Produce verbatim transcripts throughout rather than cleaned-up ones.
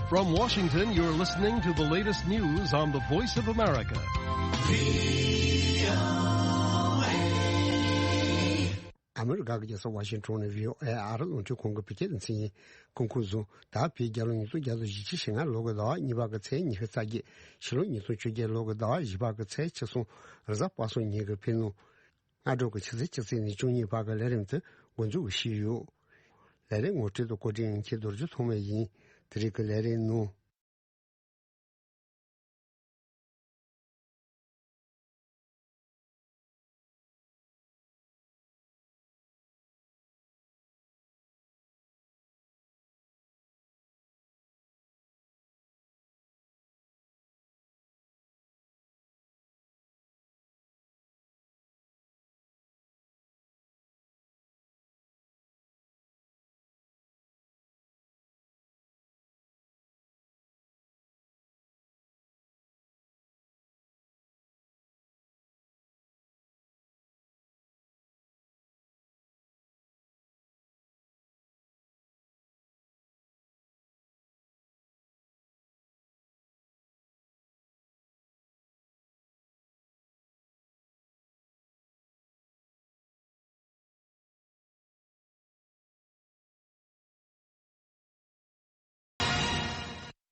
From Washington, you're listening to the latest news on the Voice of America. ཨ་མི་རི་ཀ་གི་རྒྱལ་ས་ཝ་ཤིང་ཊོན་ནས་བྷི་ཨོ་ཨེ་ཨ་རི་རླུང་འཕྲིན་ཁང་གི་བོད་སྐད་སྡེ་ཚན་ཡིན། སྐུ་ཁམས་བཟང་། ད་བོད་རྒྱལ་ལོ་ཉིས་སྟོང་བརྒྱ་དང་བཞི་བཅུ་ཞེ་ལྔ་ལོ་གི་ཟླ་བ་གཉིས་པ་གི་ཚེས་ཉི་ཤུ་རྩ་བརྒྱད། ཕྱི་ལོ་ཉིས་སྟོང་བཅོ་བརྒྱད་ལོ་གི་ཟླ་བ་བཞི་པ་གི་ཚེས་ཉི་ཤུ་རྩ་གསུམ། རེས་གཟའ་པ་སངས་ཉིན་གྱི་ཕྱི་ནང་སྔ་དྲོ་གི་ཆུ་ཚོད་བཅུ་གཅིག་ནས་བཅུ་གཉིས་བར་གྱི་ལས་རིམ་དེ་འགོ་འཛུགས་ཞུས་ཡོད། ལས་རིམ་ངོ་སྤྲོད་དང་བཀོད་སྒྲིག་མཁན་རྡོ་རྗེ་ཐོགས་མེད་ཡིན། དེ་རིང་གི་ལས་རིམ་ནང་།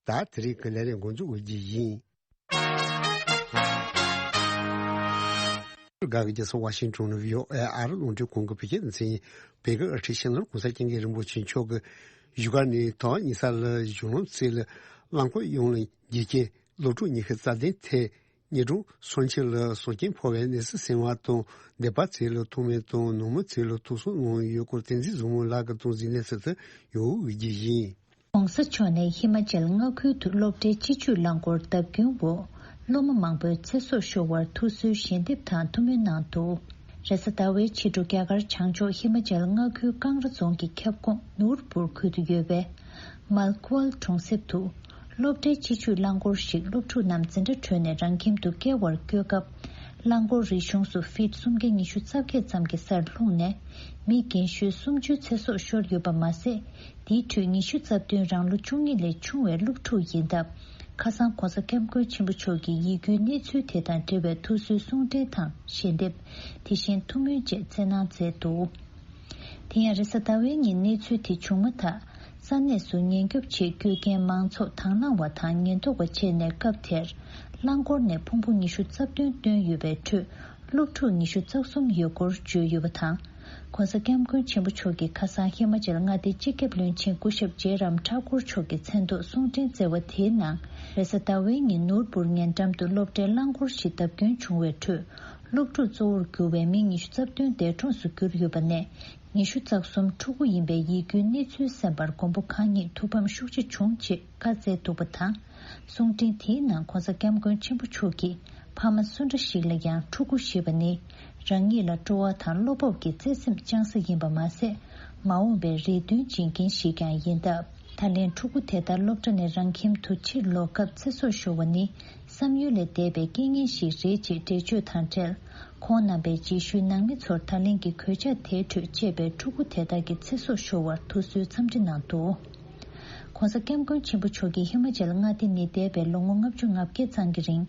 ད་དེ་རིང་གི་ལས་རིམ་འགོ་འཛུགས་འོས་ཀྱི་ཡིན། རྒྱལ་ས་ཝ་ཤིང་ཊོན་ནས་བྷི་ཨོ་ཨེ་ཨ་རི་རླུང་འཕྲིན་ཁང་གི་བོད་སྐད་སྡེ་ཚན་ཡིན། བོད་ཀྱི་ཨ་ཁྲིད་ཕྱི་ནང་གོང་ས་སྐྱབས་མགོན་རིན་པོ་ཆེ་མཆོག་གིས་བཞུགས་སྒར་ནས་དོན་ཉི་ཤུ་རྩ་ལྔ་གཞུང་ལམ་རྩེ་ལ་རླངས་འཁོར་གཡུང་ལ་འགྱེད་ཀྱིན་སློབ་ཕྲུག་ཉི་ཤུ་རྩ་བདུན་ཐེ། ཉིན་གྲངས་སུམ་ཅུ་ལ་སྲོག་སྐྱོན་ཕོག་པའི་གནས་ཚུལ་གསན་པ་དང་། སྡེ་པ་ཚོ་ལ་ཐུགས་སྨོན་དང་ནང་མི་ཚོ་ལ་ཐུགས་གསོ་གནང་ཡོད་སྐོར་བསྟན་འཛིན་བཟང་མོ་ལགས་ཀྱིས་གཏོང་གཟིགས་གནས་ཚུལ་དེ་ཡོང་འོས་ཀྱི་ཡིན། ྋགོང་ས་མཆོག་ནས་ཧི་མ་ཅལ་མངའ་ཁུལ་དུ་སློབ་གྲྭའི་སྤྱི་སྤྱོད་རླངས་འཁོར་བརྡབ་སྐྱོན་འོག་སློབ་མ་མང་པོའི་ཚེ་སྲོག་ཤོར་བར་ཐུགས་གསོའི་ཞལ་འདེབས་དང་ཐུགས་སྨོན་གནང་འདུག་རེས་གཟའ་ཟླ་བའི་ཕྱི་དྲོ་རྒྱ་གར་བྱང་ཕྱོགས་ཧི་མ་ཅལ་མངའ་ཁུལ་ཀང་ར་རྫོང་གི་ཁྱབ་ཁོངས་ནུར་པུར་ཁུལ་དུ་ཡོད་པའི་མལ་ཀུ་ཨལ་གྲོང་གསེབ་ཏུ། སློབ་གྲྭའི་སྤྱི་སྤྱོད་རླངས་འཁོར་ཞིག་སློབ་ཕྲུག་རྣམས་འཛིན་གྲྭ་གྲོལ་ནས་རང་ཁྱིམ་དུ་བསྐྱལ་བར་བསྐྱོད་སྐབས། རླངས་འཁོར་རིག་གཞུང་སུ་ཕིད་སུམ་བརྒྱ་ཉི་ཤུ་རྩ་བརྒྱད་ཙམ་གྱི་སར་ལྷུང་ནས། མི་རྒན་ཤོས་སུམ་ཅུའི་ཚེ་སྲོག་ཤོར་ཡོད་པ་མ་ཟད། དེའི་ཁྲོད་ཉི་ཤུ་རྩ་བདུན་རང་ལོ་བཅུ་གཉིས་ལས་ཆུང་བའི་སློབ་ཕྲུག་ཡིན་སྟབས། ཁ་སང་ྋགོང་ས་ྋསྐྱབས་མགོན་ཆེན་པོ་མཆོག་གིས་ཡིད་སྐྱོའི་གནས་ཚུལ་དེ་དང་འབྲེལ་བའི་ཐུགས་གསོའི་གསུང་འཕྲིན་དང་ཞལ་འདེབས། དེ་བཞིན་ཐུགས་སྨོན་བཅས་སྩལ་གནང་མཛད་འདུག་དེ་ཡང་རེས་གཟའ་ཟླ་བའི་ཉིན་གནས་ཚུལ་དེ་བྱུང་མ་ཐག་ས་གནས་སུ་ཉེན་སྐྱོབ་ཆེད་བསྐྱོད་མཁན་མང་ཚོགས་དང་བླངས་པ་དང་ཉེན་རྟོག་པ་བཅས་ནས་སྐབས་དེར་རླངས་འཁོར་ནས་ཕུང་པོ་ཉི་ཤུ་རྩ་བདུན་བཏོན་ཡོད་པའི་ཁྲོད་སློབ་ཕྲུག་ཉི་ཤུ་རྩ་གསུམ་ཡོད་སྐོར་བརྗོད་ཡོད་པ་དང་། ྋགོང་ས་ྋསྐྱབས་མགོན་ཆེན་པོ་མཆོག་གིས་ཁ་སང་ཧི་མ་ཅལ་མངའ་སྡེའི་སྤྱི་ཁྱབ་བློན་ཆེན་སྐུ་ཞབས་ཇེ་རམ་ཐ་ཀུར་མཆོག་གི་མཚན་ཐོག་གསུང་འཕྲིན་བསྩལ་བ་དེའི་ནང་། རེས་གཟའ་ཟླ་བའི་ཉིན་ནོར་བུར་ཉེ་འགྲམ་དུ་སློབ་གྲྭའི་རླངས་འཁོར་ཞིག་བརྡབ་སྐྱོན་བྱུང་བའི་ཁྲོད། སློབ་ཕྲུག་གཙོ་བོར་གྱུར་བའི་མི་ཉི་ཤུ་རྩ་བདུན་འདས་གྲོངས་སུ་གྱུར་ཡོད་པ་ནས། ཉི་ཤུ་རྩ་གསུམ་ཕྲུ་གུ་ཡིན་པའི་ཡིད་སྐྱོའི་གནས་ཚུལ་གསན་པར་མགོན་པོ་གང་ཉིད་ཐུགས་ཕམ་ཤུགས་ཆེ་བྱུང་ཅེས་བཀའ་སྩལ་འདུག་པ་དང་། གསུང་འཕྲིན་དེའི་ནང་ྋགོང་ས་ྋསྐྱབས་མགོན་ཆེན་པོ་མཆོག་གིས་ཕ་མ་སུ་འདྲ་ཞིག་ལ་ཡང་ཕྲུ་གུ་ཞེས་པ་ནི་རང་ཉིད་ལ་སྤྲོ་བ་དང་བློ་སྤོབས་ཀྱི་བརྩེ་སེམས་བཅངས་ས་ཡིན་པ་མ་ཟད། མ་འོངས་པའི་རེ་འདུན་བྱེད་མཁན་ཞིག་ཀྱང་ཡིན་སྟབས། ད་ལན་ཕྲུ་གུ་དེ་ལྟར་སློབ་གྲྭ་ནས་རང་ཁྱིམ་དུ་ཕྱིར་ལོག་སྐབས་ཚེ་སྲོག་ཤོར་བ་ནི། བསམ་ཡུལ་ལས་འདས་པའི་རྐྱེན་ངན་ཞིག་རེད་ཅེས་འགྲེལ་བརྗོད་དང་འབྲེལ། ཁོང་རྣམ་པའི་རྗེས་ཤུལ་ནང་མི་ཚོར་ད་ལན་གྱི་གོད་ཆག་དེའི་ཁྲོད་གཅེས་པའི་ཕྲུ་གུ་དེ་དག་གི་ཚེ་སྲོག་ཤོར་བར་ཐུགས་གསོའི་འཚམས་འདྲི་གནང་འདུག ྋགོང་ས་ྋསྐྱབས་མགོན་ཆེན་པོ་མཆོག་གིས་ཧི་མ་ཅལ་མངའ་སྡེ་ནི་འདས་པའི་ལོ་ངོ་ལྔ་བཅུ་ང་བརྒྱད་ཙམ་གྱི་རིང་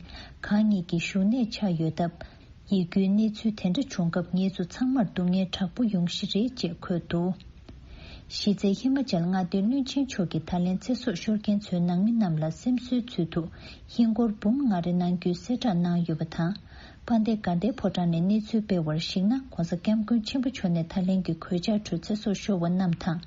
གང་ཉིད་ཀྱི་བཞུགས་གནས་ཆགས་ཡོད་སྟབས། ཡིད་སྐྱོའི་གནས་ཚུལ་དེ་འདྲ་བྱུང་སྐབས་ངེད་ཚོ་ཚང་མར་སྡུག་བསྔལ་དྲག་པོ་ཡོང་གཞི་རེད་ཅེས་འཁོད་འདུག་གཞི་རྩའི་ཧི་མ་ཅལ་མངའ་སྡེའི་བློན་ཆེན་མཆོག་གིས་ད་ལན་ཚེ་སྲོག་ཤོར་མཁན་ཚོའི་ནང་མི་རྣམས་ལ་སེམས་གསོའི་ཚུལ་དུ་ཧིན་སྒོར་འབུམ་ལྔ་རེ་གནང་རྒྱུའི་གསལ་བསྒྲགས་གནང་ཡོད་པ་དང་། དཔལ་ལྡན་དགའ་ལྡན་ཕོ་བྲང་ནས་གནས་ཚུལ་སྤེལ་བར་གཞིགས་ན། ྋགོང་ས་ྋསྐྱབས་མགོན་ཆེན་པོ་མཆོག་ནས་ད་ལན་གྱི་གོད་ཆག་ཁྲོད་ཚེ་སྲོག་ཤོར་བ་རྣམས་དང་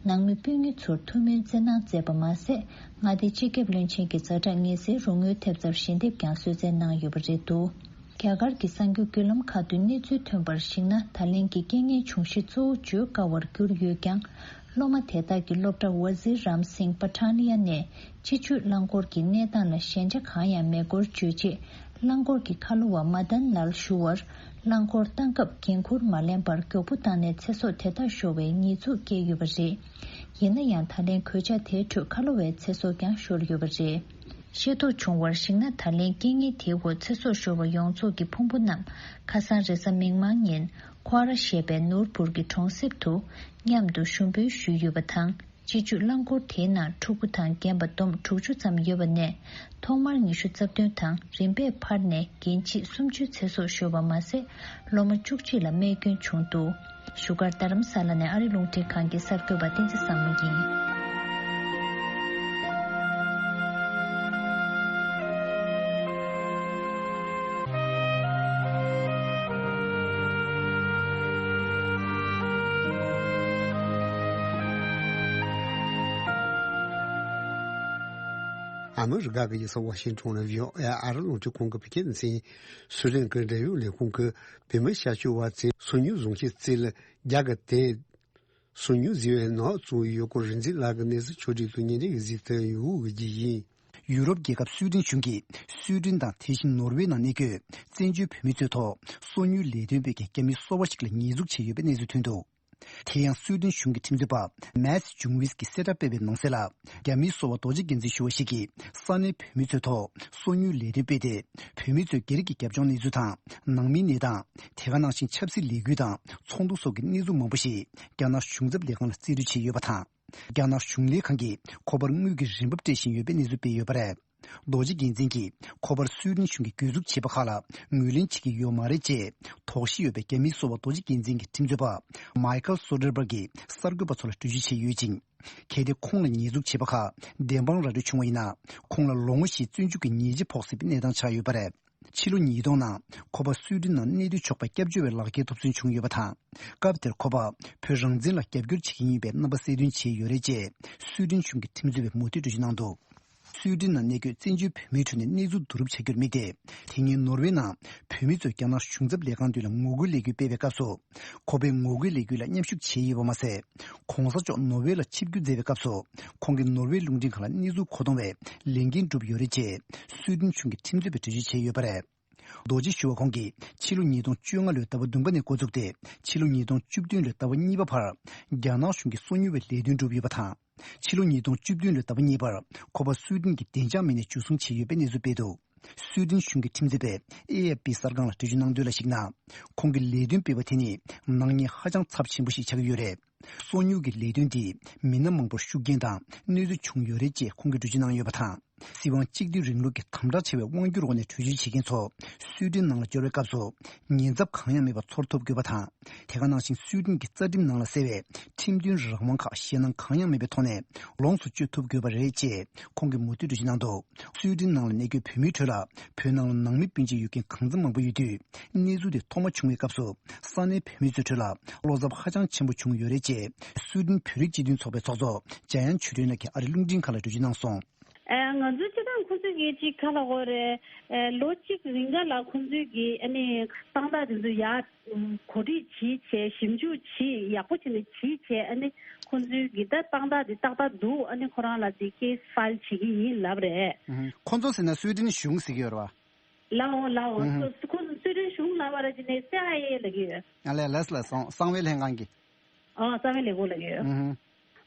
ནང་མི་སྤུན་ཉེ་ཚོར་ཐུགས་སྨོན་བསྩལ་གནང་མཛད་པ་མ་ཟད། མངའ་སྡེའི་སྤྱི་ཁྱབ་བློན་ཆེན་གྱི་ཛ་དྲག་ངལ་སེལ་རོགས་དངུལ་ཐེབས་རྩར་ཞལ་འདེབས་ཀྱང་གསོལ་སྩལ་གནང་ཡོད་པ་རེད་འདུག་རྒྱ་གར་གྱི་གསར་འགྱུར་བརྒྱུད་ལམ་ཁག་ཏུ་གནས་ཚུལ་ཐོན་པར་གཞིགས་ན། ད་ལན་གྱི་རྐྱེན་ངན་བྱུང་གཞི་གཙོ་བོ་བརྗོད་དཀའ་བར་གྱུར་ཡོད་ཀྱང་། སློབ་མ་དེ་དག་གི་སློབ་གྲྭ་ཝ་ཛི་རམ་སིང་པ་ཐ་ནི་ཡ་ནས་སྤྱི་སྤྱོད་རླངས་འཁོར་གྱི་གནས་སྟངས་ལ་ཞན་ཆ་གང་ཡང་མེད་སྐོར་བརྗོད་རྗེས། རླངས་འཁོར་གྱི་ཁ་ལོ་བ་མ་དན་ལལ་ཞུ་བར། རླངས་འཁོར་བཏང་སྐབས་འགན་འཁུར་མ་ལེན་པར་མགྱོགས་པོ་བཏང་ནས་ཚེ་སྲོག་དེ་དག་ཤོར་བའི་ཉེས་འཛུགས་བཀལ་ཡོད་པ་རེད། ཡིན་ན་ཡང་། ད་ལན་གོད་ཆག་དེའི་ཁྲོད་ཁ་ལོ་བའི་ཚེ་སྲོག་ཀྱང་ཤོར་ཡོད་པ་རེད། ཤེས་རྟོགས་བྱུང་བར་གཞིགས་ན། ད་ལན་རྐྱེན་ངན་དེའི་འོག་ཚེ་སྲོག་ཤོར་བ་ཡོངས་རྫོགས་ཀྱི་ཕུང་པོ་རྣམས་ཁ་སང་རེས་གཟའ་མིག་དམར་ཉིན་ཁོ་ར་ཞེས་པའི་ནོར་བུར་གྱི་གྲོང་གསེབ་ཏུ་མཉམ་དུ་ཞུགས་འབུལ་ཞུས་ཡོད་པ་དང་། སྤྱི་སྤྱོད་རླངས་འཁོར་དེའི་ནང་ཕྲུ་གུ་དང་རྒན་པ་བསྡོམས་དྲུག་ཅུ་ཙམ་ཡོད་པ་ནས། ཐོག་མར་ཉི་ཤུ་རྩ་བདུན་དང་རིམ་པས་འཕར་ནས་རྒན་བྱིས་སུམ་ཅུའི་ཚེ་སྲོག་ཤོར་བ་མ་ཟད། སློབ་མ་བཅུ་གཅིག་ལ་རྨས་སྐྱོན་བྱུང་འདུག་བཞུགས་སྒར་རྡ་རམ་ས་ལ་ནས་ཨ་རི་རླུང་འཕྲིན་ཁང་གི་གསར་འགོད་པ་བསྟན་འཛིན་བཟང་མོ་ཡིན། ཨ་མི་རི་ཀ་གི་རྒྱལ་ས་ཝ་ཤིང་ཊོན་ལ་བྷི་ཨོ་ཨེ་ཨ་རི་རླུང་འཕྲིན་ཁང་གི་བོད་སྐད་སྡེ་ཚན། སུའེ་ཏེན་གྱི་འབྲེལ་ཡོད་ལས་ཁུངས་ཀྱི་བོད་མི་ཤར་ཕྱོགས་བ་ཚེ་སོ་ཉུལ་བཟུང་བྱས་རྩིས་ལ་རྒྱ་གར་དེ། སོ་ཉུལ་ཟེར་བའི་ནང་གཙོ་བོ་ཡོད་སྐོར་རིག་འཛིན་ལགས་ཀྱི་གནས་ཚུལ་ཕྱོགས་སྒྲིག་ཏུ་ཉིན་རེ་གཟིགས་ཏེ་ཡོང་གི་ཡིན། ཡུ་རོབ་རྒྱལ་ཁབ་སུའེ་ཏེན་གཞུང་གིས་སུའེ་ཏེན་དང་དེ་བཞིན་ནོར་ཝེ་ནང་གནས་འཁོད་བཙན་བྱོལ་བོད་མི་ཚོའི་ཐོག་སོ་ཉུལ་ལས་དོན་སྤེལ་མཁན་རྒྱ་མི་སོ་པ་ཞིག་ལ་ཉེས་འཛུགས་བྱས་ཡོད་པའི་གནས་ཚུལ་ཐོན་འདུག་དེ་ཡང་སུའེ་ཏེན་གཞུང་གི་ཁྲིམས་རྩོད་པ་མཱ་སི་ཇུང་ཝིས་ཀྱིས་གསལ་བསྒྲགས་སྤེལ་བའི་ནང་གསལ་ལ། རྒྱ་མིའི་སོ་པ་རྡོ་རྗེ་རྒྱལ་མཚན་ཞུ་བ་ཞིག་གིས་ས་གནས་བོད་མི་ཚོའི་ཐོག་སོ་ཉུལ་ལས་དོན་སྤེལ་ཏེ། བོད་མི་ཚོས་སྒེར་གྱི་རྒྱབ་ལྗོངས་གནས་ཚུལ་དང་། ནང་མིའི་གནས་སྟངས། དེ་ག་ནང་བཞིན་ཆབ་སྲིད་ལས་འགུལ་དང་ཚོགས་འདུ་སོགས་ཀྱི་གནས་ཚུལ་མང་པོ་ཞིག་རྒྱ་ནག་གཞུང་ཚབ་ལས་ཁང་ལ་རྩིས་སྤྲོད་བྱས་ཡོད་པ་དང་། རྒྱ་ནག་གཞུང་ལས་ཁང་གིས་ཁོ་པར་དངུལ་གྱི་རིན་འབབ་སྤྲད་བཞིན་ཡོད་པའི་གནས་ཚུལ་སྤེལ་ཡོད་པ་རེད། རྡོ་རྗེ་རྒྱལ་མཚན་གྱིས་ཁོ་པར་སུའེ་ཏེན་གཞུང་གིས་གྱོད་འཛུགས་བྱས་པ་ཁག་ལ་ངོས་ལེན་བྱེད་ཀྱི་ཡོད་མ་རེད་ཅེས་དོགས་གཞི་ཡོད་པའི་རྒྱ་མིའི་སོ་པ་རྡོ་རྗེ་རྒྱལ་མཚན་གྱི་ཁྲིམས་རྩོད་པ་མཱི་ཁལ་སོ་ཌར་བྷར་གྱིས་གསར་འགོད་པ་ཚོ་ལ་འགྲེལ་བརྗོད་བྱས་ཡོད་ཅིང་། གལ་ཏེ་ཁོང་ལ་ཉེས་འཛུགས་བྱས་པ་ཁག་བདེན་དཔང་ར་སྤྲོད་བྱུང་བ་ཡིན་ན། ཁོང་ལ་ལོ་ངོ་བཞིའི་བཙོན་འཇུག་གི་ཉེས་ཆད་ཕོག་སྲིད་པའི་གནས་སྟངས་ཆགས་ཡོད་པ་རེད། ཕྱི་ལོ་ཉིས་སྟོང་ནང་ཁོ་པ་སུའེ་ཏེན་ནང་གནས་སྡོད་ཆོག་པའི་སྐྱབས་བཅོལ་བའི་ལག་འཁྱེར་ཐོབ་ཚུན་བྱུང་ཡོད་པ་དང་། སྐབས་དེར་ཁོ་པ་བོད་རང་བཙན་ལ་རྒྱབ་སྐྱོར་བྱེད་ཀྱི་ཡིན་པའི་རྣམ་པ་གསལ་སྟོན་བྱས་ཡོད་རེད་ཅེས་སུའེ་ཏེན་གཞུང་གི་ཁྲིམས་རྩོད་པས་མུ་མཐུད་འགྲེལ་བརྗོད་གནང་འདུག་སུའེ་ཏེན་ནང་གནས་འཁོད་བཙན་བྱོལ་བོད་མིའི་ཁྲོད་ནས་གནས་ཚུལ་བསྡུ་རུབ་བྱ་རྒྱུར་དམིགས་ཏེ། དེ་སྔའི་ནོར་ཝེ་ནང་བོད་མི་ཚོས་རྒྱ་ནག་གཞུང་ཚབ་ལས་ཁང་མདུན་ལ་ངོ་རྒོལ་ལས་འགུལ་སྤེལ་བའི་སྐབས་སུ། ཁོ་པས་ངོ་རྒོལ་ལས་འགུལ་ལ་མཉམ་ཞུགས་བྱས་ཡོད་པ་མ་ཟད། གོང་ས་མཆོག་ནོར་ཝེ་ལ་ཆིབས་བསྒྱུར་མཛད་པའི་སྐབས་སུ། ཁོང་གིས་ནོར་ཝེ་རླུང་འཕྲིན་ཁང་ལ་གནས་ཚུལ་མཁོ་གཏོང་བའི་ལས་འགན་བསྒྲུབས་ཡོད་རེད་ཅེས་སུའེ་ཏེན་གཞུང་གི་ཁྲིམས་རྩོད་པས་འགྲེལ་བརྗོད་བྱས་ཡོད་པ་རེད། རྡོ་རྗེ་ཞུ་བ་ཁོང་གིས་ཕྱི་ལོ་ཉིས་སྟོང་བཅོ་ལྔ་ལོའི་ཟླ་བ་བདུན་པ་ནས་འགོ་བཙུགས་ཏེ། ཕྱི་ལོ་ཉིས་སྟོང་བཅུ་བདུན་ལོའི་ཟླ་བ་གཉིས་པ་བར་རྒྱ་ནག་གཞུང་གིས་སོ་ཉུལ་བའི་ལས་དོན་བསྒྲུབས་ཡོད་པ་དང་། ཕྱི་ལོ་ཉིས་སྟོང་བཅུ་བདུན་ལོའི་ཟླ་བ་གཉིས་པར་ཁོ་པ་སུའེ་ཏེན་གྱི་བདེ་འཇགས་མི་སྣས་འཇུ་བཟུང་བྱས་ཡོད་པའི་གནས་ཚུལ་སྤེལ་འདུག་སུའེ་ཏེན་གཞུང་གི་ཁྲིམས་རྩོད་པས་ཨེ་ཨེཕ་པི་གསར་ཁང་ལ་འགྲེལ་བརྗོད་གནང་དོན་ལ་གཞིགས་ན། ཁོང་གིས་ལས་དོན་སྤེལ་བ་དེ་ནི་ནག་ཉེས་ཧ་ཅང་ཚབས་ཆེན་པོ་ཞིག་ཆགས་ཀྱི་ཡོད་རེད། སོ་ཉུལ་གྱི་ལས་དོན་འདིས་མི་སྣ་མང་པོར་ཤུགས་རྐྱེན་དང་གནོད་འཚེ་བྱུང་ཡོད་རེད་ཅེས་ཁོང་གིས་འགྲེལ་བརྗོད་གནང་ཡོད་པ་དང་། སྲིད་དབང་གཅིག་སྡུད་རིང་ལུགས་ཀྱི་དམ་དྲག་ཆེ་བའི་དབང་སྒྱུར་འོག་ནས་བྲོས་བྱོལ་བྱེད་མཁན་ཚོ་སུའེ་ཏེན་ནང་ལ་འབྱོར་བའི་སྐབས་སུ་ཉེན་ཚབས་གང་ཡང་མེད་པར་ཚོར་ཐུབ་དགོས་པ་དང་། དེ་ག་ནང་བཞིན་སུའེ་ཏེན་གྱི་རྩ་ཁྲིམས་ནང་ལ་གསལ་བའི་ཁྲིམས་མཐུན་རང་དབང་ཁག་ཞེད་སྣང་གང་ཡང་མེད་པའི་ཐོག་ནས་ལོངས་སུ་སྤྱོད་ཐུབ་དགོས་པ་རེད་ཅེས་ཁོང་གིས་མུ་མཐུད་འགྲེལ་བརྗོད་གནང་འདུག་སུའེ་ཏེན་ནང་ལ་གནས་འཁོད་བོད་མིའི་ཁྲོད་ལ་བོད་ནང་ལ་ནང་མི་སྤུན་མཆེད་ཡོད་མཁན་གང་འཚམ་མང་པོ་ཡོད་དུས། གནས་ཚུལ་དེ་ཐོག་མ་བྱུང་བའི་སྐབས་སུ་ས་གནས་བོད་མི་ཚོའི་ཁྲོད་ལ་བློ་འཚབ་ཧ་ཅང་ཆེན་པོ་བྱུང་ཡོད་རེད་ཅེས་སུའེ་ཏེན་བོད་རིགས་སྤྱི་མཐུན་ཚོགས་པའི་ཚོགས་གཙོ་འཇམ་དབྱངས་ཆོས་སྒྲོན་ལགས་ཀྱིས་ཨ་རིའི་རླུང་འཕྲིན་ཁང་ལ་འགྲེལ་བརྗོད་གནང་སོང་། ཨ། ང་ཚོའི་སྤྱི་བཏང་ཁོང་ཚོས་ཀྱིས་ཅིག་ག་ལབ་དགོས་རེད། ཨ། ལོ་གཅིག་རིང་ག་ལ་ཁོང་ཚོས་ཀྱིས་ཨ་ནི་དཔང་རྟགས་དེ་ཚོ་ཡར་གོ་སྒྲིག་བྱེད་བྱས་ཞིབ་འཇུག་བྱེད་ཡག་པོ་བྱས་ནས་བྱེད་བྱས། ཨ་ནི་ཁོང་ཚོས་ཀྱིས་ད་དཔང་རྟགས་དེ་ཏག་ཏག་འདུག་ཨ་ནི་ཁོ་རང་ལ་དེ་ཁེ་སི་ཕའིལ་བྱེད་ཀྱི་ཡིན་ལབ་རེད། ཁོང་ཚོ་ཟེར་ན་སུའེ་ཏེན་གཞུང་ཟེར་གྱི་ཡོད་རེད་བ། ལའོ་ལའོ། ཨུ་ཧུ། སུ་ཁོ་སུའེ་ཏེན་གཞུང་ལབ་པ་རེད། ཅི་ནས་སི་ཨའི་ཨེ་ལབ་ཀྱི་ཡོད། ཨ་ལས་ལས་ལས་སོང་གསང་བའི་ལྷན་ཁང་གི། ཨ། གསང་བའི་ལས་ཁུངས་ལབ་ཀྱི་ཡོད། ཨུ་ཧུ།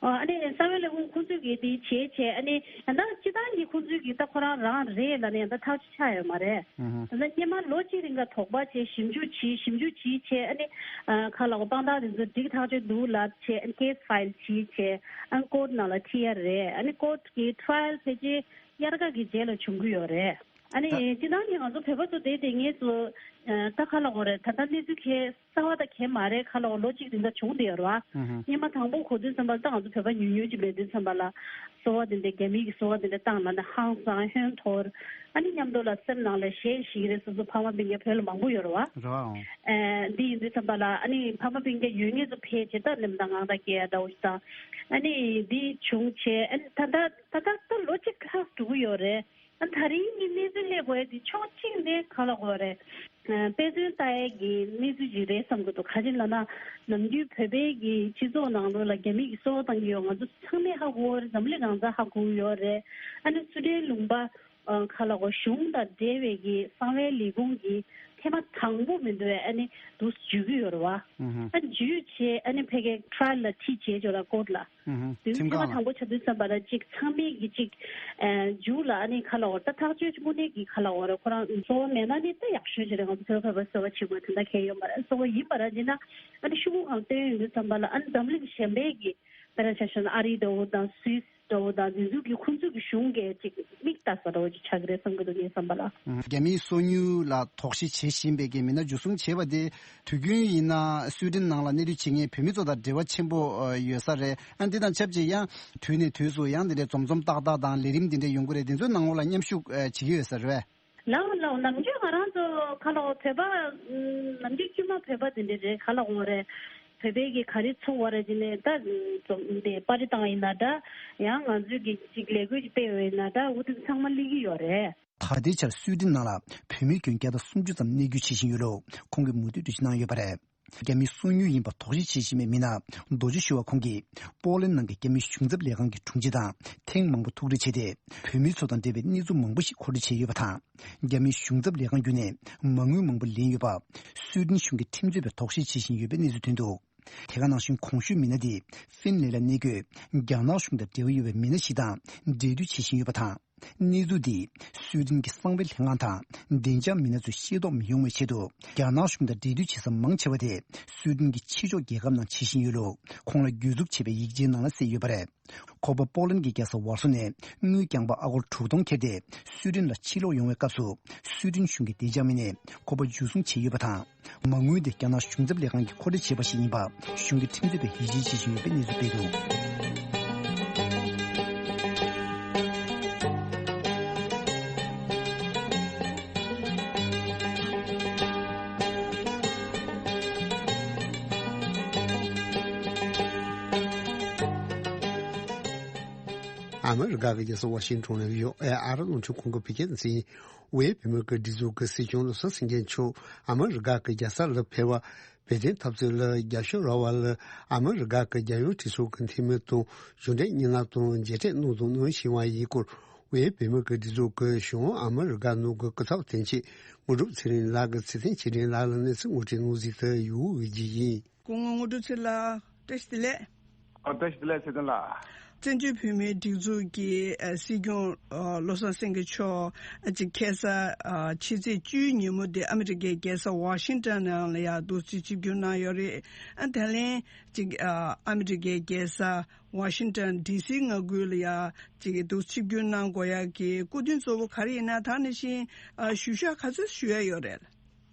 ཨ། ཨ་ནི་གསང་བའི་ལས་ཁུངས་ཁོང་ཚོས་ཀྱིས་དེ་བྱས་བྱས། ཨ་ནི་ཡང་ད་སྤྱི་བཏང་གི་ཁོང་ཚོས་ཀྱིས་ད་ཁོ་རང་རང་རེད་ལབ་ནས་ཡང་ད་ཐག་གཅོད་ཆགས་ཡོད་མ་རེད། ཨུ་ཧུ། ད་ལྟ་སྔོན་མ་ལོ་གཅིག་རིང་ལ་དོགས་པ་བྱས་ཞིབ་འཇུག་བྱས་ཞིབ་འཇུག་བྱས་བྱས། ཨ་ནི་ཨ་ཁ་ལ་གོ་དཔང་རྟགས་དེ་ཚོ་འགྲིག་ཐག་ཆོད་འདུག་ལབ་བྱས། ཨ་ནི་ཁེ་སི་ཕའིལ་བྱས་བྱས། ཨ་ནི་ཀོར་ཊི་ནང་ལ་ཁྲིད་ཡ་རེད། ཨ་ནི་ཀོར་ཊི་གི་ཊ་ར་ཡལ་ཕལ་ཆེར་དབྱར་ཁ་གི་རྗེས་ལ་བྱུང་གི་ཡོད་རེད། ཨ་ནི་ད་སྤྱི་བཏང་གི་ང་ཚོ་བོད་པ་ཚོ་དེ་དེ་ངེས་སུ་ད་ག་ལབ་དགོས་རེད། ད་ལྟ་གནས་ཚུལ་གལ་གསར་བ་ད་གལ་མ་རེད། ག་ལབ་དགོས། ལོ་གཅིག་རིང་ད་བྱུང་བསྡད་ཡོད་རེད་བ། ཨུ་ཧུ། སྔོན་མ་དང་པོ་གོ་དུས་ཙམ་པ་ད་ང་ཚོ་བོད་པ་ཉུང་ཉུང་ཅིག་མེད་དུས་ཙམ་པ་ལ། གསོལ་བ་འདེབས་འདྲ་རྒྱ་མིའི་གི་གསོལ་བ་འདེབས་འདྲ་བཏང་ལབ་ནས་ཧང་སང་ཧོན་འཐོར། ཨ་ནི་མཉམ་དུ་ལ་སེམས་ནང་ལ་ཞེད་ཞིག་རེད། སོ་སོ་ཕ་མ་སྤུན་ཀྱག་བོད་ལ་མང་པོ་ཡོད་རེད་བ། རེད་བ། ཨོ། ཨེ་འདི་ཡིན་དུས་ཙམ་པ་ལ་ཨ་ནི་ཕ་མ་སྤུན་ཀྱག་ཡོད་མཁན་ཚོ་ཕལ་ཆེར་ད་ནེམ་དང་ངང་དང་སྐྱེ་ཡ་འདྲ་བོ་ཞིག་དང་། ཨ་ནི་འདི་བྱུང་བྱས། ཨ་ནི་ད་ད་ད་ད་ད་ལོ་གཅིག་ལྷག་འགྲོ་གི་ཡོད་རེད། ཨ་ད་རིང་གི་གནས་ཚུལ་སླེབས་དགོས་ཡ་དེ་ཕྱོགས་གཅིག་ནས་ག་ལབ་དགོས་རེད། ཨ་དཔེ་མཚོན་ལྟ་ཡ་གི་གནས་ཚུལ་ཅིག་རེད་བསམ་གི་འདུག་ག་རེ་ལབ་ན། ནམ་རྒྱུན་བོད་པའི་གི་སྤྱི་ཚོགས་ནང་ལོགས་ལ་རྒྱ་མི་གི་གསོལ་བ་བཏང་གི་ཡོད། ང་ཚོ་ཚང་མས་ཧ་གོ་གི་རེད། འཛམ་གླིང་གང་སར་ཧ་གོ་གི་ཡོད་རེད། ཨ་ནི་སུའེ་ཏེན་ལུང་པ། ཨ་ག་ལབ་དགོས། གཞུང་དང་འབྲེལ་བའི་གི་གསང་བའི་ལས་ཁུངས་ཀྱི་ཐེངས་མ་དང་པོ་མི་འདུག་གས། ཨ་ནི་འདུག་འཇུས་ཀྱི་ཡོད་རེད་བ། ཨུ་ཧུ། ཨ་འཇུས་བྱས་ཨ་ནི་ཕ་གིའི་ཊ་ར་ཡལ་ལ་ཁྲིད་བྱས་ཅོག་ལ་ཀོར་ཊི་ལ། ཨུ་ཧུ། དེ་ཁྲིམས་ཁྲིམས་ཁང་ལ། ཁང་དང་པོ་ཆགས་དུས་ཙམ་པ་ལ་ཅིག་ཚང་མས་ཀྱི་ཅིག་ཨ་མཇུག་ལ་ཨ་ནི་ག་ལབ་དགོས། ད་ཐག་གཅོད་དངོས་གནས་ཀྱི་ག་ལབ་དགོས་རེད། ཁོ་རང་གསོལ་བ་མེད་ན་ནི་ད་ཡག་ཤོས་ཅིག་རེད། ང་ཚོ་བོད་པ་གསོལ་བ་བྱེད་དགོས་དེ་འདྲ་གང་ཡོད་མ་རེད། གསོལ་བ་ཡིན་པ་ར་ཅིག་ན་ཨ་ནི་ཤོག་གུ་གང་བཏོན་ཡོང་དུས་ཙམ་པ་ལ་ཨ་ནི་འཛམ་གླིང་གཞན་པའི་གི་ དཔེར་ན་ཆ་བཞག་ན་ཨ་རི་འདྲ་བོ་དང་སུད་སི་འདྲ་བོ་དང་འདི་ཚོ་གི་ཁོང་ཚོ་གི་གཞུང་གིས་ཅིག་མིག་ལྟ་ས་འདྲ་བོ་ཅིག་ཆགས་ཀྱི་རེད་བསམ་གྱི་འདུག་ངའི་བསམ་པ་ལ། རྒྱ་མིའི་སོ་ཉུལ་ལ་དོགས་གཞི་བྱེད་བཞིན་པའི་གི་མི་སྣ་འཇུ་བཟུང་བྱས་པ་དེ་དུས་རྒྱུན་ཡིན་ན་སུའེ་ཏེན་ནང་ལ་གནས་སྡོད་བྱེད་མཁན་བོད་མི་ཚོ་དང་འབྲེལ་བ་ཆེན་པོ་ཡོད་ས་རེད། ཨ་འདི་དང་ཆབས་ཅིག་ཡང་དུས་ནས་དུས་སུ་ཡང་འདི་འདྲའི་འཛོམས་འཛོམས་ཏག་ཏག་དང་ལས་རིམ་འདི་འདྲ་ཡོང་གི་རེད། འདི་ཚོའི་ནང་ལོགས་ལ་མཉམ་ཞུགས་བྱེད་ཀྱི་ཡོད་ས་རེད། ལའོ་ལའོ། ནམ་རྒྱུན་ང་རང་ཚོ་ག་ལ་འོ་བོད་པ། ནམ་རྒྱུན་དཀྱུས་མ་བོད་པ་དེ་འདྲ་རེད། ག་ལ་འོ་རེད། བོད་པའི་གི་ག་རེ་ཚོགས་པ་རེད་ཅེ་ནས་ད་འཛོམས་དེ་པར་རི་བཏང་ཡིན་ན་འདྲ། ཡང་ང་ཚོའི་གི་ཅིག་ལས་འགུལ་ཅིག་སྤེལ་བ་ཡིན་ན་འདྲ། འུ་དེ་ཚང་མ་སླེབས་ཀྱི་ཡོད་རེད། ད་ལྟའི་ཆར་སུའེ་ཏེན་ནང་ལ་བོད་མི་ཁྱོན་བརྒྱ་དང་སུམ་ཅུ་ཙམ་གནས་སྡོད་བྱེད་བཞིན་ཡོད་ལུགས་ཁོང་གིས་མུ་མཐུད་འགྲེལ་བརྗོད་གནང་ཡོད་པ་རེད། རྒྱ་མིའི་སོ་ཉུལ་ཡིན་པ་དོགས་གཞི་བྱེད་བཞིན་པའི་མི་སྣ་རྡོ་རྗེ་ཞུ་བ་ཁོང་གིས་པོ་ལན་ནང་གི་རྒྱ་མིའི་གཞུང་ཚབ་ལས་ཁང་གི་དྲུང་ཆེ་དང་ཐེངས་མང་པོ་ཐུག་འཕྲད་བྱས་ཏེ། བོད་མི་ཚོ་དང་འབྲེལ་བའི་གནས་ཚུལ་མང་པོ་ཞིག་མཁོ་སྤྲོད་བྱས་ཡོད་པ་དང་། རྒྱ་མིའི་གཞུང་ཚབ་ལས་ཁང་བརྒྱུད་ནས་མ་དངུལ་མང་པོ་ལེན་ཡོད་པ་སུའེ་ཏེན་གཞུང་གིས་ཁྲིམས་རྩོད་པའི་དོགས་གཞི་བྱེད་བཞིན་ཡོད་པའི་གནས་ཚུལ་ཐོན་འདུག་དེ་ག་ནང་བཞིན་གོང་ཞུས་མི་སྣ་དེ་ཧྥིན་ལན་ལ་གནས་འཁོད་རྒྱ་ནག་གཞུང་དང་འབྲེལ་བ་ཡོད་པའི་མི་སྣ་ཞིག་དང་འབྲེལ་མཐུད་བྱེད་བཞིན་ཡོད་པ་དང་། གནས་ཚུལ་འདིས་སུའེ་ཏེན་གྱི་གསང་བའི་ལྷན་ཁང་དང་བདེ་འཇགས་མི་སྣ་ཚོས་ཤེས་རྟོགས་མི་ཡོང་བའི་ཆེད་དུ་རྒྱ་ནག་གཞུང་དང་འབྲེལ་མཐུད་བྱེད་ས་མང་ཆེ་བ་དེ་སུའེ་ཏེན་གྱི་ཕྱི་ཕྱོགས་རྒྱལ་ཁབ་ནང་བྱེད་བཞིན་ཡོད་ལུགས་ཁོང་ལ་གྱོད་འཛུགས་བྱས་པའི་ཡིག་ཆའི་ནང་ལ་གསལ་ཡོད་པ་རེད། ཁོ་པ་པོ་ལན་གྱི་རྒྱལ་ས་ཝར་སོ་ནས་དངུལ་རྐྱང་པ་ཨ་སྒོར་དྲུག་སྟོང་ཁྱེར་ཏེ་སུའེ་ཏེན་ལ་ཕྱིར་ལོག་ཡོང་བའི་སྐབས་སུ་སུའེ་ཏེན་གཞུང་གི་བདེ་འཇགས་མི་སྣས་ཁོ་པ་འཇུ་བཟུང་བྱས་ཡོད་པ་དང་། མ་དངུལ་དེ་རྒྱ་ནག་གཞུང་ཚབ་ལས་ཁང་གིས་མཁོ་སྤྲོད་བྱས་པ་ཞིག་ཡིན་པ་གཞུང་གིས་ཁྲིམས་རྩོད་པས་ཡིད་ཆེས་བྱེད་བཞིན་ཡོད་པའི་གནས་ཚུལ་སྤེལ་འདུག་ཨ་མི་རི་ཀ་གི་རྒྱལ་ས་ཝ་ཤིང་ཊོན་ནས་ཡོད་ཨེ་ཨར་རླུང་འཕྲིན་ཁང་གི་བོད་སྐད་སྡེ་ཚན་ཡིན། དབུས་བོད་མིའི་སྒྲིག་འཛུགས་ཀྱི་སྲིད་སྐྱོང་བློ་བཟང་སེང་གེ་མཆོག་ཨ་མི་རི་ཀ་གི་རྒྱལ་ས་ལ་ཕེབས་པ། བོད་དོན་འཐབ་རྩོད་ལ་རྒྱབ་སྐྱོར་རོགས་པ་ལ་ཨ་མི་རི་ཀ་གི་རྒྱལ་ཡོངས་སྒྲིག་འཛུགས་ཀྱི་འཐུས་མི་དང་གཞུང་འབྲེལ་བརྙན་ལམ་དུ་མཇལ་འཕྲད་གནང་དང་གནང་བཞིན་པ་ཡིན་སྐོར། དབུས་བོད་མིའི་སྒྲིག་འཛུགས་ཀྱི་གཞུང་ཨ་མི་རི་ཀ་ནང་གི་སྐུ་ཚབ་དོན་གཅོད་དངོས་གྲུབ་ཚེ་རིང་ལགས་ཀྱིས་ཚེ་བརྟན་ཆོས་སྒྲོན་ལགས་ལ་གནས་ཚུལ་ངོ་སྤྲོད་གནང་གཟིགས་ཏེ་ཡོད་ཀྱི་ཡིན། སྐུ་ངོ་དངོས་གྲུབ་ཚེ་ལགས། བཀྲ་ཤིས་བདེ་ལེགས། ཨ། བཀྲ་ཤིས་བདེ་ལེགས་ཚེ་བརྟན་ལགས། བཙན་བྱོལ་བོད་མིའི་སྒྲིག་འཛུགས་ཀྱི་ཨ་སྲིད་སྐྱོང་ཨ་བློ་བཟང་སེང་གེ་མཆོག་ཨ་ཅིག་ཁ་སང་ཨ་ཕྱི་ཚེས་བཅུའི་ཉིན་མོ་དེ་ཨ་མི་རི་ཀའི་རྒྱལ་ས་ཝ་ཤིང་ཊོན་ནང་ལ་ཡང་འདུག་སེ་ཆིབས་བསྒྱུར་གནང་ཡོད་རེད། ཨ་ད་ལན་ཅིག་ཨ་ཨ་མི་རི་ཀའི་རྒྱལ་ས་ཝ་ཤིང་ཊོན་ཌི་སི་མངའ་ཁུལ་ལ་ཡང་ཅིག་འདུག་ཆིབས་བསྒྱུར་གནང་དགོས་ཡག་གི་སྐུ་དོན་གཙོ་བོ་ག་རེ་ཡིན་ན། ད་ནང་བཞིན་ཨ་ཞུ་ཤག་ག་ཚོད་ཞུ་ཡ་ཡོད་རེད།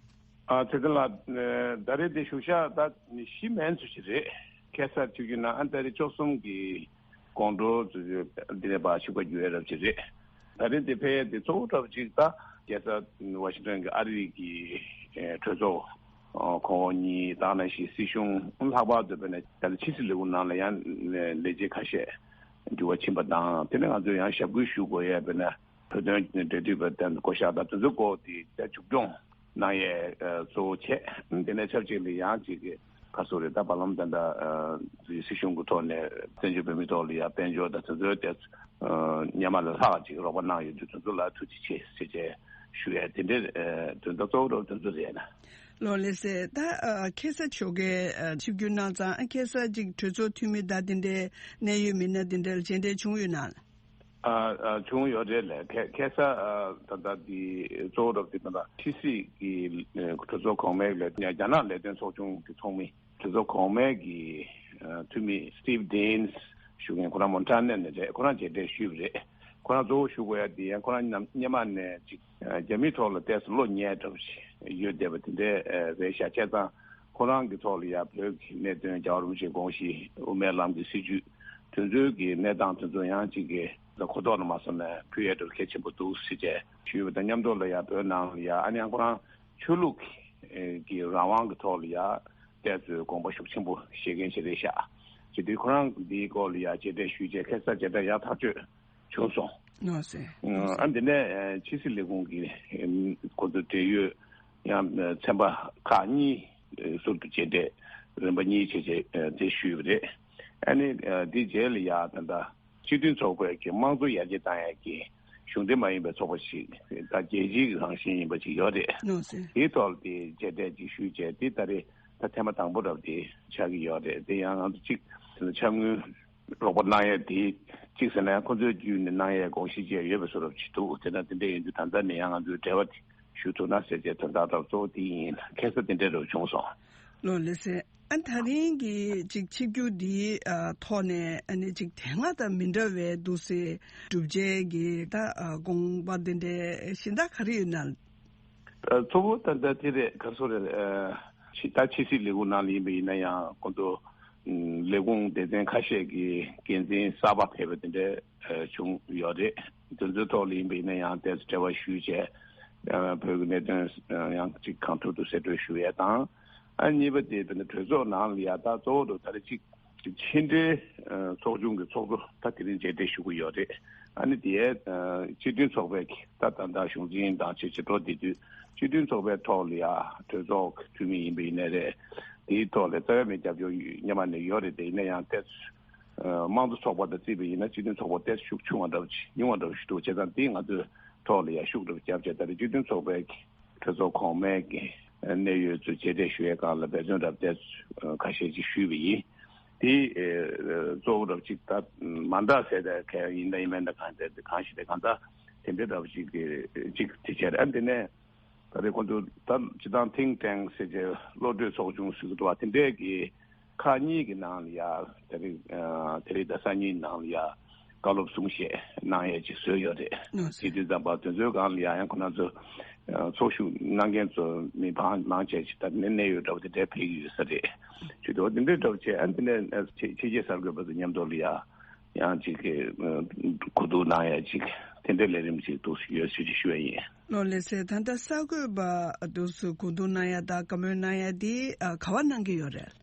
ཨ་ཚེ་བརྟན་ལགས། ཨ་ད་རེས་དེ་ཞུ་ཤག་ད་བཞི་མན་ཙམ་ཞིག་རེད། ཁ་སང་ཆིབས་བསྒྱུར་གནང་ཨ་ད་རེས་བཅུ་གསུམ་གྱི་དགོང་དྲོ་ཙམ་ཞིག་འདི་ནས་ཕར་ཆིབས་ཁ་བསྒྱུར་ཡ་རབ་ཅིག་རེད། ད་རེས་དེ་ཕེབས་ཡ་དེ་གཙོ་བོ་འདྲ་པོ་ཅིག་ད་རྒྱལ་ས་ཝ་ཤིང་ཊོན་གྱི་ཨ་རི་གི་ཨེ་གྲོས་ཚོགས་ཨ་གོང་འོག་གཉིས་དང་ནང་བཞིན་སྲིད་གཞུང་ལྷག་པར་དུ་དཔེར་ན་ད་ལྟ་ཕྱི་སྲིད་ལས་ཁུངས་ནང་ལ་ཡང་ལས་བྱེད་ཁ་ཤས་འགྱུར་བ་ཕྱིན་པ་དང་། དེ་ནས་ང་ཚོས་ཡང་ཞབས་སྐུལ་ཞུ་དགོས་ཡ་དཔེར་ན། བོད་དོན་འབྲེལ་མཐུད་པ་དང་བསྐོ་གཞག་དང་དེ་ཚོའི་སྐོར་དེ་མཇུག་སྐྱོང་གནང་ཡས་གཙོ་བོ་བྱས། དེ་ནས་ཆབས་ཅིག་ལ་ཡང་ཅིག་གི་ག་སོ་རེད། ད་བར་ལམ་ད་ལྟ་སྲིད་གཞུང་གི་ཐོག་ནས་བཙན་བྱོལ་བོད་མིའི་ཐོག་ལ་ཡང་དཔལ་འབྱོར་དང་དེ་ཚོའི་ཐད་སྔོན་མ་ལས་ལྷག་ཅིག་རོགས་པ་གནང་ཡོད་དུས་དེ་ཚོ་ལ་ཐུགས་རྗེ་ཆེ་ཟེར་བྱས་ཞུ་ཡས་དེ་འདྲའི་དོན་དག་གཙོ་བོ་རོགས་དེ་ཚོ་རེད་ན། ལགས་སེ། ད་ཁ་སང་ཞོགས་ཀས་ཆིབས་བསྒྱུར་གནང་ཙང་ཁ་སང་ཅིག་གྲོས་ཚོགས་འཐུས་མི་ད་དེ་འདྲའི་གནད་ཡོད་མི་སྣ་དེ་འདྲ་ལ་མཇལ་འཕྲད་བྱུང་ཡོད་ན། ཨ་ཨ་བྱུང་ཡོད་རེད་ལགས། ཁ་ཁ་སང་ཨ་ད་ལྟ་འདི་གཙོ་བོ་རབ་འདི་ད་ལྟ་ཕྱི་སྲིད་ཀྱི་ཨ་གྲོས་ཚོགས་གོང་མའི་ལས་རྒྱ་ནག་ལས་དོན་ཚོགས་ཆུང་གི་ཚོགས་མི་གྲོས་ཚོགས་གོང་མའི་གི་ཨ་འཐུས་མི་Steve Daines་ཞུ་མཁན་ཁོ་རང་མོན་ཊ་ནའི་ནས་རེད། ཁོ་རང་མཇལ་འཕྲད་ཞུས་པ་རེད། ཁོ་རང་གཙོ་བོ་ཞུ་དགོས་ཡ་འདི་ཡང་ཁོ་རང་ནམ་སྔོན་མ་ནས་ཅིག་ཨ་རྒྱ་མིའི་ཐོག་ལ་ཏོག་ཙམ་བློ་ཉེ་དྲགས་པ་ཞིག་ཡོད་བསྡད་པ་དེ་འདྲ་ཨ་རེད་ཤག་བྱས་ཙང་། ཁོ་རང་གི་ཐོག་ལ་ཡང་བོད་ཀྱི་གནད་དོན་རྒྱལ་བ་རིན་པོ་ཆེའི་དགོངས་གཞི་དབུ་མའི་ལམ་གྱི་སྲིད་བྱུས་དེ་ཚོའི་གི་གནས་སྟངས་དེ་ཚོ་ཡང་གཅིག་གི་གོ་རྟོགས་ལ་མ་སོང་ནས་ཕུལ་ཡས་འགྲོ་གལ་ཆེན་པོ་འདུག་ཟེར་བྱས་ཞུས་པ་དང་མཉམ་དུ་ལ་ཡང་བོད་ནང་ལ་ཡང་ཨ་ནི་ཡང་ཁོ་རང་ཆོས་ལུགས་ཀྱི་རང་དབང་གི་ཐོག་ལ་ཡང་ཏོག་ཙམ་དགོངས་པ་ཤུགས་ཆེན་པོ་བཞེས་མཁན་ཞིག་རེད་ཤག་བྱས་དུས་ཁོ་རང་འདིའི་སྐོར་ལ་ཡང་མཇལ་འཕྲད་ཞུས་བྱས་ཁ་སང་མཇལ་འཕྲད་ཡག་ཐག་ཆོད་བྱུང་སོང་། ལགས་སེ། ཨ་འདི་ནས་ཕྱི་སྲིད་ལས་ཁུངས་ཀྱི་ཁོ་ཚོ་འབྲེལ་ཡོད་ཡང་ཚན་པ་ཁག་གཉིས་ཟུར་དུ་མཇལ་འཕྲད་རིམ་པ་གཉིས་བྱས་བྱས་དེ་ཞུས་པ་རེད། ཨ་ནི་འདི་རྗེས་ལ་ཡང་ད་ལྟ་སྤྱི་མཐུན་ཚོགས་པའི་གི་དམངས་གཙོ་ཡར་རྒྱས་བཏང་ཡས་ཀྱི་གཞུང་འབྲེལ་མ་ཡིན་པའི་ཚོགས་པ་ཞིག་ད་རྒྱལ་སྤྱིའི་རང་བཞིན་ཡིན་པ་ཅིག་ཡོད་རེད། ལགས་སེ། དེའི་ཐོག་ལ་དེ་མཇལ་འཕྲད་ཅིག་ཞུས་བྱས་དེ་ད་རེས་ད་ཐེངས་མ་དང་པོ་འདྲ་པོ་དེ་ཆགས་ཀྱི་ཡོད་རེད། དེ་ཡང་ང་ཚོ་གཅིག་དེ་ལ་ཕྱག་དངུལ་རོགས་པ་གནང་ཡས་དེ་གཅིག་ཟེར་ན་ཡང་ཁོ་ཚོའི་བརྒྱུད་ནས་གནང་ཡས་དགོངས་གཞི་བཅས་ཡོད་པའི་བཟོ་འདྲ་ཅིག་འདུག་དེ་ན་དེ་འདྲ་ཡིན་དུས་ད་ལྟ་ནས་ཡང་ང་ཚོའི་འབྲེལ་བ་དེ་ཞུ་ཐུབ་ན་ཟེར་བྱས་དོན་དག་ད་གཙོ་བོ་དེ་ཡིན། ཁ་སང་དེ་འདྲ་རུ་བྱུང་སོང་། ལགས་སེ། ཨ་ད་རིང་གི་ཅིག་ཆིབས་བསྒྱུར་འདིའི་ཨ་ཐོག་ནས་ཨ་ནི་ཅིག་དེ་སྔ་དང་མི་འདྲ་བའི་འདུག་སེ་གྲུབ་ཆའི་གི་ད་ཨ་དགོངས་པ་འདི་འདྲའི་གཞན་དག་ག་རེ་ཡོད་ན། ཨ་གཙོ་བོ་ད་ལྟ་དེ་རེད། ག་རེ་ཟེར་རེད། ཨ་ཕྱི་ད་ཕྱི་སྲིད་ལས་ཁུངས་ནང་ལ་ཡིན་པ་ཡིན་ན་ཡང་གོང་དུ་ཨམ་ལས་ཁུངས་སྡེ་ཚན་ཁ་ཤས་ཀྱི་འགན་འཛིན་གསར་པ་ཕེབས་པ་དེ་འདྲ་ཨ་བྱུང་ཡོད་རེད། དེ་ཚོའི་ཐོག་ལ་ཡིན་པ་ཡིན་ན་ཡང་ཏོག་ཙམ་འབྲེལ་བ་ཞུས་བྱས་ཨ་བོད་ཀྱི་གནད་དོན་ཨ་ཡང་ཅིག་གང་ཐུབ་ཐུབ་གསལ་སྟོན་ཞུ་ཡས་དང་། ཨ་གཉིས་པ་དེ་དེ་འདྲ་གྲོས་ཚོགས་ནང་ལ་ཡ་ད་གཙོ་བོ་དུ་ད་རེས་ཅིག་ཕྱི་འབྲེལ་ཚོགས་ཆུང་གི་ཚོགས་གཙོ་ད་དེ་རིང་མཇལ་འཕྲད་ཞུ་གི་ཡོད་རེད། ཨ་ནི་དེའི་སྤྱི་མཐུན་ཚོགས་པའི་ད་ད་ལྟ་གཞུང་འཛིན་དང་ཆེད་ཆེད་འགྲོ་བསྡད་དུས་སྤྱི་མཐུན་ཚོགས་པའི་ཐོག་ལ་ཡ་གྲོས་ཚོགས་ཀྱི་འཐུས་མི་ཡིན་པ་ཡིན་ནའི་རེད། དེའི་ཐོག་ལ་རྩ་བའི་མི་རྒྱབ་སྐྱོར་སྔོན་མ་ནས་ཡོད་རེད། དེ་ཡིན་ན་ཡང་ཏོག་ཙམ་དམངས་གཙོ་ཚོགས་པ་དང་བརྩིས་པ་ཡིན་ན་སྤྱི་མཐུན་ཚོགས་པ་ཏོག་ཙམ་ཤུགས་ཆུང་བ་འདྲ་བོ་ཅིག་ཉུང་བ་འདྲ་བོ་ཞིག་འདུག་བྱས་ཙང་དེ་ང་ཚོས་ཐོག་ལ་ཡ་ཤུགས་འདྲ་བོ་བརྒྱབ་བྱས་ད་རེས་སྤྱི་མཐུན་ཚོགས་པའི་གྲོས་ཚོགས་གོང་མའི་གི་གནད་ཡོད་ཚུལ་མཇལ་འཕྲད་ཞུ་ཡས་སྒང་ལ་འབད་བརྩོན་རབ་བསྟན་ཁ་ཤས་ཅིག་ཞུས་པ་ཡིན། དེ་གཙོ་བོ་རབ་ཅིག་ད་མ་འདྲ་ཟེར་ད་ག་ཡིན་ད་ཡིན་མིན་ད་གང་ཟེར་ད་གང་ཞིག་ད་གང་ད་དེ་འདྲ་རབ་ཅིག་ཅིག་དེ་བྱས་རེད། ཨ་དེ་ནས་ད་རེས་ཁོང་ཚོ་ད་སྤྱི་བཏང་think tank ཟེར་བྱས་བློ་གྲོས་ཚོགས་ཆུང་ཟེར་གི་འདུག་བ། དེ་འདྲས་ཀྱི་ཁག་གཉིས་ཀྱི་ནང་ལ་ཡ་དེ་རིང་དེ་རིང་ད་སང་ཉིན་ནང་ལ་ཡ་བཀའ་སློབ་གསུང་བཤད་གནང་ཡས་ཅིག་བཟོས་ཡོད་རེད། ཨོ་ཟེར། དེ་དུས་ཙམ་པ་དེ་ཚོའི་སྒང་ལ་ཡ་ཡང་ཁོ་ན་ཚོ་ཚོགས་ཞུགས་གནང་མཁན་ཚོ་མི་འབངས་མང་ཆེ་ཅིག་ད་ནས་གནད་ཡོད་འདྲ་བོ་དེ་འདྲས་ཕེབས་ཀྱི་ཡོད་ས་རེད། བྱས་དུས་དེ་འདྲས་འདྲ་བོ་བྱས། ཨ་དེ་ནས་ཕྱི་ཕྱི་རྒྱལ་གསར་འགོད་པ་ཚོ་མཉམ་དུ་ལ་ཡ་ཡང་ཅིག་གི་གོ་བསྡུར་གནང་ཡས་ཅིག་དེ་འདྲས་ལས་རིམ་ཅིག་འདུག་ཡོད་ཞུ་ཅིག་ཞུ་ཡས་ཡིན། ལགས་ལགས་སེ། ད་ལྟ་གསར་འགོད་པ་འདུག་སེ་གོ་བསྡུར་གནང་ཡ་དང་བཀའ་མོལ་གནང་ཡ་དེ་ག་པར་གནང་གི་ཡོད་རེད།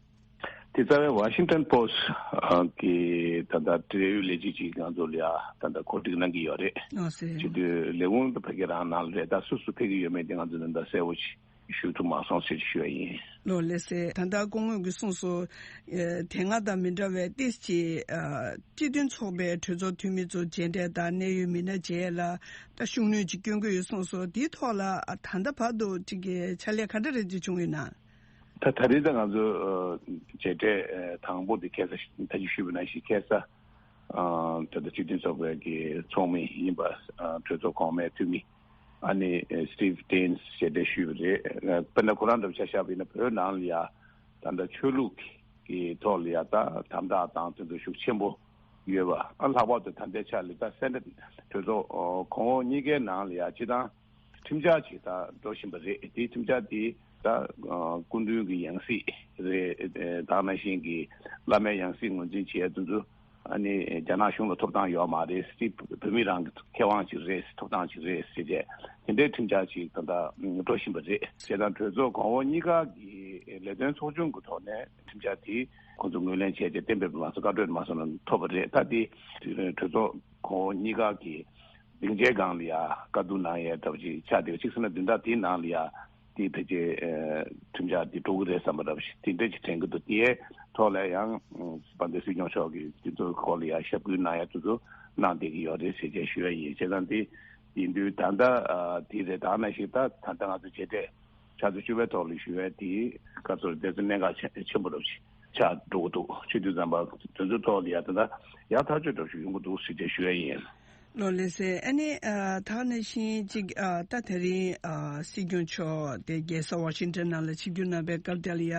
དེ་རྩ་བའི་Washington Post་གི་ད་ལྟ་འབྲེལ་ཡོད་ལས་བྱེད་ཅིག་ང་ཚོ་ལ་ཡ་ད་ལྟ་གོ་སྒྲིག་གནང་གི་ཡོད་རེད། ཨོ་ཟེར། བྱས་དུས་ལས་ཁུངས་དེ་ཕ་གི་རང་ནང་ལ་རེད། ད་སུ་སུ་ཕེབས་ཀྱི་ཡོད་མེད་དེ་ང་ཚོ་ད་ལྟ་གསལ་བོ་ཞིག་ཞུ་ཐུབ་མ་སོང་ཟེར་ཞུ་ཡ་ཡིན། ལགས་ལགས་སེ། ད་ལྟ་སྐུ་ངོ་གིས་གསུངས་སོང་། ཨེ་དེ་སྔ་དང་མི་འདྲ་བའི་ཏོག་ཙམ་ཅིག་ཨ་སྤྱི་མཐུན་ཚོགས་པའི་གྲོས་ཚོགས་འཐུས་མི་ཚོ་མཇལ་འཕྲད་དང་གནད་ཡོད་མི་སྣ་མཇལ་ཡ་ལ་ད་ཤུགས་སྣོན་ཅིག་སྐྱོན་གྱི་ཡོད་གསུངས་སོང་། དེའི་ཐོག་ལ་ཨ་ད་ལྟ་བར་དུ་ཅིག་གི་ཕྱག་ལས་ག་འདྲ་རེ་ཅིག་བྱུང་ཡོད་ན། ད་ད་རེས་ད་ང་ཚོ་ཨ་མཇལ་འཕྲད་ཨ་དང་པོ་དེ་ཁ་སང་ད་ཅི་ཞུས་པ་ནང་བཞིན་ཁ་སང་ཨ་ད་ལྟ་སྤྱི་མཐུན་ཚོགས་པའི་གི་ཚོགས་མི་ཡིན་པ་ཨ་གྲོས་ཚོགས་གོང་མའི་འཐུས་མི་ཨ་ནི་ཨ་Steve Daines་ཞེས་དེ་ཞུས་པ་རེད། ཨ་དཔེར་ན་ཁོ་རང་འདྲ་བོ་ཆ་བཞག་པ་ཡིན་ན་བོད་ནང་ལ་ཡ་ད་ལྟ་ཆོས་ལུགས་ཀྱི་ཐོག་ལ་ཡ་ད་དམ་དྲག་དང་དེ་ཚོ་ཤུགས་ཆེན་པོ་ཡོད་པ། ཨ་ལྷག་པར་དུ་ད་ལྟའི་ཆ་ལ་ད་སེ་ནེ་ཊི་གྲོས་ཚོགས་ཨ་གོང་འོག་གཉིས་ཀའི་ནང་ལ་ཡ་སྤྱི་བཏང་ཁྲིམས་འཆར་ཅིག་ད་འགྲོ་བཞིན་པ་རེད། དེའི་ཁྲིམས་འཆར་དེ་ད་ཨ་སྐུ་མདུན་གྱི་ཡང་སྲིད་རེད། ད་ག་ནང་བཞིན་གྱི་བླ་མའི་ཡང་སྲིད་ངོས་འཛིན་བྱེད་ཡ་དེ་ཚོ་ཨ་ནི་རྒྱ་ནག་གཞུང་ལ་ཐོབ་ཐང་ཡོད་མ་རེད། སྲིད་བོད་མི་རང་གི་ཁེ་དབང་ཅིག་རེད། ཐོབ་ཐང་ཅིག་རེད་ཟེར་བྱས་དེ་འདྲའི་ཁྲིམས་འཆར་ཅིག་ད་ལྟ་འགྲོ་བཞིན་པ་རེད། བྱས་ཙང་གྲོས་ཚོགས་གོང་འོག་གཉིས་ཀ་གི་ལས་དོན་ཚོགས་ཆུང་གི་ཐོག་ནས་ཁྲིམས་འཆར་དེ་ཁོང་ཚོ་ངོས་ལེན་བྱས་ཏེ་གཏན་འབེབས་མ་སོང་། བཀའ་འཁྲོལ་མ་སོང་ན་ཐོབ་པ་རེད། ད་དེ་གྲོས་ཚོགས་གོང་འོག་གཉིས་ཀ་གི་སྡིངས་ཆའི་སྒང་ལ་ཡ་བཀའ་བསྡུར་གནང་ཡས་འདྲ་བོ་ཅིག་ཆགས་བསྡད་པ་ཅིག་ཟེར་ན་བདུན་ཕྲག་དེའི་ནང་ལ་ཡ་དེ་ཕལ་ཆེར་ཨ་ཁྲིམས་འཆར་དེ་འགྲོ་གི་རེད་བསམ་པ་འདྲ་བོ་ཞིག་དེ་འདྲ་ཅིག་དྲན་གྱི་འདུག་དེའི་ཐོག་ལ་ཡང་དཔལ་ལྡན་སྲིད་སྐྱོང་མཆོག་གིས་དེ་ཚོའི་སྐོར་ལ་ཡ་ཞབས་སྐུལ་གནང་ཡ་དེ་ཚོ་གནང་བསྡད་ཀྱི་ཡོད་རེད་ཟེར་བྱས་ཞུ་ཡ་ཡིན། བྱས་ཙང་དེ་ཡིན་དུས་ད་ལྟ་ཨ་དེ་རེད། ད་ག་ནང་བཞིན་ད་ད་ལྟ་ང་ཚོ་མཇལ་འཕྲད་ཆུ་ཚོད་བཅུ་པའི་ཐོག་ལ་ཞུ་ཡས་དེ་སྐབས་སུ་དེ་ཚོ་གནད་འགག་ཆེ་ཆེན་པོ་འདྲ་བོ་ཞིག་ཆགས་འགྲོ་གི་འདུག་བྱེད་དུས་ཙམ་པ་དེ་ཚོའི་ཐོག་ལ་ཡ་ད་ལྟ་ཡག་ཐག་ཆོད་འདྲ་བོ་ཞིག་ཡོང་གི་འདུག་ཟེར་བྱས་ཞུ་ཡས་ཡིན། ལགས་ལགས་སེ། ཨ་ནི་ཨ་ད་ག་ནང་བཞིན་ཅིག་ཨ་ད་དེ་རིང་ཨ་སྲིད་སྐྱོང་མཆོག་དེ་རྒྱལ་ས་ཝ་ཤིང་ཊོན་ནང་ལ་ཆིབས་བསྒྱུར་གནང་བའི་སྐབས་དེ་ལ་ཡ་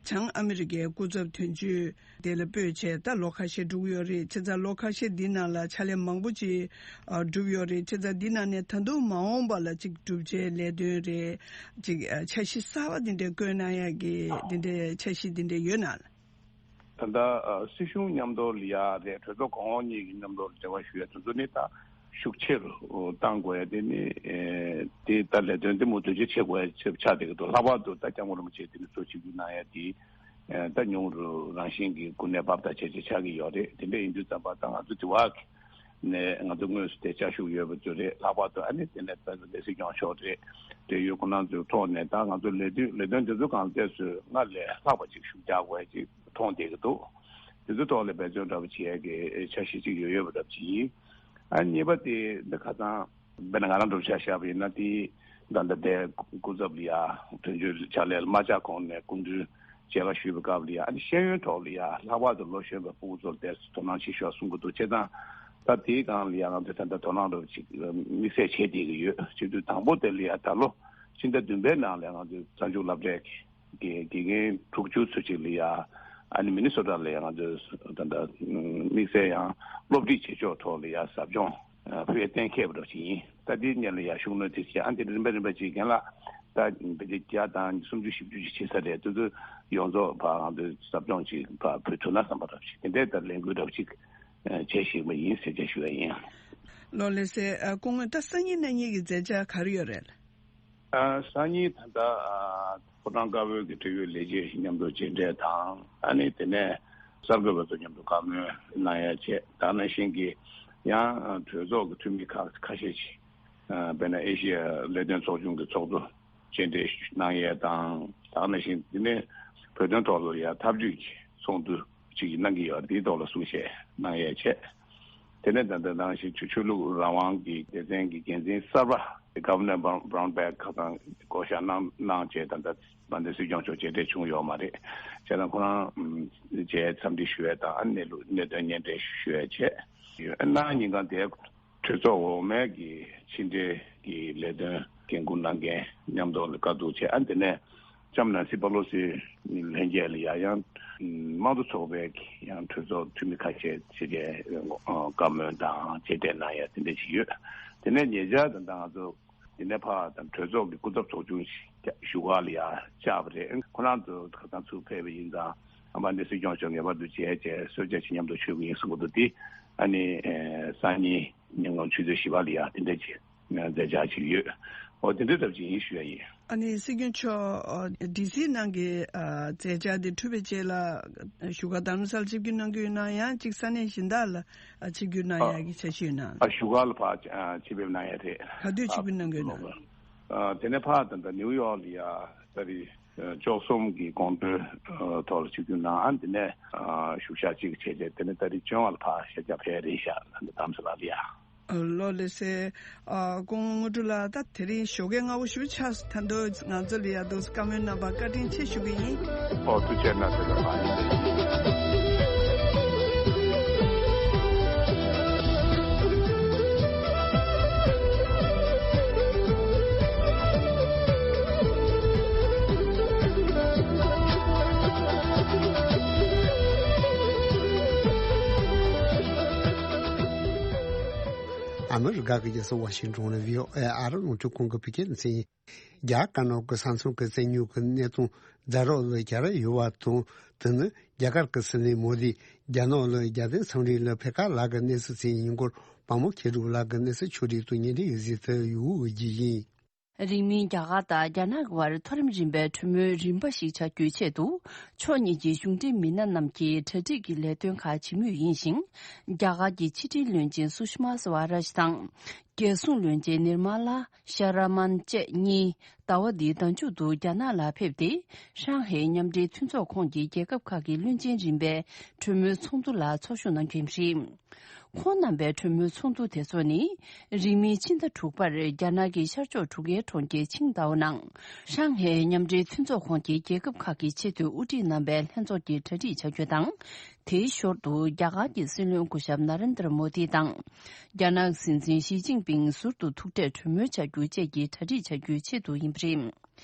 བྱང་ཨ་མི་རི་ཀའི་སྐུ་ཚབ་དོན་གཅོད་དེ་ལ་སྤོས་བྱས་ད་ལོ་ཁ་ཤས་འགྲོ་གི་ཡོད་རེད། བྱས་ཙང་ལོ་ཁ་ཤས་འདི་ནང་ལ་ཕྱག་ལས་མང་པོ་ཅིག་ཨ་བསྒྲུབས་ཡོད་རེད། བྱས་ཙང་འདི་ནང་ནས་ད་དུང་མ་འོངས་པ་ལ་ཅིག་བསྒྲུབ་བྱའི་ལས་དོན་རེད། ཅིག་ཨ་འཆར་གཞི་གསར་པ་འདི་འདྲའི་བཀོད་གནང་ཡག་གི་འདི་འདྲའི་འཆར་གཞི་འདི་འདྲ་ཡོད་ན། ད་ལྟ་ཨ་སྲིད་གཞུང་མཉམ་དུ་ལ་ཡ་རེད། གྲོས་ཚོགས་གོང་འོག་གཉིས་ཀྱི་མཉམ་དུ་ལ་འབྲེལ་བ་ཞུ་ཡ་དེ་ཚོ་ནི་ད་ཤུགས་ཆེ་རུ་གཏང་དགོས་ཡ་དེ་ནི་ཨེ་དེ་ད་ལས་དོན་དེ་མུ་མཐུད་ཆེ་བྱེད་དགོས་ཡ་ཆེ་ཆགས་བསྡད་ཀྱི་འདུག་ལྷག་པར་དུ་ད་སྐྱབས་མགོན་རིན་པོ་ཆེ་དེ་ནི་གཙོ་ཆིབས་བསྒྱུར་གནང་ཡ་དེ་ཨེ་ད་ཉུང་རུ་རང་བཞིན་གྱི་གོ་གནས་བབ་དང་བྱས་བྱས་ཆགས་ཀྱི་ཡོད་རེད། དེ་འདྲ་ཡིན་དུས་ཙམ་པ་ད་ང་ཚོ་དེ་བ་གི་ནས་ང་ཚོ་དངོས་སུ་དེ་བཅའ་བཞུགས་ཡོད་པ་ཚོ་རེད། ལྷག་པར་དུ་ཨ་ནི་དེ་ནས་ད་ལྟ་སྲིད་སྐྱོང་མཆོག་རེད། འབྲེལ་ཡོད་ཁོང་རྣམ་ཚོའི་ཐོག་ནས་ད་ང་ཚོ་ལས་དོན་ལས་དོན་དེ་ཚོ་གང་ལྟས་སུ་སྔར་ལས་ལྷག་པ་ཅིག་ཤུགས་རྒྱག་དགོས་ཅིག་མཐོང་བསྡད་ཀྱི་འདུག་དེ་ཚོའི་ཐོག་ལ་འབད་བརྩོན་འདྲ་པོ་བྱེད་ཡས་ཀྱི་འཆར་གཞི་ཅིག་ཡོད་ཡོད་པ་འདྲ་པོ་ཅིག་ཡིན། ཨ་གཉིས་པ་དེ་འདི་ཁ་སང་དཔེར་ན་ང་རང་འདྲ་པོ་ཆ་བཞག་པ་ཡིན་ན་དེ་ད་ལྟ་དེ་སྐུ་ཚབ་ལ་ཡ་དོན་གཅོད་ཕྱག་ལས་ལ་མ་བཅར་གོང་ནས་སྐུ་མདུན་མཇལ་ཁ་ཞུས་པའི་སྐབས་ལ་ཡ་ཨ་ནི་ཤེས་ཡོན་ཐོག་ལ་ཡ་ལྷག་པར་དུ་ལོ་གཞོན་པའི་ཕྲུ་གུ་ཚོར་དེ་དོ་སྣང་ཆེ་ཤོས་གསུང་གི་འདུག་བྱས་ཙང་ད་དེའི་སྒང་ལ་ཡ་ང་ཚོས་ད་ལྟ་དོ་སྣང་འདྲ་པོ་ཅིག་དམིགས་བསལ་བྱེད་བསྡད་ཀྱི་ཡོད། བྱེད་དུས་དང་པོ་དེ་ལ་ཡ་ད་ལོ་ཕྱི་ཟླ་བདུན་པའི་ནང་ལ་ང་ཚོས་རྩ་འཛུགས་སློབ་གྲྭའི་ དགེ་དགེ་རྒན་དྲུག་ཅུ་ཚོད་ཅིག་ལ་ཡ་ཨ་ནི་མི་ནི་སོ་ཊ་ལ་ཡ་ང་ཚོས་ད་ལྟ་དམིགས་བསལ་ཡང་སློབ་ཁྲིད་བྱེད་ཕྱོགས་ཐོག་ལ་ཡ་ཟབ་སྦྱོང་ཕུལ་གཏན་འཁེལ་བ་འདྲ་ཞིག་ཡིན། ད་དེའི་སྔོན་ལ་ཡ་ཤུགས་སྣོན་དེ་བྱས། ཨ་ནི་དེ་རིམ་པ་རིམ་པ་ཅིག་རྒན་ལགས་ད་ཕལ་ཆེར་བརྒྱ་དང་སུམ་ཅུ་བཞི་བཅུ་ཅིག་བྱེད་ས་རེད། དེ་ཚོ་ཡོངས་རྫོགས་ཕར་ང་ཚོས་ཟབ་སྦྱོང་ཅིག་ཕར་ཕུལ་ཐུབ་ན་བསམ་པ་འདྲ་ཞིག་དེ་འདྲའི་ད་ལས་འགུལ་འདྲ་བོ་ཅིག་བྱེད་བཞིན་པ་ཡིན་ཟེར་ཅིག་ཞུ་ཡ་ཡིན། ལགས་ལགས་སེ། སྐུ་ངོ་ད་སང་ཉིན་གནངས་ཉིན་གྱི་མཛད་འཆར་ག་རེ་ཡོད་རེད། ཨ། སང་ཉིན་ད་ལྟ་ཨ། ཕོ་བྲང་དཀར་པོའི་གི་འབྲེལ་ཡོད་ལས་བྱེད་མཉམ་དུ་མཇལ་འཕྲད་དང་། ཨ་ནི་དེ་ནས་གསར་འགོད་པ་ཚོ་མཉམ་དུ་བཀའ་མོལ་གནང་ཡ་བྱས། ད་ག་ནང་བཞིན་གྱི་ཡང་གྲོས་ཚོགས་ཀྱི་འཐུས་མི་ཁག་ཁ་ཤས་ཤིག་ཨ། དཔེར་ན་ཨེ་ཤི་ཡ་ལས་དོན་ཚོགས་ཆུང་གི་ཚོགས་གཙོ་མཇལ་འཕྲད་གནང་ཡས་དང་། ད་ག་ནང་བཞིན་དེ་ནས་བོད་དོན་ཐོག་ལ་ཡ་ཐབས་ཇུས་ཀྱི་ཚོགས་འདུ་ཅིག་གནང་གི་ཡོད། དེའི་ཐོག་ལ་གསུང་བཤད་གནང་ཡས་བྱས། དེ་ནས་ད་ལྟ་ནང་བཞིན་ཆོས་ཆོས་ལུགས་རང་དབང་གི་སྡེ་ཚན་གྱི་འགན་འཛིན་གསར་པ་Governor Brown- Brownback ཁ་སང་བསྐོ་བཞག་གནང་གནང་བྱས། ད་ལྟ་དཔལ་ལྡན་སྲིད་སྐྱོང་མཆོག་མཇལ་འཕྲད་བྱུང་ཡོད་མ་རེད། བྱས་ཙང་ཁོ་རང་མཇལ་འཚམས་འདྲི་ཞུ་ཡས་དང་། ཨ་ནི་གནད་དོན་སྙན་སྒྲོན་ཞུ་ཡས་བྱས། གནངས་ཉིན་གང་དེ་གྲོས་ཚོགས་འོག་མའི་གི་ཕྱི་འབྲེལ་གྱི་ལས་དོན་འགན་འཁུར་གནང་མཁན་མཉམ་དུ་ལ་བཀའ་བསྡུར་བྱས། ཨ་ནི་དེ་ནས་ལྕམ་ནན་སི་པ་ལོ་སི་ལྷན་རྒྱས་ལ་ཡ་ཡང་དམངས་གཙོ་ཚོགས་པའི་ཡང་གྲོས་ཚོགས་འཐུས་མི་ཁ་ཤས་ཕྱི་རྒྱལ་བཀའ་མོལ་དང་མཇལ་འཕྲད་གནང་ཡ་དེ་འདྲ་ཞིག་ཡོད། དེ་ནས་ཉེ་ཆར་དང་ད་ང་ཚོ་དེ་ནས་ཕར་དང་གྲོས་ཚོགས་ཀྱི་སྐུ་ཚབ་ཚོགས་ཆུང་ཞིག་བཞུགས་སྒར་ལ་ཡ་བཅར་བ་རེད། ཁོ་རང་ཚོ་ཁ་སང་ཚུར་ཕེབས་པ་ཡིན་ཙང་། ཨ་མ་འདི་སྲིད་སྐྱོང་མཆོག་ངེས་པར་དུ་མཇལ་བྱས་གསོལ་ཇ་ཞིག་མཉམ་དུ་མཆོད་ཀྱི་ཡིན་གསུང་གི་འདུག་དེ་ཨ་ནི་སང་ཉིན་ཉིན་གུང་ཆུ་ཚོད་བཞི་པ་ལ་ཡ་དེ་འདྲ་ཅིག་མཛད་འཆར་ཅིག་ཡོད། འོ་དེ་འདྲའི་ཐབས་ཅིག་ཡིན་ཞུ་ཡ་ཡིན། ཨ་ནི་སྲིད་སྐྱོང་མཆོག་ཨ། ཌི་སི་ནང་གི་ཨ། མཛད་འཆར་དེ་གྲུབ་པའི་རྗེས་ལ་བཞུགས་སྒར་རྡ་རམ་ས་ལ་ཆིབས་བསྒྱུར་གནང་གི་ཡོད་ན། ཡང་གཅིག་ས་གནས་གཞན་དག་ལ་ཨ། ཆིབས་བསྒྱུར་གནང་ཨ། ཡག་གི་འཆར་གཞི་ཡོད་ན། ཨ། བཞུགས་སྒར་ལ་ཕར་ཨ། ཆིབས་ཕེབས་གནང་ཡ་རེད། ག་དུས་ཆིབས་བསྒྱུར་གནང་གི་ཡོད་ན། ཨ། དེ་ནས་ཕར་ད་ལྟ་ནིའུ་ཡོག་ལ་ཡ་ཏ་རིག་བཅུ་གསུམ་གྱི་དགོང་དྲོའི་ཐོག་ལ་ཆིབས་བསྒྱུར་གནང་། ཨ་ནི་དེ་ནས་ཨ། བཞུགས་ཞག་གཅིག་བྱས་རྗེས་དེ་ནས་ཏ་རིག་བཅོ་ལྔ་ལ་ཕར་ཤར་རྒྱག་ཕེབས་རེད་ཤག་ལ་འདི་དམ་ས་ལ་ལ་ཡ། ལགས་ལགས་སེ། ཨ། སྐུ་ངོ་དངོས་གྲུབ་ལགས། ད་དེ་རིང་ཞོགས་ཀའི་སྔ་པོ་ཞེ་པོ་ཆགས་སོང་། ད་དུང་ང་ཚོ་ལ་ཡ་འདུག་སེ་བཀའ་མོལ་གནང་བར་བཀའ་དྲིན་ཆེ་ཞུ་གི་ཡིན། ཨོ་ཐུགས་རྗེ་གནང་། དེ་ལ་མ་ཡིན། ཨ་མི་རི་ཀ་གི་རྒྱལ་ས་ཝ་ཤིང་ཊོན་ལ་བྷི་ཨོ་ཨེ་ཨ་རི་རླུང་འཕྲིན་ཁང་གི་བོད་སྐད་སྡེ་ཚན་ཡིན། རྒྱ་དཀར་ནག་གི་ས་མཚམས་ཀྱི་བཙན་ཉུལ་གྱི་གནས་སྟངས་ཛ་དྲག་ལ་གྱར་ཡོད་པ་དང་། དེ་ནི་རྒྱ་གར་གྱི་སྲིད་བློན་མོ་དིས་རྒྱ་ནག་ལ་རྒྱལ་བསྟན་འཚམས་འདྲི་ལ་ཕེབས་ཁག་ལག་གི་གནས་ཚུལ་བཙལ་ཡོང་སྐོར་དཔའ་མོ་མཁས་གྲུབ་ལགས་ཀྱི་གནས་ཚུལ་ཕྱོགས་སྒྲིག་ཏུ་སྙན་སྒྲོན་ཡོད་ཟེར་དུ་ཡོད་ཀྱི་ཡིན། རིང་མིན་རྒྱ་གར་དང་རྒྱ་ནག་གི་བར་མཐོ་རིམ་རིམ་པའི་གྲོས་མོལ་རིམ་པ་ཞིག་བྱ་རྒྱུའི་ཆེད་དུ། ཕྱོགས་གཉིས་ཀྱི་གཞུང་འབྲེལ་མི་སྣ་རྣམས་ཀྱིས་གྲ་སྒྲིག་གི་ལས་དོན་ཁག་བྱེད་མུས་ཡིན་ཞིང་། རྒྱ་གར་གྱི་ཕྱི་དྲིལ་བློན་ཆེན་སུ་ཤི་མ་སི་ཝ་རཱཇ་དང་། རྒྱལ་སྲུང་བློན་ཆེན་ནིར་མ་ལ་ཤར་མ་ན་བཅས་གཉིས་ཟླ་བ་འདིའི་ཟླ་མཇུག་ཏུ་རྒྱ་ནག་ལ་ཕེབས་ཏེ། ཧྲང་ཧའེ་མཉམ་འབྲེལ་མཐུན་ཚོགས་ཁོངས་ཀྱི་རྒྱལ་ཁབ་ཁག་གི་བློན་ཆེན་རིམ་པའི་གྲོས་མོལ་ཚོགས་འདུ་ལ་ཚོགས་ཞུགས་གནང་རྒྱུ་ཡིན་པ་རེད། ཁོང་རྣམ་པའི་གྲོས་མོལ་ཚོགས་འདུ་དེ་ཚོ་ནི། རིང་མིན་ཕྱི་ཟླ་དྲུག་པར་རྒྱ་ནག་གི་ཤར་ཕྱོགས་གྲུ་ཁའི་གྲོང་ཁྱེར་ཆིང་ཏའོ་ནང་། ཧྲང་ཧའེ་མཉམ་འབྲེལ་མཐུན་ཚོགས་ཁོངས་ཀྱི་རྒྱལ་ཁབ་ཁག་གི་ཆེས་མཐོའི་དབུ་ཁྲིད་རྣམ་པའི་ལྷན་ཚོགས་ཀྱི་གྲ་སྒྲིག་བྱ་རྒྱུ་དང་། དེའི་ཞོར་དུ་རྒྱ་གར་གྱི་སྲིད་བློན་སྐུ་ཞབས་ན་རེན་དྲ་མོ་དི་དང་། རྒྱ་ནག་སྲིད་འཛིན་ཞི་ཅིན་ཕིང་ཟུར་དུ་ཐུག་འཕྲད་གྲོས་མོལ་བྱ་རྒྱུ་བཅས་ཀྱི་གྲ་སྒྲིག་བྱ་རྒྱུའི་ཆེད་དུ་ཡིན་པ་རེད།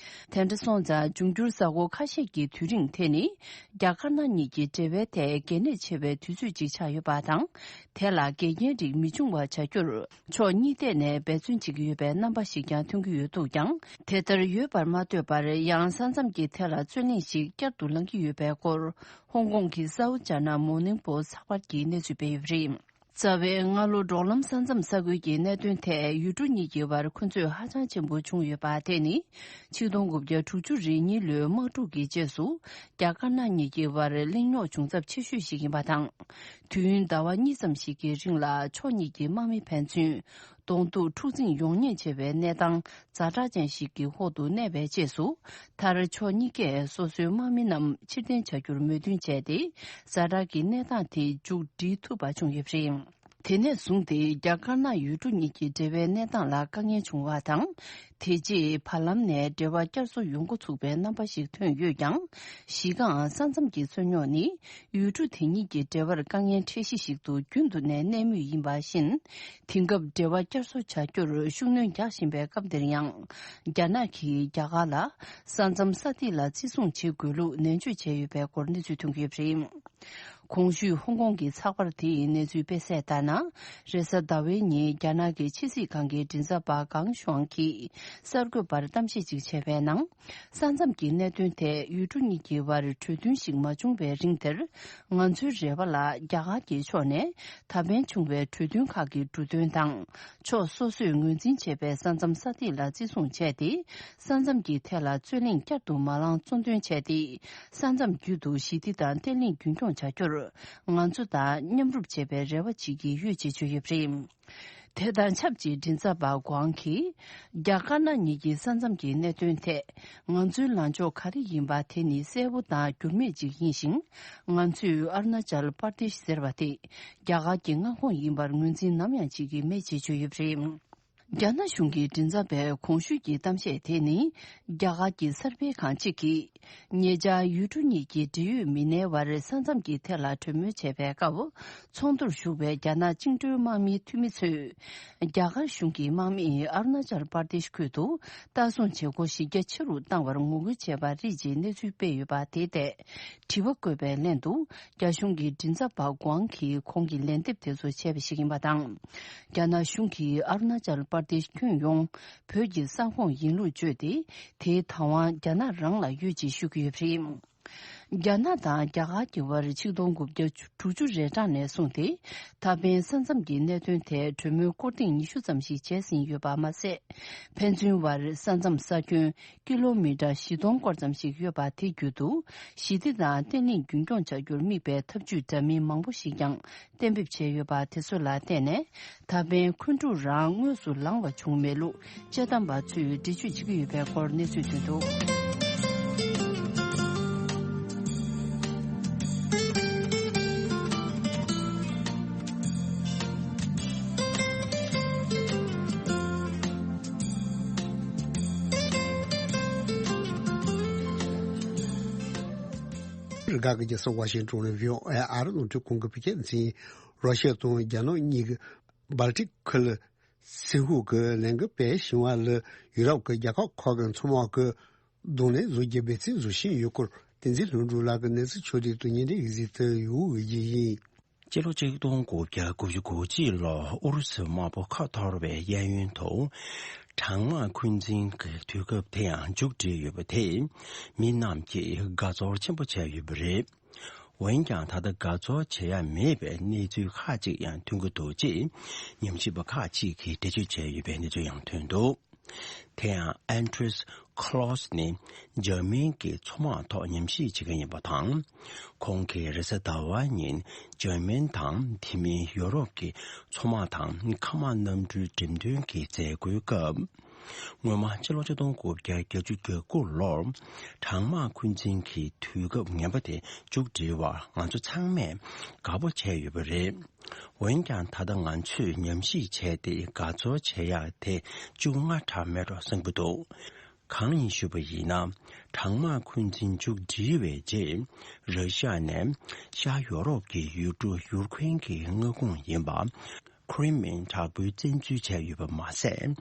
དེ་འདྲ་སོང་ཙང་། འབྱུང་འགྱུར་གཟའ་འཁོར་ཁ་ཤས་ཀྱི་དུས་རིང་དེ་ནི། རྒྱ་དཀར་ནག་གཉིས་ཀྱི་འབྲེལ་བའི་ཐད་གལ་གནད་ཆེ་བའི་དུས་ཚོད་ཅིག་ཆགས་ཡོད་པ་དང་། དེ་ལ་འགལ་རྐྱེན་རིགས་མི་འབྱུང་བ་བྱ་རྒྱུར། ཕྱོགས་གཉིས་ཐད་ནས་འབད་བརྩོན་བྱེད་ཀྱི་ཡོད་པའི་རྣམ་པ་ཞིག་ཀྱང་ཐོན་གྱི་ཡོད་འདུག་ཀྱང་། དེ་ལྟར་ཡོད་པར་མ་ལྟོས་པར། ཡང་ས་མཚམས་ཀྱི་ཐད་ལ་རྩོད་གླེང་ཞིག་བསྐྱར་དུ་ལངས་ཀྱི་ཡོད་པའི་སྐོར། ཧོང་ཀོང་གི་South China Morning Post ཚགས་པར་གྱིས་གནས་ཚུལ་སྤེལ་ཡོད་པ་རེད། རྩ་བའི་སྔ་ལོ་འབྲོག་ལམ་ས་མཚམས་ས་ཁུལ་གྱི་གནད་དོན་ཐད་ཡུལ་གྲུ་གཉིས་ཀྱི་བར་འཁོན་རྩོད་ཧ་ཅང་ཆེན་པོ་བྱུང་ཡོད་པ་དེ་ནི། ཆིག་སྟོང་དགུ་བརྒྱ་དྲུག་ཅུ་རེ་གཉིས་ལོའི་དམག་འཁྲུག་གི་རྗེས་སུ། རྒྱ་དཀར་ནག་གཉིས་ཀྱི་བར་གླེང་རྙོག་བྱུང་ཚབས་ཆེ་ཤོས་ཤིག་ཡིན་པ་དང་། དུས་ཡུན་ཟླ་བ་གཉིས་ཙམ་ཞིག་གི་རིང་ལ་ཕྱོགས་གཉིས་ཀྱི་དམག་མི་ཕན་ཚུན་གདོང་ཐུག་འཁྲུག་འཛིང་ཡོང་ཉེན་ཆེ་བའི་གནས་སྟངས་ཛ་དྲག་ཅན་ཞིག་གི་འོག་ཏུ་གནས་པའི་རྗེས་སུ། མཐར་ཕྱོགས་གཉིས་ཀས་སོ་སོའི་དམག་མི་རྣམས་ཕྱིར་འཐེན་བྱ་རྒྱུར་མོས་མཐུན་བྱས་ཏེ། ཛ་དྲག་གི་གནས་སྟངས་དེ་མཇུག་སྒྲིལ་ཐུབ་པ་བྱུང་ཡོད་པ་རེད། དེ་ནས་བཟུང་སྟེ་རྒྱ་དཀར་ནག་ཡུལ་གྲུ་གཉིས་ཀྱི་འབྲེལ་བའི་གནས་སྟངས་ལ་དཀའ་ངལ་བྱུང་བ་དང་། དེ་རྗེས་བར་ལམ་ནས་འབྲེལ་བ་བསྐྱར་གསོ་ཡོང་འགོ་ཚུགས་པའི་རྣམ་པ་ཞིག་ཐོན་ཡོད་ཀྱང་། གཞི་རྐང་ས་མཚམས་ཀྱི་རྩོད་རྙོག་ནི་ཡུལ་གྲུ་དེ་གཉིས་ཀྱི་འབྲེལ་བར་དཀའ་ངལ་འཕྲད་གཞི་ཞིག་ཏུ་རྒྱུན་དུ་ནས་གནས་མུས་ཡིན་པ་བཞིན། དེང་སྐབས་འབྲེལ་བ་བསྐྱར་གསོ་བྱ་རྒྱུར་ཤུགས་སྣོན་རྒྱག་བཞིན་པའི་སྐབས་འདིར་ཡང་། རྒྱ་ནག་གིས་རྒྱ་གར་ལ་ས་མཚམས་ས་ཐིག་ལ་བརྩི་སྲུང་བྱེད་དགོས་ལུགས་ནན་བརྗོད་བྱས་ཡོད་པའི་སྐོར་གནས་ཚུལ་ཐོན་གྱི་ཡོད་པ་རེད། གོང་ཞུས་ཧོང་ཀོང་གི་ཚགས་པར་དེའི་གནས་ཚུལ་སྤེལ་གསལ་ལྟར་ན། རེས་གཟའ་ཟླ་བའི་ཉིན་རྒྱ་ནག་གི་ཕྱི་སྲིད་ཁང་གི་མགྲིན་ཚབ་པ་ཀང་ཞུའང་གིས་གསར་འགོད་པར་གཏམ་བཤད་ཅིག་བྱས་པའི་ནང་། ས་མཚམས་ཀྱི་གནད་དོན་ཐད་ཡུལ་གྲུ་གཉིས་ཀྱི་བར་གྲོས་མཐུན་ཞིག་མ་བྱུང་བའི་རིང་དེར། ང་ཚོའི་རེ་བ་ལ་རྒྱ་གར་གྱི་ཕྱོགས་ནས་ད་ཕན་བྱུང་བའི་གྲོས་མཐུན་ཁག་གི་འབྲུ་དོན་དང་། ཕྱོགས་སོ་སོས་ངོས་འཛིན་བྱས་པའི་ས་མཚམས་ས་ཐིག་ལ་བརྩི་སྲུང་བྱས་ཏེ། ས་མཚམས་ཀྱི་ཐད་ལ་རྩོད་གླེང་བསྐྱར་དུ་མ་ལངས་གཙོ་འདོན་བྱས་ཏེ། ས་མཚམས་བརྒྱུད་དུ་ཞི་བདེ་དང་བརྟན་ལྷིང་རྒྱུན་འཁྱོངས་བྱ་རྒྱུར། ང་ཚོ་དང་མཉམ་རུབ་བྱེད་པའི་རེ་བ་བྱེད་ཀྱི་ཡོད་ཅེས་བརྗོད་ཡོད་པ་རེད། དེ་དང་ཆབས་ཅིག་མགྲིན་ཚབ་པ་ཀོང་གིས། རྒྱ་དཀར་ནག་གཉིས་ཀྱི་ས་མཚམས་ཀྱི་གནད་དོན་ཐད། ང་ཚོའི་ལངས་ཕྱོགས་ག་རེ་ཡིན་པ་དེ་ནི་གསལ་པོ་དང་འགྱུར་མེད་ཅིག་ཡིན་ཞིང་། ང་ཚོས་ཨ་རུ་ན་ཅལ་པར་དེཤ་ཟེར་བ་དེ། རྒྱ་གར་གྱི་མངའ་ཁོངས་ཡིན་པར་ངོས་འཛིན་ནམ་ཡང་བྱེད་ཀྱི་མེད་ཅེས་བརྗོད་ཡོད་པ་རེད། རྒྱ་ནག་གཞུང་གི་མགྲིན་ཚབ་པས་གོང་ཞུས་ཀྱི་གཏམ་བཤད་དེ་ནི། རྒྱ་གར་གྱི་གསར་སྤེལ་ཁང་གཅིག་གིས། ཉེ་ཆར་ཡུལ་གྲུ་གཉིས་ཀྱི་འབྲེལ་ཡོད་མི་སྣའི་བར་ས་མཚམས་ཀྱི་ཐད་ལ་གྲོས་མོལ་བྱས་པའི་སྐབས། ཚོགས་འདུར་ཞུགས་པའི་རྒྱ་ནག་བཅིངས་འགྲོལ་དམག་མིའི་འཐུས་མི་ཚོས། རྒྱ་གར་གཞུང་གི་དམག་མིས་ཨ་རུ་ན་ཅལ་པར་དེཤ་ཁུལ་དུ་ལྟ་སྲུང་བྱེད་སྒོ་གཞི་རྒྱ་ཆེ་རུ་བཏང་བར་ངོ་རྒོལ་བྱས་པ་རེད་ཅེས་གནས་ཚུལ་སྤེལ་ཡོད་པ་དེ་ཐད། དྲི་བ་བཀོད་པའི་ལན་དུ། རྒྱ་གཞུང་གི་མགྲིན་ཚབ་པ་ཀོང་གིས་ཁོང་གི་ལན་འདེབས་དེ་ཚོ་བྱས་པ་ཞིག་ཡིན་པ་དང་། རྒྱ་ནག་གཞུང་གིས་ཨ་རུ་ན་ཅལ་པར་དེཤ་ཁྱོན་ཡོངས་བོད་ཀྱི་ས་ཁོངས་ཡིན་ལུགས་བརྗོད་དེ། དེའི་བདག་དབང་རྒྱ་ནག་རང་ལ་ཡོད་ཅེས་ཞུ་གི་ཡོད་པ་རེད། རྒྱ་ནག་དང་རྒྱ་གར་གྱི་བར་ཆིག་སྟོང་དགུ་བརྒྱ་དྲུག་ཅུ་རེ་གྲངས་ནས་བཟུང་སྟེ། ད་ཕན་ས་མཚམས་ཀྱི་གནད་དོན་ཐད་གྲོས་མོལ་སྐོར་ཐེངས་ཉི་ཤུ་ཙམ་ཞིག་བྱས་ཟིན་ཡོད་པ་མ་ཟད། ཕན་ཚུན་བར་ས་མཚམས་ས་ཁྱོན་ཀི་ལོ་མི་ཊར་བཞི་སྟོང་སྐོར་ཙམ་ཞིག་ཡོད་པ་དེ་བརྒྱུད་དུ། ཞི་བདེ་དང་བརྟན་ལྷིང་རྒྱུན་འཁྱོངས་བྱ་རྒྱུར་དམིགས་པའི་ཐབས་ཇུས་འདྲ་མིན་མང་པོ་ཞིག་ཀྱང་གཏན་འབེབས་བྱས་ཡོད་པ་དེ་ཚོ་ལ་བརྟེན་ནས། ད་ཕན་འཁོན་འཁྲུག་རང་དངོས་སུ་ལངས་པ་བྱུང་མེད་ལུགས་དཔྱད་གཏམ་པ་ཚོས་འགྲེལ་བརྗོད་བྱེད་ཀྱི་ཡོད་པའི་སྐོར་གནས་ཚུལ་ཐོན་འདུག་རྒྱ་གར་རྒྱལ་ས་ཝ་ཤིང་ཏོན་ནས་བྷི་ཨོ་ཨེ་ཨ་རི་རླུང་འཕྲིན་ཁང་གི་བོད་སྐད་སྡེ་ཚན། རོ་ཤི་ཡ་དང་རྒྱ་ནག་གཉིས་ཀྱིས་སྦལ་ཏིག་ཁུལ་སེམས་ཤུགས་ཀྱི་ལས་འགུལ་སྤེལ་བཞིན་པ་ལ་ཡུ་རོབ་ཀྱི་རྒྱལ་ཁབ་ཁག་གི་མཚོ་དམག་གིས་གདོང་ལེན་བཟོ་རྒྱུའི་འབད་བརྩོན་བཟོ་བཞིན་ཡོད་སྐོར་བསྟན་འཛིན་ལྷུན་གྲུབ་ལགས་ཀྱིས་གནས་ཚུལ་ཕྱོགས་སྒྲིག་ཏུ་སྙན་སྒྲོན་ཡིག་གཟིགས་དུ་ཡོད་ཀྱི་ཡིན། སྤྱི་ལོ་ཆིག་སྟོང་དགུ་བརྒྱ་དགུ་བཅུ་གོ་གཅིག་ལོར་ཨུ་རུ་སུའི་དམག་དཔུང་ཁ་འཐོར་བའི་གཡས་གཡོན་དུ། གྲང་དམག་འཁོན་འཛིན་གྱི་དུས་སྐབས་དེ་ཡང་མཇུག་བསྒྲིལ་ཡོད་པ་དེས་མི་རྣམས་ཀྱིས་དགའ་ཚོར་ཆེན་པོ་བྱས་ཡོད་པ་རེད། འོན་ཀྱང་ད་ལྟ་དགའ་ཚོར་བྱེད་ཡ་མེད་པའི་གནས་ཚུལ་ཁག་ཅིག་ཡང་ཐོན་གྱི་འདུག་ཅེས་ཉམས་ཞིབ་པ་ཁག་ཅིག་གིས་འགྲེལ་བརྗོད་བྱས་ཡོད་པའི་གནས་ཚུལ་ཡང་ཐོན་འདུག་དེ་ཡང་Andreas Kloss་ནི་འཇར་མན་གྱི་མཚོ་དམག་ཐོག་ཉམས་ཞིབ་བྱེད་མཁན་ཡིན་པ་དང་། ཁོང་གིས་རེས་གཟའ་ཟླ་བ་ཉིན་འཇར་མན་དང་དེ་མིན་ཡོ་རོབ་ཀྱི་མཚོ་དམག་དང་མཁའ་དམག་གནམ་གྲུའི་འགྲེམས་སྟོན་གྱི་མཛད་སྒོའི་སྐབས། སྔོན་མ་ཕྱི་ལོ་ཆིག་སྟོང་དགུ་བརྒྱ་བརྒྱད་ཅུ་གྱ་དགུ་ལོར་གྲང་དམག་འཁོན་འཛིན་གྱི་དུས་སྐབས་ངན་པ་དེ་མཇུག་བསྒྲིལ་བར་ང་ཚོ་ཚང་མས་དགའ་པོ་བྱས་ཡོད་པ་རེད། འོན་ཀྱང་ད་ལྟ་ང་ཚོས་ཉམས་ཞིབ་བྱས་ཏེ་དགའ་ཚོར་བྱེད་ཡག་དེ་ཅུང་སྔ་དྲགས་མེད་འགྲོ་བསམ་གྱི་འདུག་གང་ཡིན་ཞུས་པ་ཡིན་ན། གྲང་དམག་འཁོན་འཛིན་མཇུག་བསྒྲིལ་བའི་རྗེས། ར་ཤ་ནས་ཤར་ཡོ་རོབ་ཀྱི་ཡུལ་གྲུ་ཡུར་ཁུན་གྱི་མངའ་ཁོངས་ཡིན་པ། ཁི་རི་མིན་དྲག་པོའི་བཙན་འཛུལ་བྱས་ཡོད་པ་མ་ཟད།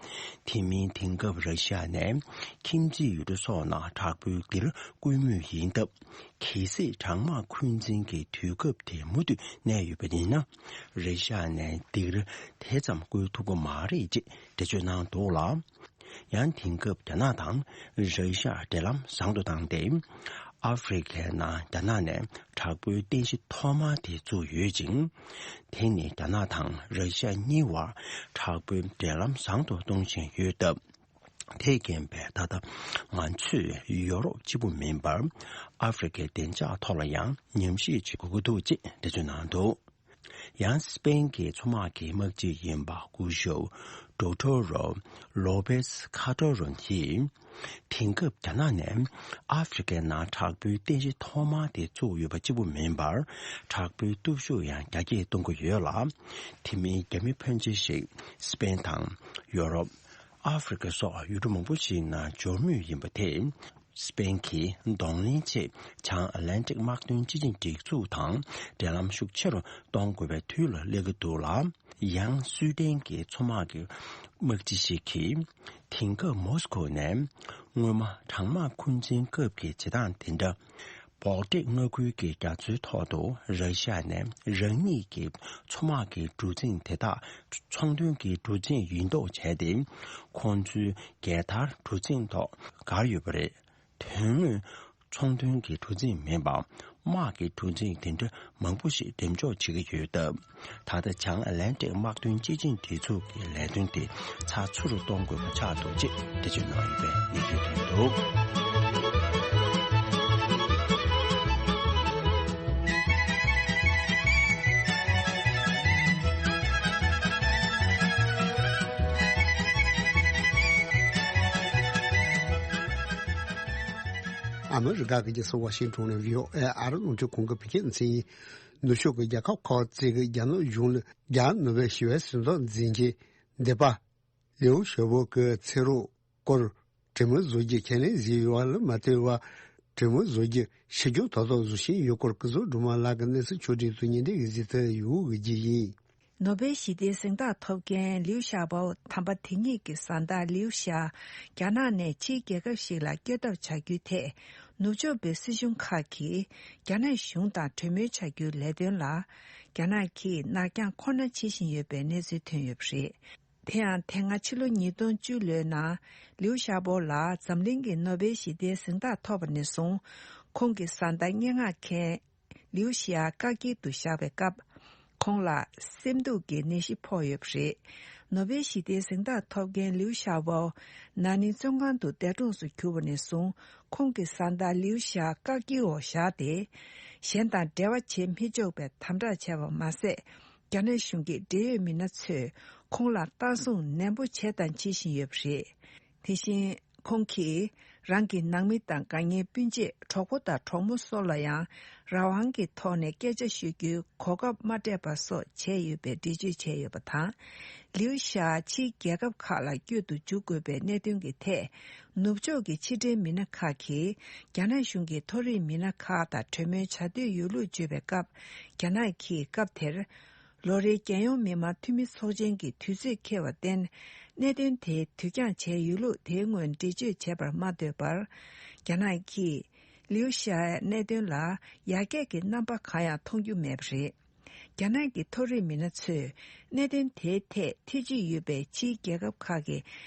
དེ་མིན་དེང་སྐབས་ར་ཤ་ནས་ཁྱིམ་མཚེས་ཡུལ་གྲུ་སོགས་ནང་དྲག་པོའི་སྒེར་བཀོལ་མུས་ཡིན་སྟབས། གལ་སྲིད་གྲང་དམག་འཁོན་འཛིན་གྱི་དུས་སྐབས་དེ་མུ་མཐུད་གནས་ཡོད་པ་ཡིན་ན། ར་ཤ་ནས་སྒེར་དེ་ཙམ་བཀོལ་ཐུབ་ཀྱི་མ་རེད་ཅེས་འགྲེལ་བརྗོད་གནང་འདུག་ལ། ཡང་དེང་སྐབས་རྒྱ་ནག་དང་ར་ཤ་འབྲེལ་ལམ་བཟང་དུ་བཏང་སྟེ། ཨ་ཧྥེ་རི་ཁའི་ནང་རྒྱ་ནག་ནས་དྲག་པོའི་རྟེན་གཞི་ཐོག་མ་དེ་བཙུགས་ཡོད་ཅིང་། དེ་ནི་རྒྱ་ནག་དང་ར་ཤ་གཉིས་བར་དྲག་པོའི་འབྲེལ་ལམ་བཟང་དུ་གཏོང་བཞིན་ཡོད་སྟབས། དེས་རྐྱེན་པས་ད་ལྟ་ང་ཚོས་ཡོ་རོབ་གཅིག་པུ་མིན་པར་ཨ་ཧྥེ་རི་ཁའི་བདེ་འཇགས་ཐོག་ལ་ཡང་ཉམས་ཞིབ་བྱེད་དགོས་ཀྱི་འདུག་ཅེས་འགྲེལ་བརྗོད་གནང་འདུག་ཡང་སི་པེན་གྱི་མཚོ་དམག་གི་དམག་སྤྱི་ཡིན་པ་སྐུ་ཞབས་ཌོག་ཊོ་རོ་ལོ་པེས་ཁ་ཏོ་རོ་ཡིས། དེང་སྐབས་རྒྱ་ནག་ནས་ཨ་ཧྥེ་རི་ཀའི་ནང་དྲག་པོའི་རྟེན་གཞི་ཐོག་མ་དེ་བཙུགས་ཡོད་པ་གཅིག་པུ་མིན་པར། དྲག་པོའི་སྟོབས་ཤུགས་ཡང་རྒྱ་སྐྱེད་གཏོང་གི་ཡོད་ལ། དེ་མིན་རྒྱ་མི་ཕོན་ཆེ་ཞིག་སི་པེན་དང་ཡོ་རོབ། ཨ་ཧྥེ་རི་ཀ་སོགས་ཡུལ་གྲུ་མང་པོ་ཞིག་ནང་འབྱོར་མུས་ཡིན་པ་དེས། སི་པེན་གྱིས་གདོང་ལེན་ཆེད་བྱང་ཨེ་ལན་ཏིག་དམག་དོན་སྤྱི་ཆིངས་སྒྲིག་འཛུགས་དང་འབྲེལ་ལམ་ཤུགས་ཆེ་རུ་གཏོང་དགོས་པའི་དུས་ལ་སླེབས་ཀྱི་འདུག་ལ། ཡང་སུའེ་ཏེན་གྱི་མཚོ་དམག་གི་དམག་སྤྱི་ཞིག་གིས། དེང་སྐབས་མོ་སི་ཁོ་ནས་སྔོན་མ་གྲང་དམག་འཁོན་འཛིན་སྐབས་ཀྱི་བྱེད་སྟངས་དེ་འདྲ། སྦལ་ཏིག་མངའ་ཁུལ་གྱི་རྒྱ་མཚོའི་ཐོག་ཏུ་ར་ཤི་ཡ་ནས་རང་ཉིད་ཀྱི་མཚོ་དམག་གི་གྲུ་གཟིངས་དེ་དག་ཚོང་དོན་གྱི་གྲུ་གཟིངས་ཡིན་མདོག་བྱས་ཏེ། ཁོང་ཚོའི་རྒྱལ་དར་གྲུ་གཟིངས་ཐོག་བཀར་ཡོད་པ་རེད། དོན་དངོས་ཚོང་དོན་གྱི་གྲུ་གཟིངས་མིན་པར་དམག་གི་གྲུ་གཟིངས་དེ་འདྲ་མང་པོ་ཞིག་འགྲེམས་འཇོག་བྱེད་ཀྱི་ཡོད་སྟབས། ད་ལྟ་བྱང་ཨེ་ལན་ཏིག་དམག་དོན་སྤྱི་ཆིངས་སྒྲིག་འཛུགས་ཀྱི་ལས་དོན་དེ་ཚགས་ཚུད་དུ་གཏོང་དགོས་པ་ཆགས་འདུག་ཅེས་འགྲེལ་བརྗོད་གནང་ཡོད་པའི་ཡིག་ཆ་ཐོན་འདུག། ཨ་མི་རི་ཀ་གི་རྒྱལ་ས་ཝ་ཤིང་ཊོན་ནས་བྷི་ཨོ་ཨེ་ཨ་རི་རླུང་འཕྲིན་ཁང་གི་བོད་སྐད་སྡེ་ཚན་ཡིན། ནུབ་ཕྱོགས་ཀྱི་རྒྱལ་ཁབ་ཁག་ཅིག་གིས་རྒྱ་ནག་གཞུང་ལ་རྒྱ་ནོ་བེལ་ཞི་བའི་གཟེངས་རྟགས་འཛིན་མཁན་སྡེ་པ་ལིའུ་ཞའོ་པོ་གི་ཚེ་སྲོག་སྐོར་གྲོས་མོལ་བཟོ་རྒྱུ་ཁས་ལེན་བཟོས་ཡོད་པ་ལ་མ་ལྟོས་པར། གྲོས་མོལ་བཟོ་རྒྱུ་ཕྱིར་འགྱངས་ཏག་ཏག་བཟོ་བཞིན་ཡོད་སྐོར་སྐུ་ཚབ་སྒྲོལ་མ་ལགས་ཀྱིས་གནས་ཚུལ་ཕྱོགས་སྒྲིག་ཚུལ་ཉིན་དེ་གི་གཟིགས་ཚུལ་ཡོད་དགོས་ཀྱི་ཡིན། ནོ་བེལ་ཞི་བདེའི་གཟེངས་རྟགས་ཐོབ་མཁན་ལིའུ་ཞའོ་པོ་དམ་པ་དེ་ཉིད་ཀྱི་བཟའ་ཟླ་ལིའུ་ཞའོ་རྒྱ་ནག་ནས་ཕྱིའི་རྒྱལ་ཁབ་ཞིག་ལ་བསྐྱོད་ཐབས་བྱ་རྒྱུའི་ཐད། ནུབ་ཕྱོགས་པའི་སྲིད་གཞུང་ཁག་གིས་རྒྱ་ནག་གཞུང་དང་གྲོས་མོལ་བྱ་རྒྱུའི་ལས་དོན་ལ། རྒྱ་ནག་གིས་ནར་འགྱངས་ཁོ་ན་བྱེད་བཞིན་ཡོད་པའི་གནས་ཚུལ་ཐོན་ཡོད་པ་རེད། དེ་ཡང་དེ་སྔ་ཕྱི་ལོ་ཉིས་སྟོང་བཅུ་ལོའི་ནང་ལིའུ་ཞའོ་པོ་ལ་འཛམ་གླིང་གི་ནོ་བེལ་ཞི་བདེའི་གཟེངས་རྟགས་ཐོབ་པ་ནས་བཟུང་ཁོང་གི་བཟའ་ཟླ་སྙན་ངག་མཁན་ལིའུ་ཞི་ཡ་བཀག་སྐྱིལ་དུ་བཞག་པའི་སྐབས། ཁོང་ལ་སེམས་སྡུག་གི་ནད་གཞི་ཕོག་ཡོད་པ་རེད། ནོ་བེལ་ཞི་བདེའི་གཟེངས་རྟགས་ཐོབ་མཁན་ལིའུ་ཞའོ་པོ་ན་ནིང་བཙོན་ཁང་དུ་འདས་གྲོངས་སུ་གྱུར་པ་ནས་བཟུང་ཁོང་གི་བཟའ་ཟླ་ལིའུ་ཞི་ཡ་བཀག་སྐྱིལ་འོག་བཞག་སྟེ། གཞན་དང་འབྲེལ་བ་བྱེད་མི་ཆོག་པའི་དམ་དྲག་བྱས་པ་མ་ཟད། རྒྱ་ནག་གཞུང་གི་འབྲེལ་ཡོད་མི་སྣ་ཚོས་ཁོང་ལ་ལྟ་སྲུང་ནན་པོ་བྱས་དང་བྱེད་བཞིན་ཡོད་པ་རེད། དེ་བཞིན་ཁོང་གིས་རང་གི་ནང་མི་དང་དགའ་ཉེ་སྤུན་མཆེད་གྲོགས་པོ་དང་གྲོགས་མོ་སོགས་ལ་ཡང་རང་དབང་གི་ཐོག་ནས་སྐད་ཆ་ཤོད་རྒྱུའི་གོ་སྐབས་མ་སྤྲད་པ་སོགས་བྱས་ཡོད་པའི་འགྲེལ་བརྗོད་བྱས་ཡོད་པ་དང་། ལིའུ་ཞའོ་ཕྱིའི་རྒྱལ་ཁབ་ཁག་ལ་བསྐྱོད་དུ་འཇུག་དགོས་པའི་གནད་དོན་གྱི་ཐད། ནུབ་ཕྱོགས་ཀྱི་ཕྱི་འབྲེལ་མི་སྣ་ཁག་གིས་རྒྱ་ནག་གཞུང་གི་མཐོ་རིམ་མི་སྣ་ཁག་དང་གྲོས་མོལ་བྱ་འདོད་ཡོད་ལུགས་བརྗོད་པའི་སྐབས། རྒྱ་ནག་གིས་སྐབས་དེར། ལོ་རེའི་རྒྱལ་ཡོངས་མི་དམངས་འཐུས་མི་ཚོགས་ཆེན་གྱི་དུས་ཚོད་འཁེལ་བར་བརྟེན། གནད་དོན་དེ་དུས་འགྱངས་བྱས་ཡོད་ལུགས་དེའི་སྔོན་འགྲེལ་བརྗོད་བྱས་པར་མ་ལྟོས་པར། རྒྱ་ནག་གིས་ལིའུ་ཞའོ་ཡའི་གནད་དོན་ལ་ཡར་རྒྱས་ཀྱི་རྣམ་པ་གང་ཡང་མཐོང་རྒྱུ་མེད་པ་རེད། རྒྱ་ནག་གི་མཐོ་རིམ་མི་སྣ་ཚོས་གནད་དོན་དེའི་ཐད་ཐེ་བྱུས་ཡོད་པའི་ཕྱིའི་རྒྱལ་ཁབ་ཁག་གི་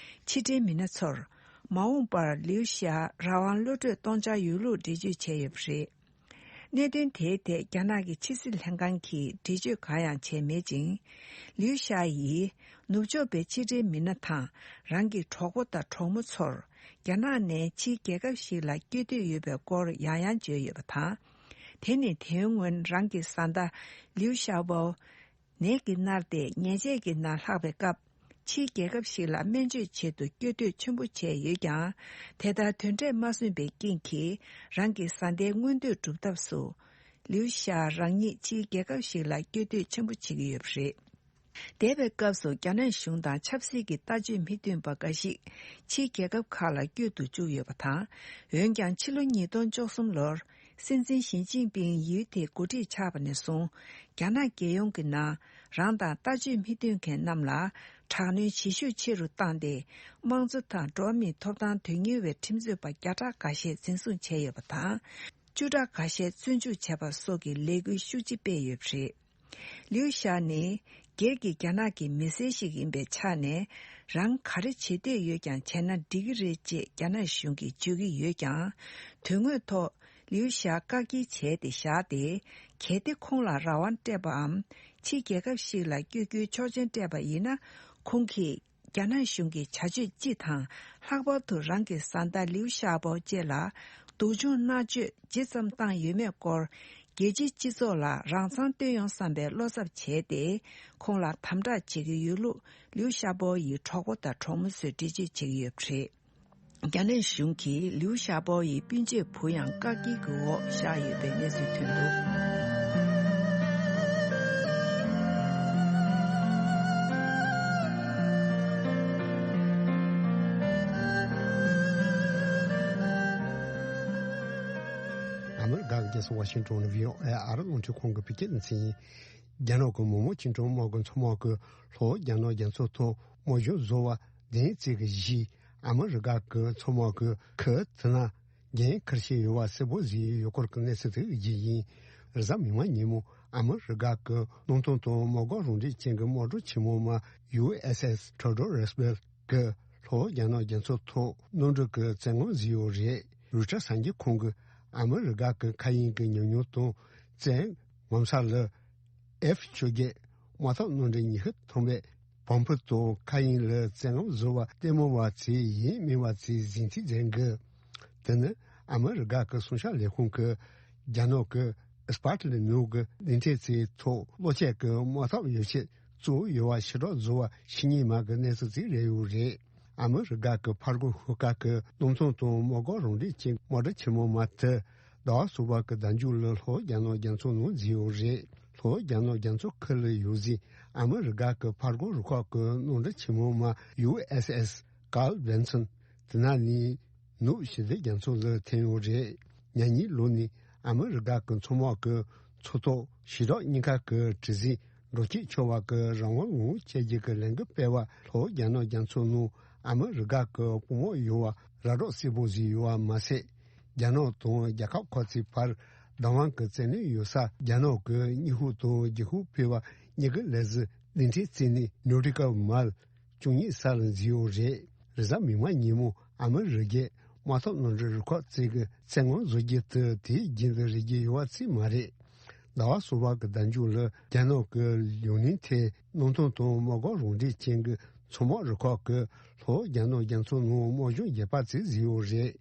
ཕྱི་འབྲེལ་མི་སྣ་ཚོར། མ་འོངས་པར་ལིའུ་ཞའོ་རང་དབང་གློད་གྲོལ་གཏོང་འཆར་ཡོད་ལུགས་འགྲེལ་བརྗོད་བྱས་ཡོད་པ་རེད། གནད་དོན་དེའི་ཐད་རྒྱ་ནག་གི་ཕྱི་སྲིད་ལྷན་ཁང་གིས་འགྲེལ་བརྗོད་གང་ཡང་བྱས་མེད་ཅིང་། ལིའུ་ཞའོ་ཡིས་ནུབ་ཕྱོགས་པའི་ཕྱི་འབྲེལ་མི་སྣ་དང་རང་གི་གྲོགས་པོ་དང་གྲོགས་མོ་ཚོར་རྒྱ་ནག་ནས་ཕྱིའི་རྒྱལ་ཁབ་ཞིག་ལ་བསྐྱོད་འདོད་ཡོད་པའི་སྐོར་ཡང་ཡང་བརྗོད་ཡོད་པ་དང་། དེ་ནི་དེའི་སྔོན་རང་གི་བཟའ་ཟླ་ལིའུ་ཞའོ་པོ། ནད་ཀྱིས་མནར་ཏེ་ཉལ་ཆས་ཀྱི་ནང་ལྷག་པའི་སྐབས། ཕྱིའི་རྒྱལ་ཁབ་ཞིག་ལ་སྨན་བཅོས་ཆེད་དུ་སྐྱོད་འདོད་ཆེན་པོ་བྱས་ཡོད་ཀྱང་། དེ་ལྟར་དོན་འབྲས་མ་སོན་པའི་རྐྱེན་གྱིས། རང་གི་བཟའ་ཟླའི་མངོན་འདོད་སྒྲུབ་ཐབས་སུ། ལིའུ་ཞའོ་རང་ཉིད་ཕྱིའི་རྒྱལ་ཁབ་ཞིག་ལ་སྐྱོད་འདོད་ཆེན་པོ་བྱེད་ཀྱི་ཡོད་པ་རེད། འདས་པའི་སྐབས་སུ་རྒྱ་ནག་གཞུང་དང་ཆབ་སྲིད་ཀྱི་ལྟ་སྤྱོད་མི་མཐུན་པ་འགའ་ཞིག་ཕྱིའི་རྒྱལ་ཁབ་ཁག་ལ་བསྐྱོད་དུ་བཅུག་ཡོད་པ་དང་། འོན་ཀྱང་ཕྱི་ལོ་ཉིས་སྟོང་བཅུ་གསུམ་ལོར། སྲིད་འཛིན་ཞི་ཅིན་ཕིང་ཡུལ་དེའི་འགོ་ཁྲིད་ཆགས་པ་ནས་བཟུང་། རྒྱ་ནག་རྒྱལ་ཡོངས་ཀྱི་ནང་རང་དང་ལྟ་སྤྱོད་མི་མཐུན་མཁན་རྣམས་ལ་དྲག་གནོན་བྱེད་ཤུགས་ཆེ་རུ་བཏང་སྟེ། དམངས་གཙོ་དང་འགྲོ་བ་མིའི་ཐོབ་ཐང་དོན་གཉེར་བའི་ཁྲིམས་རྩོད་པ་བརྒྱ་ཕྲག་འགའ་ཤས་འཛིན་བཟུང་བྱས་ཡོད་པ་དང་། བཅུ་ཕྲག་འགའ་ཤས་བཙོན་འཇུག་བྱས་པ་སོགས་ཀྱི་ལས་འགུལ་ཤུགས་ཆེ་སྤེལ་ཡོད་པ་རེད། ལིའུ་ཞའོ་ནི་སྒེར་གྱི་རྒྱ་ནག་གི་མི་སེར་ཞིག་ཡིན་པའི་ཆ་ནས། རང་ག་རེ་བྱེད་འདོད་ཡོད་ཀྱང་བྱས་ན་འགྲིག་གི་རེད་ཅེས་རྒྱ་ནག་གཞུང་གིས་བརྗོད་ཀྱི་ཡོད་ཀྱང་། དོན་དངོས་ཐོག་ལིའུ་ཞའོ་བཀག་སྐྱིལ་བྱས་ཏེ་བཞག་སྟེ། གལ་ཏེ་ཁོང་ལ་རང་དབང་སྤྲད་པའམ། ཕྱིའི་རྒྱལ་ཁབ་ཞིག་ལ་བསྐྱོད་རྒྱུའི་ཆོག་མཆན་སྤྲད་པ་ཡིན་ན། ཁོང་གིས་རྒྱ་ནག་གཞུང་གི་བྱ་སྤྱོད་སྤྱི་དང་། ལྷག་པར་དུ་རང་གི་བཟའ་ཟླ་ལིའུ་ཞའོ་པོ་བཅས་ལ་སྡུག་སྦྱོང་མནར་གཅོད་ཇི་ཙམ་བཏང་ཡོད་མེད་སྐོར། རྒྱལ་སྤྱིའི་སྤྱི་ཚོགས་ལ་རང་མཚང་སྟོན་ཡོང་བསམ་པའི་བློ་འཚབ་བྱས་ཏེ། ཁོང་ལ་དམ་དྲག་བྱེད་ཀྱི་ཡོད་ལུགས་ལིའུ་ཤ་པོ་ཡི་གྲོགས་པོ་དང་གྲོགས་མོ་ཚོས་འགྲེལ་བརྗོད་བྱེད་ཀྱི་ཡོད་པ་རེད། རྒྱ་ནག་གཞུང་གིས་ལིའུ་ཤ་པོ་ཡི་སྤུན་མཆེད་བུ་ཡང་བཀག་སྐྱིལ་གྱི་འོག་བཞག་ཡོད་པའི་གནས་ཚུལ་ཐོན་འདུག། ཨ་མི་རི་ཀ་གི་རྒྱལ་ས་ཝ་ཤིང་ཊོན་ནས་བྷི་ཨོ་ཨེ་ཨ་རི་རླུང་འཕྲིན་ཁང་གི་བོད་སྐད་སྡེ་ཚན་ཡིན། རྒྱ་ནག་གི་མི་དམངས་བཅིངས་འགྲོལ་དམག་གི་མཚོ་དམག་གིས་ལྷོ་རྒྱ་ནག་རྒྱ་མཚོ་ཐོག་དམག་སྦྱོང་བཟོ་བ་བདེན་རྩིས་ཀྱི་གཞི། ཨ་མི་རི་ཀ་གི་མཚོ་དམག་གི་ཁུ་ཐི་ན་འགན་འཁུར་བཞིན་ཡོད་པ་གསལ་པོ་བཟོས་ཡོད་སྐོར་གྱི་གནས་ཚུལ་དེ་བརྒྱུད་ཡིན། རེས་གཟའ་མིག་དམར་ཉིན་མོ་ཨ་མི་རི་ཀ་གི་སྣུམ་ཐོན་དང་མ་དགོས་རང་འགྲེལ་ཅན་གྱི་དམག་གྲུ་ཆེན་མོ་མ་ཡུ་ཨེས་ཨེས་ཐི་ཨོ་ཌོ་རོ་རུ་སི་བེལ་གྱིས་ལྷོ་རྒྱ་ནག་རྒྱ་མཚོ་ཐོག་གནམ་གྲུ་གི་བཙན་དབང་བཟོས་ཡོད་རེད། རོའི་ཊར་གསར་འགྱུར་ཁང་གིས་ཨ་མི་རི་ཀ་གི་མཁའ་དབྱིངས་ཀྱི་ཉམས་མྱོང་དང་བཙན་ངོ་མཚར་ལ། ཨེཕ་བཅོ་བརྒྱད་དམག་འཐབ་གནམ་གྲུ་ཉི་ཤུ་ཐམ་པའི་བོམ་ཕུ་དང་མཁའ་དབྱིངས་ལ་བཙན་དབང་བཟོ་བ་ལྟད་མོ་བ་ཚོས་ཡིན་མིན་བ་ཚོས་གཟིགས་མཐིལ་འཛིན་གི། དེ་ནི་ཨ་མི་རི་ཀ་གི་སྲུང་སྐྱོབ་ལས་ཁུངས་ཀྱིས་རྒྱ་ནག་གི་ཨེ་སི་པཱ་ཊི་ལི་ནུའུ་གི་གླིང་ཕྲན་ཚོའི་ཐོག་གློག་ཆས་ཀྱི་དམག་འཐབ་ཡོ་བྱད་བཙུགས་ཡོད་པ་ཕྱིར་སྒྲོག་བཟོ་བ་ཕྱི་ཉིན་མ་གི་གནས་ཚུལ་ཅིག་རེད་ཡོད་རེད། ཨ་མི་རི་ཀ་གི་ཕར་རྒོལ་ཤོག་ཁག་གི་གནམ་ཐང་དང་དམག་སྒར་རང་འགྲེལ་གྱི་དམག་གྲུ་ཆེན་མོ་མ་དེ་ཟླ་བ་གསུམ་པ་གི་ཟླ་མཇུག་ལ་ལྷོ་རྒྱ་ནག་རྒྱ་མཚོ་ནང་འཛུལ་ཡོད་རེད། ལྷོ་རྒྱ་ནག་རྒྱ་མཚོ་ཁུལ་ལ་ཡོད་སའི་ཨ་མི་རི་ཀ་གི་ཕར་རྒོལ་རུ་ཁག་གི་གནམ་གྲུ་ཆེན་མོ་མ་ཡུ་ཨེས་ཨེས་ཀཱརལ་བྷེན་སོན་དེ་ན་ནས་ནུབ་ཞི་བདེ་རྒྱ་མཚོ་ལ་ཐོན་ཡོད་རེད། ཉེ་ཉིན་ལོ་ནས་ཨ་མི་རི་ཀ་གི་མཚོ་དམག་གི་མཚོ་ཐོག་ཞི་དྲག་གཉིས་ཀ་གི་གྲུ་གཟིངས་འགྲོ་སྐྱོད་ཆོག་པ་གི་རང་དབང་ལོངས་སྤྱོད་རྒྱུ་གི་ལས་འགུལ་སྤེལ་བ་ལྷོ་རྒྱ་ནག་རྒྱ་མཚོ་ནང་ཨ་མི་རི་ཀ་གི་དཔུང་དམག་ཡོད་པ་ར་སྒྲོག་གསལ་པོ་བཟོས་ཡོད་པ་མ་ཟད། རྒྱ་ནག་དང་རྒྱལ་ཁབ་ཁག་ཅིག་བར་བདག་དབང་གི་བཙན་གནོན་ཡོད་ས་རྒྱ་ནག་གི་སྙི་ཧུ་དང་ཇི་ཧུ་ཕུའེ་བ་གཉིས་ཀྱི་ལས་གཞི་གླིང་ཕྲན་རྩེ་ནས་ནོ་ཊི་ཀལ་མཱལ་བཅུ་གཉིས་ས་ལ་འཛུལ་ཡོད་རེད། རེས་གཟའ་མིག་དམར་ཉིན་མོ་ཨ་མི་རི་ཀས་དམག་འཐབ་གནམ་གྲུ་རུ་ཁག་ཅིག་གི་བཙན་དབང་བཟོ་རྒྱུ་དེ་དེའི་རྒྱུན་དུ་རེག་གི་ཡོད་པ་ཅིག་མ་རེད། ཟླ་བ་གསུམ་པ་གི་ཟླ་མཇུག་ལ་རྒྱ་ནག་གི་ཡུན་ནན་ཐའེ་གནམ་ཐང་དང་དམག་སྒར་རང་འགྲེལ་ཅན་གྱི་མཚོ་དམག་རུ་ཁག་གིས་ལྷོ་རྒྱ་ནག་རྒྱ་མཚོ་ནང་དམག་སྦྱོང་རྒྱས་པ་ཅིག་བཟོས་ཡོད་རེད།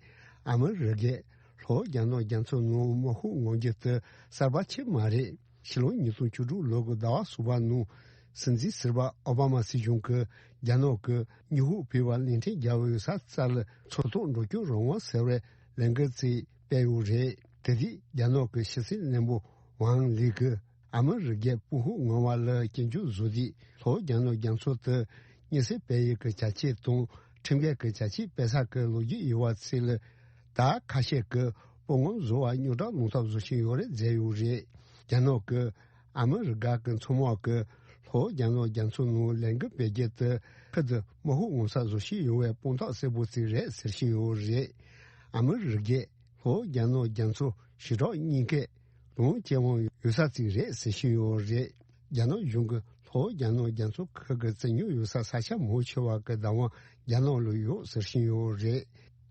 ཨ་མི་རི་ཀས་ལྷོ་རྒྱ་ནག་རྒྱ་མཚོ་ནང་དམག་ཤུགས་མངོན་འགྱུར་དེ་གསར་པ་ཆེ་མ་རེད། ཕྱི་ལོ་ཉིས་སྟོང་བཅུ་དྲུག་ལོ་གི་ཟླ་བ་གསུམ་པ་ནང་སྲིད་འཛིན་ཟུར་པ་ཨོ་བྷ་མ་སྲིད་གཞུང་གིས་རྒྱ་ནག་གི་སྙི་ཧུ་ཕུའེ་བ་གླིང་ཕྲན་རྒྱལ་བའི་ས་རྩ་ལ་མཚོ་ཐོག་འགྲོ་སྐྱོད་རང་དབང་ཟེར་བའི་ལས་འགུལ་ཅིག་སྤེལ་ཡོད་རེད། དེ་དུས་རྒྱ་ནག་གི་ཕྱི་སྲིད་བློན་པོ་ཝང་ལི་གིས་ཨ་མི་རི་ཀའི་དཔུང་ཤུགས་མངའ་བ་ལ་སྐྱོན་བརྗོད་བཟོ་དུས་ལྷོ་རྒྱ་ནག་རྒྱ་མཚོ་དེ་མཉེན་གསོད་སྤེལ་ཡུལ་གྱི་བྱ་སྤྱོད་དང་ཁྲིམས་འགལ་གྱི་བྱ་སྤྱོད་སྤེལ་ས་ཀྱི་ལོ་རྒྱུས་ཡོད་པ་ཚོ་ལ་ད་ཁ་ཤས་ཀྱིས་དཔུང་ངོམ་བཟོ་བ་རྙོག་དྲ་སློང་ཐབས་བཟོ་བཞིན་ཡོད་རེད་བརྗོད་ཡོད་རེད། རྒྱ་ནག་གི་ཨ་མི་རི་ཀ་གི་མཚོ་དམག་གིས་ལྷོ་རྒྱ་ནག་རྒྱ་མཚོ་ནང་ལས་འགུལ་སྤེལ་རྒྱུ་དེ་ཁུལ་དུ་དམག་ཤུགས་མངོན་གསལ་བཟོ་བཞིན་ཡོད་པའི་དཔང་རྟགས་གསལ་པོ་ཅིག་རེད་ཟེར་བཞིན་ཡོད་རེད། ཨ་མི་རི་ཀས་ལྷོ་རྒྱ་ནག་རྒྱ་མཚོ་ཞི་དྲག་གཉིས་ཀའི་ལུང་སྐྱེ་དབང་ཡོད་ས་ཅིག་རེད་ཟེར་བཞིན་ཡོད་རེད། རྒྱ་ནག་གཞུང་གིས་ལྷོ་རྒྱ་ནག་རྒྱ་མཚོ་ཁུལ་གྱི་བཙན་ཉུང་ཡོད་ས་ས་ཆ་མང་ཆེ་བ་གི་བདག་དབང་རྒྱ་ནག་ལ་ཡོད་ཟེར་བཞིན་ཡོད་རེད།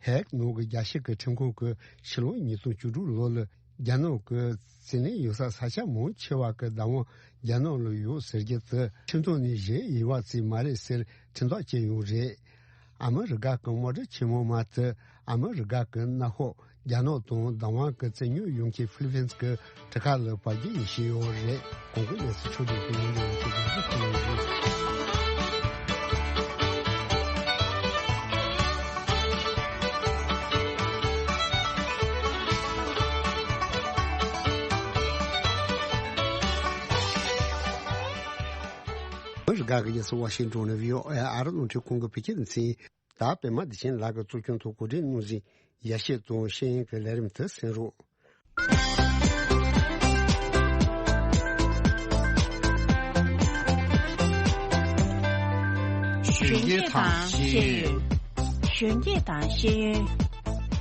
ཧེག་ནང་གི་རྒྱལ་སྤྱི་གི་ཁྲིམས་ཁང་གིས་ཕྱི་ལོ་ཉིས་སྟོང་བཅུ་དྲུག་ལོ་ལ་རྒྱ་ནག་གི་བཙན་གནོན་ཡོད་ས་ས་ཆ་མང་ཆེ་བ་གི་བདག་དབང་རྒྱ་ནག་ལ་ཡོད་ཟེར་རྒྱུ་དེ་ཁྲིམས་ཐོག་ནས་བཞེས་ཡོད་པ་ཅིག་མ་རེད་ཟེར་ཁྲིམས་ཐག་བཅད་ཡོད་རེད། ཨ་མི་རི་ཀ་གི་དམག་གྲུ་ཆེན་མོ་མ་དེ་ཨ་མི་རི་ཀ་གི་མནའ་ཤོག་རྒྱ་ནག་དང་བདག་དབང་གི་བཙན་གནོན་ཡོང་མཁན་ཧྥི་ལི་ཕིན་གྱི་གྲུ་ཁ་ལ་བར་བརྒལ་ཡེ་བཞིན་ཡོད་རེད། གོང་གི་གནས་ཚུལ་ཕྱོགས་བསྒྲིགས་པའི་ཡོང་འབྲེལ་ཡོད་ཚུལ་དོན་ཚུལ་ཁོ་ན་ཡིན། ཨ་མི་རི་ཀ་གི་རྒྱལ་ས་ཝ་ཤིང་ཏོན་ནས་བྷི་ཨོ་ཨེ་ཨ་རི་རླུང་འཕྲིན་ཁང་གི་བོད་སྐད་སྡེ་ཚན། ད་པད་མ་བདེ་ཆེན་ལགས་ཀྱིས་གཙོ་སྐྱོང་དུ་གོ་སྒྲིག་གནང་ཟིན་ཡ་ཤེས་དང་ཤེས་ཡོན་གྱི་ལས་རིམ་དེ་གསན་རོགས། གཞོན་སྐྱེས་དང་ཤེས་ཡོན། གཞོན་སྐྱེས་དང་ཤེས་ཡོན།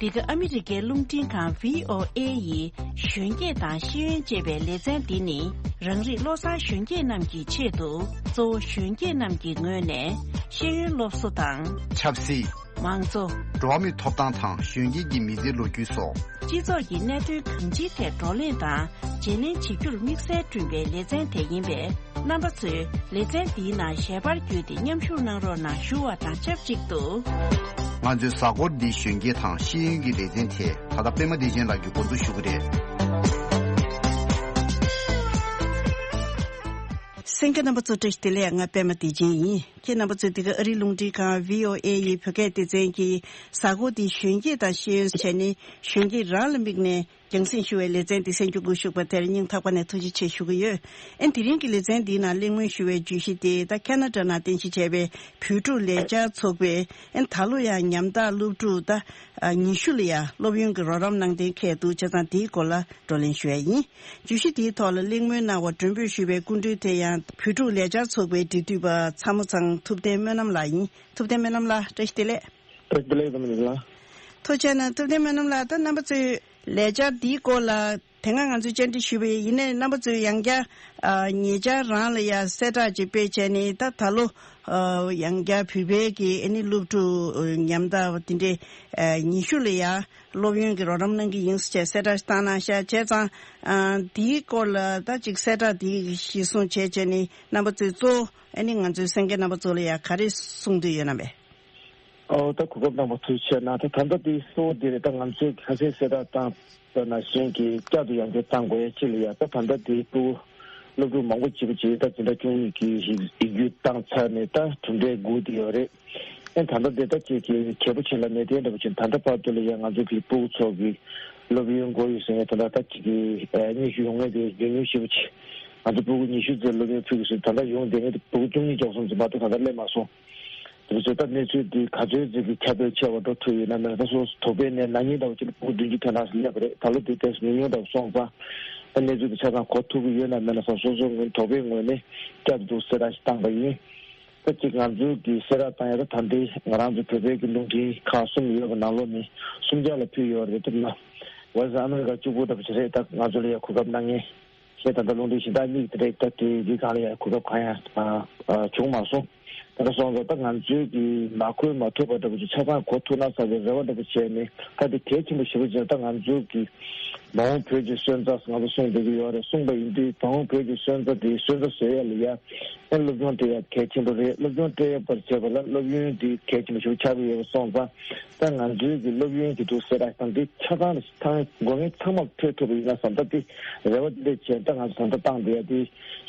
འདི་ག་ཨ་མི་རི་ཀའི་རླུང་འཕྲིན་ཁང་བྷི་ཨོ་ཨེ་ཡི་གཞོན་སྐྱེས་དང་ཤེས་ཡོན་ཅེས་པའི་ལེ་ཚན་འདི་ནི། རང་རིགས་བློ་བཟང་གཞོན་སྐྱེས་རྣམས་ཀྱི་ཆེད་དུ། གཙོ་བོ་གཞོན་སྐྱེས་རྣམས་ཀྱི་ངོས་ནས་ཤེས་ཡོན་སློབ་གསོ་དང་། ཆབ་སྲིད། མང་གཙོ། འགྲོ་བ་མིའི་ཐོབ་ཐང་དང་གཞོན་སྐྱེས་ཀྱི་མི་ཚེའི་ལོ་རྒྱུས་སོགས། སྤྱི་ཚོགས་ཀྱི་གནད་དོན་གང་ཅིའི་ཐད་བགྲོ་གླེང་དང་བརྗེ་ལེན་བྱེད་རྒྱུར་དམིགས་བསལ་བསྐྲུན་པའི་ལེ་ཚན་དེ་ཡིན་པས། རྣམ་པ་ཚོས་ལེ་ཚན་འདིའི་ནང་ཞལ་པར་བརྒྱུད་དེ་མཉམ་ཞུགས་གནང་རོགས་གནང་ཞུ་བ་དང་ཆབས་ཅིག་ཏུ། ང་ཚོའི་གཟའ་འཁོར་འདིའི་གཞོན་སྐྱེས་དང་ཤེས་ཡོན་གྱི་ལེ་ཚན་དེ་ད་ལྟ་པད་མ་བདེ་ཆེན་ལགས་ཀྱིས་འགོ་འཛུགས་ཞུ་གི་རེད། གསན་མཁན་རྣམ་པ་ཚོ་བཀྲ་ཤིས་བདེ་ལེགས། ང་པད་མ་བདེ་ཆེན་ཡིན། ཁྱེད་རྣམ་པ་ཚོས་འདི་ག་ཨ་རིའི་རླུང་འཕྲིན་ཁང་བྷི་ཨོ་ཨེ་ཡི་བོད་སྐད་སྡེ་ཚན་གྱི་གཟའ་འཁོར་འདིའི་གཞོན་སྐྱེས་དང་ཤེས་ཡོན་བྱས་ནས་གཞོན་སྐྱེས་རང་ལ་དམིགས་ནས་རྒྱང་སྲིང་ཞུ་བའི་ལེ་ཚན་འདི་གསན་རྒྱུ་འགོ་ཞུགས་པ་དེར་སྙིང་ཐག་པ་ནས་ཐུགས་རྗེ་ཆེ་ཞུ་གི་ཡོད། ཨན་དེ་རིང་གི་ལེ་ཚན་འདིའི་ནང་གླེང་མོལ་ཞུ་བའི་བརྗོད་གཞི་དེ་ད་ཁ་ན་ཌ་ནང་རྟེན་གཞི་བྱས་པའི་བོད་ཕྲུག་ལས་འཆར་ཚོགས་པས་ཨན་ད་ལོ་ཡང་ཉམ་ཐག་སློབ་ཕྲུག་ད་ཉི་ཤུ་ལ་ཡང་སློབ་ཡོན་གྱི་རོགས་རམ་གནང་གཏན་འཁེལ་འདུག་བྱས་ཙང་དེའི་སྐོར་ལ་བགྲོ་གླེང་ཞུ་ཡ་ཡིན། བརྗོད་གཞི་དེའི་ཐོག་ལ་གླེང་མོལ་གནང་བར་མགྲོན་འབོད་ཞུས་པའི་སྐུ་མགྲོན་དེ་ཡང་བོད་ཕྲུག་ལས་འཆར་ཚོགས་པའི་འབྲེལ་མཐུད་པ་ཚ་མོ་ཚང་ཐུབ་བསྟན་སྨོན་ལམ་ལགས་ཡིན། ཐུབ་བསྟན་སྨོན་ལམ་ལགས་བཀྲ་ཤིས་བདེ་ལེགས། བཀྲ་ཤིས་བདེ་ལེགས་རྡོ་རྗེ་ལགས། ཐུགས་རྗེ་གནང་། ཐུབ་བསྟན་སྨོན་ལམ་ལགས། ད་རྣམ་པ་ཚོས་ལས་འཆར་འདིའི་སྐོར་ལ་དེ་སྔ་ང་ཚོས་བཅར་འདྲི་ཞུས་པ་ཡིན་ནའི་རྣམ་པ་ཚོས་ཡང་བསྐྱར་ཨ་ཉེ་ཆར་རང་ལ་ཡང་གསལ་བསྒྲགས་ཅིག་སྤེལ་བྱས་ནས་ད་ད་ལོ་ཨ་ཡང་བསྐྱར་བོད་པའི་གི་ཨ་ནི་སློབ་ཕྲུག་ཉམ་ཐག་དེ་འདྲའི་ཨ་ཉི་ཤུ་ལ་ཡང་སློབ་ཡོན་གྱི་རོགས་རམ་གནང་གི་ཡིན་ཟེར་བྱས་གསལ་བསྒྲགས་བཏང་གནང་ཤག་བྱས་ཙང་ཨ་འདིའི་སྐོར་ལ་ད་ཅིག་གསལ་བསྒྲགས་འདི་གཞིར་བཟུང་བྱས་བྱས་ནས་རྣམ་པ་ཚོས་གཙོ་བོ་ཨ་ནི་ང་ཚོའི་གསན་མཁན་རྣམ་པ་ཚོ་ལ་ཡང་ག་རེ་གསུང་འདོད་ཡོད་ན་བས། ཨོ་ད་གོ་སྐབས་གནང་བ་ཐུགས་རྗེ་ཆེ་གནང་། ད་ད་ལྟ་དེ་གཙོ་བོ་དེ་རེད། ད་ང་ཚོས་ཁ་སང་གསལ་བསྒྲགས་བཏང་པ་ནང་བཞིན་གྱི་བསྐྱར་དུ་ཡང་བསྐྱར་བཏང་དགོས་ཡ་ཅིག་ལ་ཡ། ད་ད་ལྟ་དེ་ཕྲུ་གུ་སློབ་ཕྲུག་མང་པོ་ཅིག་པ་ཅིག་ད་འཛིན་གྲྭ་བཅུ་གཉིས་ཀྱི་ཡིག་ཡིག་རྒྱུགས་བཏང་ཚར་ནས་ད་གྲུབ་འབྲས་སྒུག་བསྡད་ཡོད་རེད། ཨེ་ད་ལྟ་དེ་ད་ཅིག་གི་གལ་པོ་ཆེ་ལ་གནས་དེ་འདྲ་པོ་ཅིག་ད་ལྟ་བར་དུ་ལ་ཡ་ང་ཚོ་གི་ཕྲུ་གུ་ཚོ་གི་སློབ་ཡོན་དགོས་ཡོད་ཟེར་ནས་ད་ལྟ་ད་ཅིག་གི་ཨེ་སྙན་ཞུ་ཡོང་མཁན་དེ་ཉུང་ཉུང་ཞེ་པོ་ཅིག་ང་ཚོ་ཕྲུ་གུ་ཉི་ཤུ་ཙམ་སློབ་ཡོན་ཕུལ་གྱི་ཟེར་ད་ལྟ་ཡོང་བསྡད་མཁན་དེ་ཕྲུ་གུ་བཅུ་གཉིས་ཙམ་ཙམ་མ་གཏོགས་ད་ལྟ་སླེབས་མ་སོང་། དེ་ཚོ་ད་གནས་ཚུལ་འདི་ག་ཚོད་ཅིག་གི་ཁྱབ་སྤེལ་ཆེ་བ་འགྲོ་ཐུབ་ཡོད་ན་མེད་ན། ད་སོ་སོ་དོགས་པའི་ནས་ན་ནིང་ལྟ་བུ་ཅིག་ལ་ཕྲུ་གུ་བདུན་ཅུ་ཐོན་ནས་སླེབས་པ་རེད། ད་ལོ་འདི་ཏོག་ཙམ་ཉུང་ཉུང་འདྲ་བོ་སོང་ཙང་ད་གནས་ཚུལ་འདི་ཆ་ཚང་གོ་ཐུབ་ཀྱི་ཡོད་ན་མེད་ན་སོ་སོ་སོ་ངོས་དོགས་པའི་ངོས་ནས་བསྐྱར་དུ་གསལ་བསྒྲགས་ཤིག་བཏང་པ་ཡིན། ད་ཅིག་ང་ཚོའི་གི་གསལ་བསྒྲགས་བཏང་ཡ་ད་ད་ལྟའི་ང་རང་ཚོ་བོད་པའི་གི་རླུང་འཕྲིན་ཁག་གསུམ་ཡོད་པ་ནང་ལོགས་ནས་གསུམ་ཆར་ལ་ཕུལ་ཡོད་རེད། དེ་ན་ཝོ་ཡི་སི་ཨ་མི་རི་ཀ་གཅིག་པུ་འདྲ་པོ་ཞིག་རེད། ད་ང་ཚོ་ལ་ཡ་གོ་སྐབས་གནང་མཁན། ཞེས་ད་ལྟ་རླུང་འཕྲིན་གཞན་དག་གཉིས་དེ་རེད། ད་དེ་རིགས་གང་ལ་ཡང་གོ་སྐབས་གང་ཡང་ཨ་ཨ་བྱུང་མ་སོང་། ད་ལྟ་སོང་ཙང་ད་ང་ཚོའི་གི་མ་གོ་མ་ཐུབ་པ་འདྲ་པོ་ཅིག་ཆ་ཚང་གོ་ཐུབ་ན་བསམ་པའི་རེ་བ་འདྲ་པོ་བྱས་ནས། ད་དེ་གལ་ཆེན་པོ་ཞེ་པོ་ཅིག་ད་ང་ཚོའི་གི་མ་འོངས་བོད་ཀྱི་སོན་རྩ་ང་ཚོ་གསུངས་བསྡད་ཀྱི་ཡོད་རེད། གསུངས་པ་ཡིན་དུས་མ་འོངས་བོད་ཀྱི་སོན་རྩ་དེ་སོན་རྩ་བཟོ་ཡ་ལ་ཡ་ཨེ་སློབ་སྦྱོང་སྤྲད་ཡ་གལ་ཆེན་པོ་རེད། སློབ་སྦྱོང་སྤྲད་ཡ་བར་བྱས་པ་ལ་སློབ་ཡོན་དེ་གལ་ཆེན་པོ་ཞེ་པོ་ཆགས་ཀྱི་ཡོད་པ་སོང་ཙང་། ད་ང་ཚོའི་གི་སློབ་ཡོན་གྱི་འདུག་གསལ་བསྒྲགས་དང་དེ་ཆ་ཚང་ལ་ཐང་དགོས་ངེས་ཚང་མར་ཐོས་ཐུབ་པ་ཡིན་ན་བསམ། ད་དེ་རེ་བ་དེ་འདྲ་བྱས། ད་ང་ཚོ་ད་ལྟ་བཏང་བསྡད་ཡ་དེ་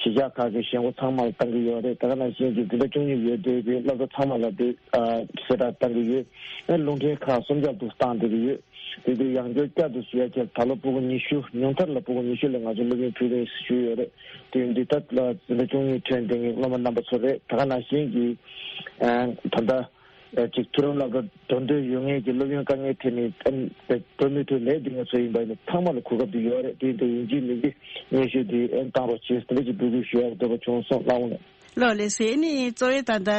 གཞིས་ཆགས་ཁག་གི་གཞིས་འགོ་ཚང་མ་ལ་བཏང་གི་ཡོད་རེད། ད་ག་ནང་བཞིན་གྱི་འཛིན་གྲྭ་བཅུ་གཉིས་ཡོད་དེ་དེ་སློབ་གྲྭ་ཚང་མ་ལ་དེ་ཨ་གསལ་བསྒྲགས་བཏང་གི་ཡོད། ཨེ་རླུང་འཕྲིན་ཁག་གསུམ་ཆར་དུ་བཏང་བསྡད་ཀྱི་ཡོད། དེ་དུས་ཡང་བསྐྱར་བསྐྱར་དུ་ཞུ་ཡ་བྱས། ད་ལོ་ཕྲུ་གུ་ཉི་ཤུ་ཉུང་མཐར་ལ་ཕྲུ་གུ་ཉི་ཤུ་ལ་ང་ཚོ་སློབ་ཡོན་ཕུལ་རེད་ཞུས་ཡོད་རེད། དེ་ཡིན་དུས་ད་ལ་འཛིན་གྲྭ་བཅུ་གཉིས་ཐོན་བསྡད་མཁན་སློབ་མ་རྣམ་པ་ཚོ་རེད། ད་ག་ནང་བཞིན་གྱི་ཨ་ད་ལྟ། ཨ་ཅིག་མཐོ་རིམ་སློབ་གྲྭ་འགྲོ་འདོད་ཡོད་མཁན་གྱི་སློབ་ཡོན་དཀའ་ངལ་འཕྲད་མཁན་ཨ་འགྲོ་མི་ཐུབ་ལས་འདི་ང་ཚོ་ཡིན་པ་ཡིན་ན་ཚང་མ་ལ་གོ་སྐབས་དེ་ཡོད་རེད། དེ་ཡིན་དུས་ཡིན་གཅིག་མིན་གཅིག་སྙན་ཞུ་དེ་ཨ་བཏང་རོགས་བྱེད་ཟེར་ཅིག་འབོད་སྐུལ་ཞུ་ཡག་འདོད་པ་བྱུང་སོང་། གནང་འོང་། ལགས་ལགས་སོ། ཨ་ནི་གཙོ་བོའི་ད་ལྟ་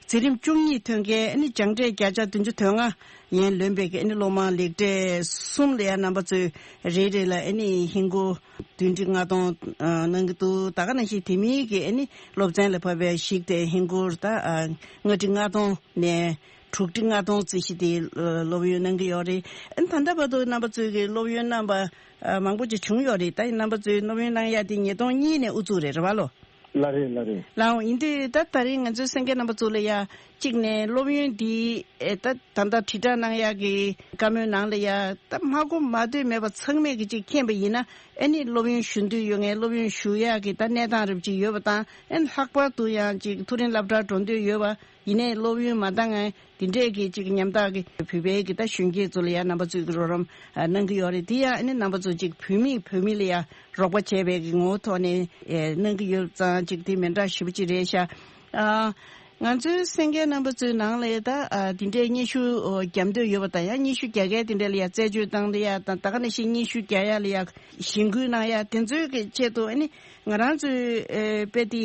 འཛིན་རིམ་བཅུ་གཉིས་ཐོན་མཁན་ཨ་ནི་སྦྱངས་འབྲས་བརྒྱ་ཆ་བདུན་ཅུ་དོན་ལྔ་ཡན་ལོན་པའི་གི་ཨ་ནི་སློབ་མ་ལེགས་གྲས་གསུམ་ལ་ཡང་རྣམ་པ་ཚོས་རེ་རེ་ལ་ཨ་ནི་ཧིན་སྒོར་བདུན་ཁྲི་ལྔ་སྟོང་ཨ་གནང་གི་འདུག་ད་ག་ནང་བཞིན་དེ་མིན་གྱི་ཨ་ནི་སློབ་ཚན་ལ་བབས་པའི་གཞིགས་ཏེ་ཧིན་སྒོར་ད་ཨ་ལྔ་ཁྲི་ལྔ་སྟོང་ནས་དྲུག་ཁྲི་ལྔ་སྟོང་རྩིས་གཞི་དེ་ཨ་སློབ་ཡོན་གནང་གི་ཡོད་རེད། ཨ་ནི་ད་ལྟ་བར་དུ་རྣམ་པ་ཚོས་ཀྱི་སློབ་ཡོན་གནང་པ་ཨ་མང་པོ་ཅིག་བྱུང་ཡོད་རེད། ད་རྣམ་པ་ཚོས་སློབ་ཡོན་གནང་ཡ་དེ་ཉིས་སྟོང་གཉིས་ནས་དབུ་ཚུགས་རེད། རེད་བ་ལོ། ལགས་རེད། ལགས་རེད། ལགས་འོང་། ཡིན་དུས་ད་ད་རིང་ང་ཚོའི་གསན་མཁན་རྣམ་པ་ཚོ་ལ་ཡ་གཅིག་ནས་སློབ་ཡོན་འདི་ཨེ་ད་ད་ལྟ་དྲིལ་བསྒྲགས་གནང་ཡག་གི་བཀའ་མོལ་ནང་ལ་ཡ་ད་མ་གོ་མ་ཐོས་མེད་པ་ཚང་མས་གི་གཅིག་མཁྱེན་པ་ཡིན་ན་ཨེ་ནི་སློབ་ཡོན་ཞུ་འདོད་ཡོད་མཁན་སློབ་ཡོན་ཞུ་ཡག་གི་ད་གནས་སྟངས་རབ་ཅིག་ཡོད་པ་དང་ཨེ་ལྷག་པར་དུ་ཡང་ཅིག་མཐོ་རིམ་སློབ་གྲྭར་འགྲོ་འདོད་ཡོད་པ་ཡིན་ནའི་སློབ་ཡོན་མ་འདང་ངེ་འདི་འདྲས་ཀྱི་ཅིག་ཉམ་ཐག་གི་བོད་པའི་གི་ད་གཞོན་སྐྱེས་ཚོ་ལ་ཡང་རྣམ་པ་ཚོས་ཀྱི་རོགས་རམ་ཨ་གནང་གི་ཡོད་རེད། དེ་ཡང་ཨ་ནི་རྣམ་པ་ཚོ་ཅིག་བོད་མིས་བོད་མི་ལ་ཡང་རོགས་པ་བྱས་པའི་གི་ངོ་བོ་ཐོག་ནས་ཨེ་གནང་གི་ཡོད་ཙང་ཅིག་དེ་མི་འདྲ་ཞེ་པོ་ཅིག་རེད་ཤག་ཨ་ང་ཚོའི་གསན་མཁན་རྣམ་པ་ཚོའི་ནང་ལ་ད་ཨ་དེ་འདྲའི་སྙན་ཞུ་ཨོ་བརྒྱབ་འདོད་ཡོད་པ་དང་ཡང་སྙན་ཞུ་རྒྱག་མཁན་དེ་འདྲ་ལ་ཡང་རྩད་གཅོད་བཏང་སྟེ་ཡ་དང་ད་ག་ནང་བཞིན་སྙན་ཞུ་རྒྱག་ཡ་ལ་ཡང་གཞེན་སྐུལ་གནང་ཡ་དེ་ཚོའི་གི་ཆེད་དུ་ཨ་ནི་ང་རང་ཚོའི་ཨེ་དཔེ་དེ་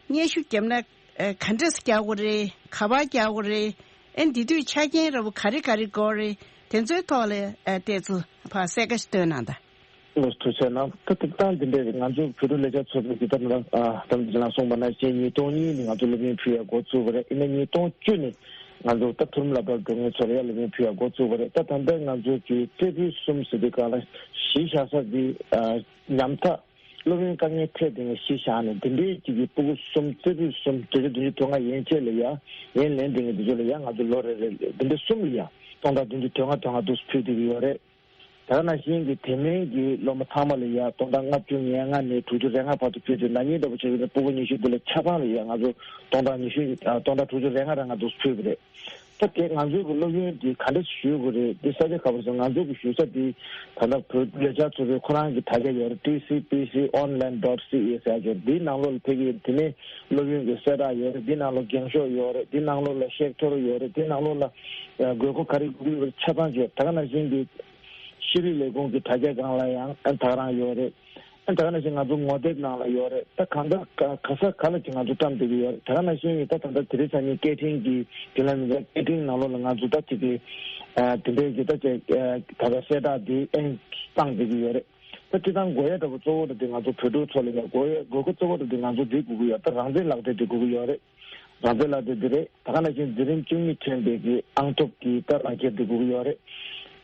སྙན་ཞུ་བརྒྱབ་ན། ཨེ་ག་འདྲས་རྒྱག་དགོས་རེད། ག་པར་རྒྱག་དགོས་རེད། ཨེ་འདི་དུས་ཆ་རྐྱེན་འདྲ་པོ་ག་རེ་ག་རེ་དགོས་རེད། དེ་ཚོའི་ཐོག་ལ་ཨེ་ཏོག་ཙམ་ཕར་གསལ་ཁ་ཞིག་སྟོན་གནང་དང་། ལགས་སོ། ཐུགས་རྗེ་གནང་། ད་ཐུགས་སྟངས་འདི་འདྲས་རེད། ང་ཚོ་བོད་ཕྲུག་ལས་འཆར་ཚོགས་པའི་གི་ད་ལྟ་ཨ་ད་ལྟ་ལ་གསུངས་པ་ནང་བཞིན་ཉིས་སྟོང་གཉིས་ནས་ང་ཚོ་སློབ་ཡོན་ཕུལ་ཡ་འགོ་བཙུགས་པ་རེད། ཡིན་ན་ཉིས་སྟོང་བཅུ་ནས་ང་ཚོ་ད་མཐོ་རིམ་སློབ་གྲྭར་འགྲོ་མཁན་ཚོ་ལ་ཡ་སློབ་ཡོན་ཕུལ་ཡ་འགོ་བཙུགས་པ་རེད། ད་ད་ལྟ་ང་ཚོ་གི་རྩེ་ཕུད་གསུམ་ཟེར་དུས་སྒང་ལ་གཞི་བཞག་ས་འདི་ཨ་ཉམ་ཐག་སློབ་ཡོན་དཀའ་ངལ་འཕྲད་བསྡད་མཁན་གཞི་བཞག་ནས་འདི་འདྲའི་ཅིག་གི་ཕྲུ་གུ་གསུམ་རྩེ་ཕུད་གསུམ་བརྒྱ་ཆ་བདུན་ཅུ་དོན་ལྔ་ཡན་ཆད་ལ་ཡ་ཡན་ལེན་བསྡད་མཁན་འདི་ཚོ་ལ་ཡ་ང་ཚོ་ལོ་རེ་རེ་འདི་འདྲ་གསུམ་ལ་ཡ་སྟོང་ཕྲག་བདུན་ཅུ་དོན་ལྔ་དོན་ལྔ་འདུག་སེ་ཕུལ་བསྡད་ཀྱི་ཡོད་རེད། ད་ག་ནང་བཞིན་གྱི་དེ་མིན་གྱི་སློབ་མ་ཚང་མ་ལ་ཡ་སྟོང་ཕྲག་ལྔ་བཅུ་ང་ལྔ་ནས་དྲུག་ཅུ་རེ་ལྔ་བར་དུ་ཕུལ་ཏེ། ན་ནིང་ལྟ་བུ་བྱས་པ་ཡིན་ན་སྤུ་གུ་ཉི་ཤུ་འདི་ལ་ཆ་ཚང་ལ་ཡ་ང་ཚོ་སྟོང་ཕྲག་ཉི་ཤུ་ཨ་སྟོང་ཕྲག་དྲུག་ཅུ་རེ་ལྔ་རེ་ང་ཚོ་ཕུལ་བ་རེད། ད་དེ་ང་ཚོ་གི་སློབ་ཡོན་འདི་ག་འདྲ་ཞུ་དགོས་རེད། འདི་ས་ཆ་ག་པར་སོང་། ང་ཚོ་གི་ཞུ་ས་འདི་ད་ལྟ་བོད་ལས་འཆར་ཚོགས་པའི་ཁོ་རང་གི་དྲ་རྒྱ་ཡོད་རེད། T C P C online dot C A ཟེར་ཡ་ཅིག་འདིའི་ནང་ལོགས་ལ་ཕ་གི་དེ་ནས་སློབ་ཡོན་གྱི་གསལ་བསྒྲགས་ཡོད་རེད། འདི་ནང་ལོགས་འགེངས་ཤོག་ཡོད་རེད། འདི་ནང་ལོགས་ལ་བཤད་ཐོ་རུ་ཡོད་རེད། འདི་ནང་ལོགས་ལ་ཨ་དགོས་མཁོ་ག་རེ་དགོས་ཀྱི་ཡོད་རེད་ཆ་ཚང་བརྗོད། ད་ག་ནང་བཞིན་གྱི་ཤེས་རིག་ལས་ཁུངས་ཀྱི་དྲ་རྒྱ་སྒང་ལ་ཡང་ཨ་ད་ག་རང་ཡོད་རེད། ཨ་ད་ག་ནང་བཞིན་ང་ཚོ་ངོ་དེབ་ནང་ལ་ཡོད་རེད། ད་གང་ལྟར་ག་ག་ས་ག་ལ་ཅིག་ང་ཚོ་བཀྲམ་བསྡད་ཀྱི་ཡོད་རེད། ད་ག་ནང་བཞིན་ད་ད་ལྟ་དེ་རིང་སང་ཉིན་སྐད་འཕྲིན་གྱི་རྒྱུན་ལས་མི་སྣ་སྐད་འཕྲིན་ནང་ལོགས་ལ་ང་ཚོ་ད་ཅིག་གི་ཨ་དེ་འདྲའི་གི་ད་ཅིག་ཨ་ད་ལྟ་གསལ་བསྒྲགས་འདི་ཨེ་བཏང་བསྡད་ཀྱི་ཡོད་རེད། ད་སྤྱིར་བཏང་དགོས་ཡ་འདྲ་པོ་གཙོ་བོ་འདྲ་དེ་ང་ཚོ་བོད་ཕྲུག་ཚོ་ལ་ཡང་དགོས་ཡ་དགོས་མཁོ་གཙོ་བོ་འདྲ་དེ་ང་ཚོ་འདི་དགོས་ཀྱི་ཡོད། ད་རང་བཙན་ལག་དེབ་དེ་དགོས་ཀྱི་ཡོད་རེད། རང་བཙན་ལག་དེབ་དེ་རེད། ད་ག་ནང་བཞིན་འཛིན་རིམ་བཅུ་གཉིས་ཐོན་པའི་གི་ཨང་ཐོབ་ཀྱི་ད་ལག་ཁྱེར་དེ་དགོས་ཀྱི་ཡོད་རེད།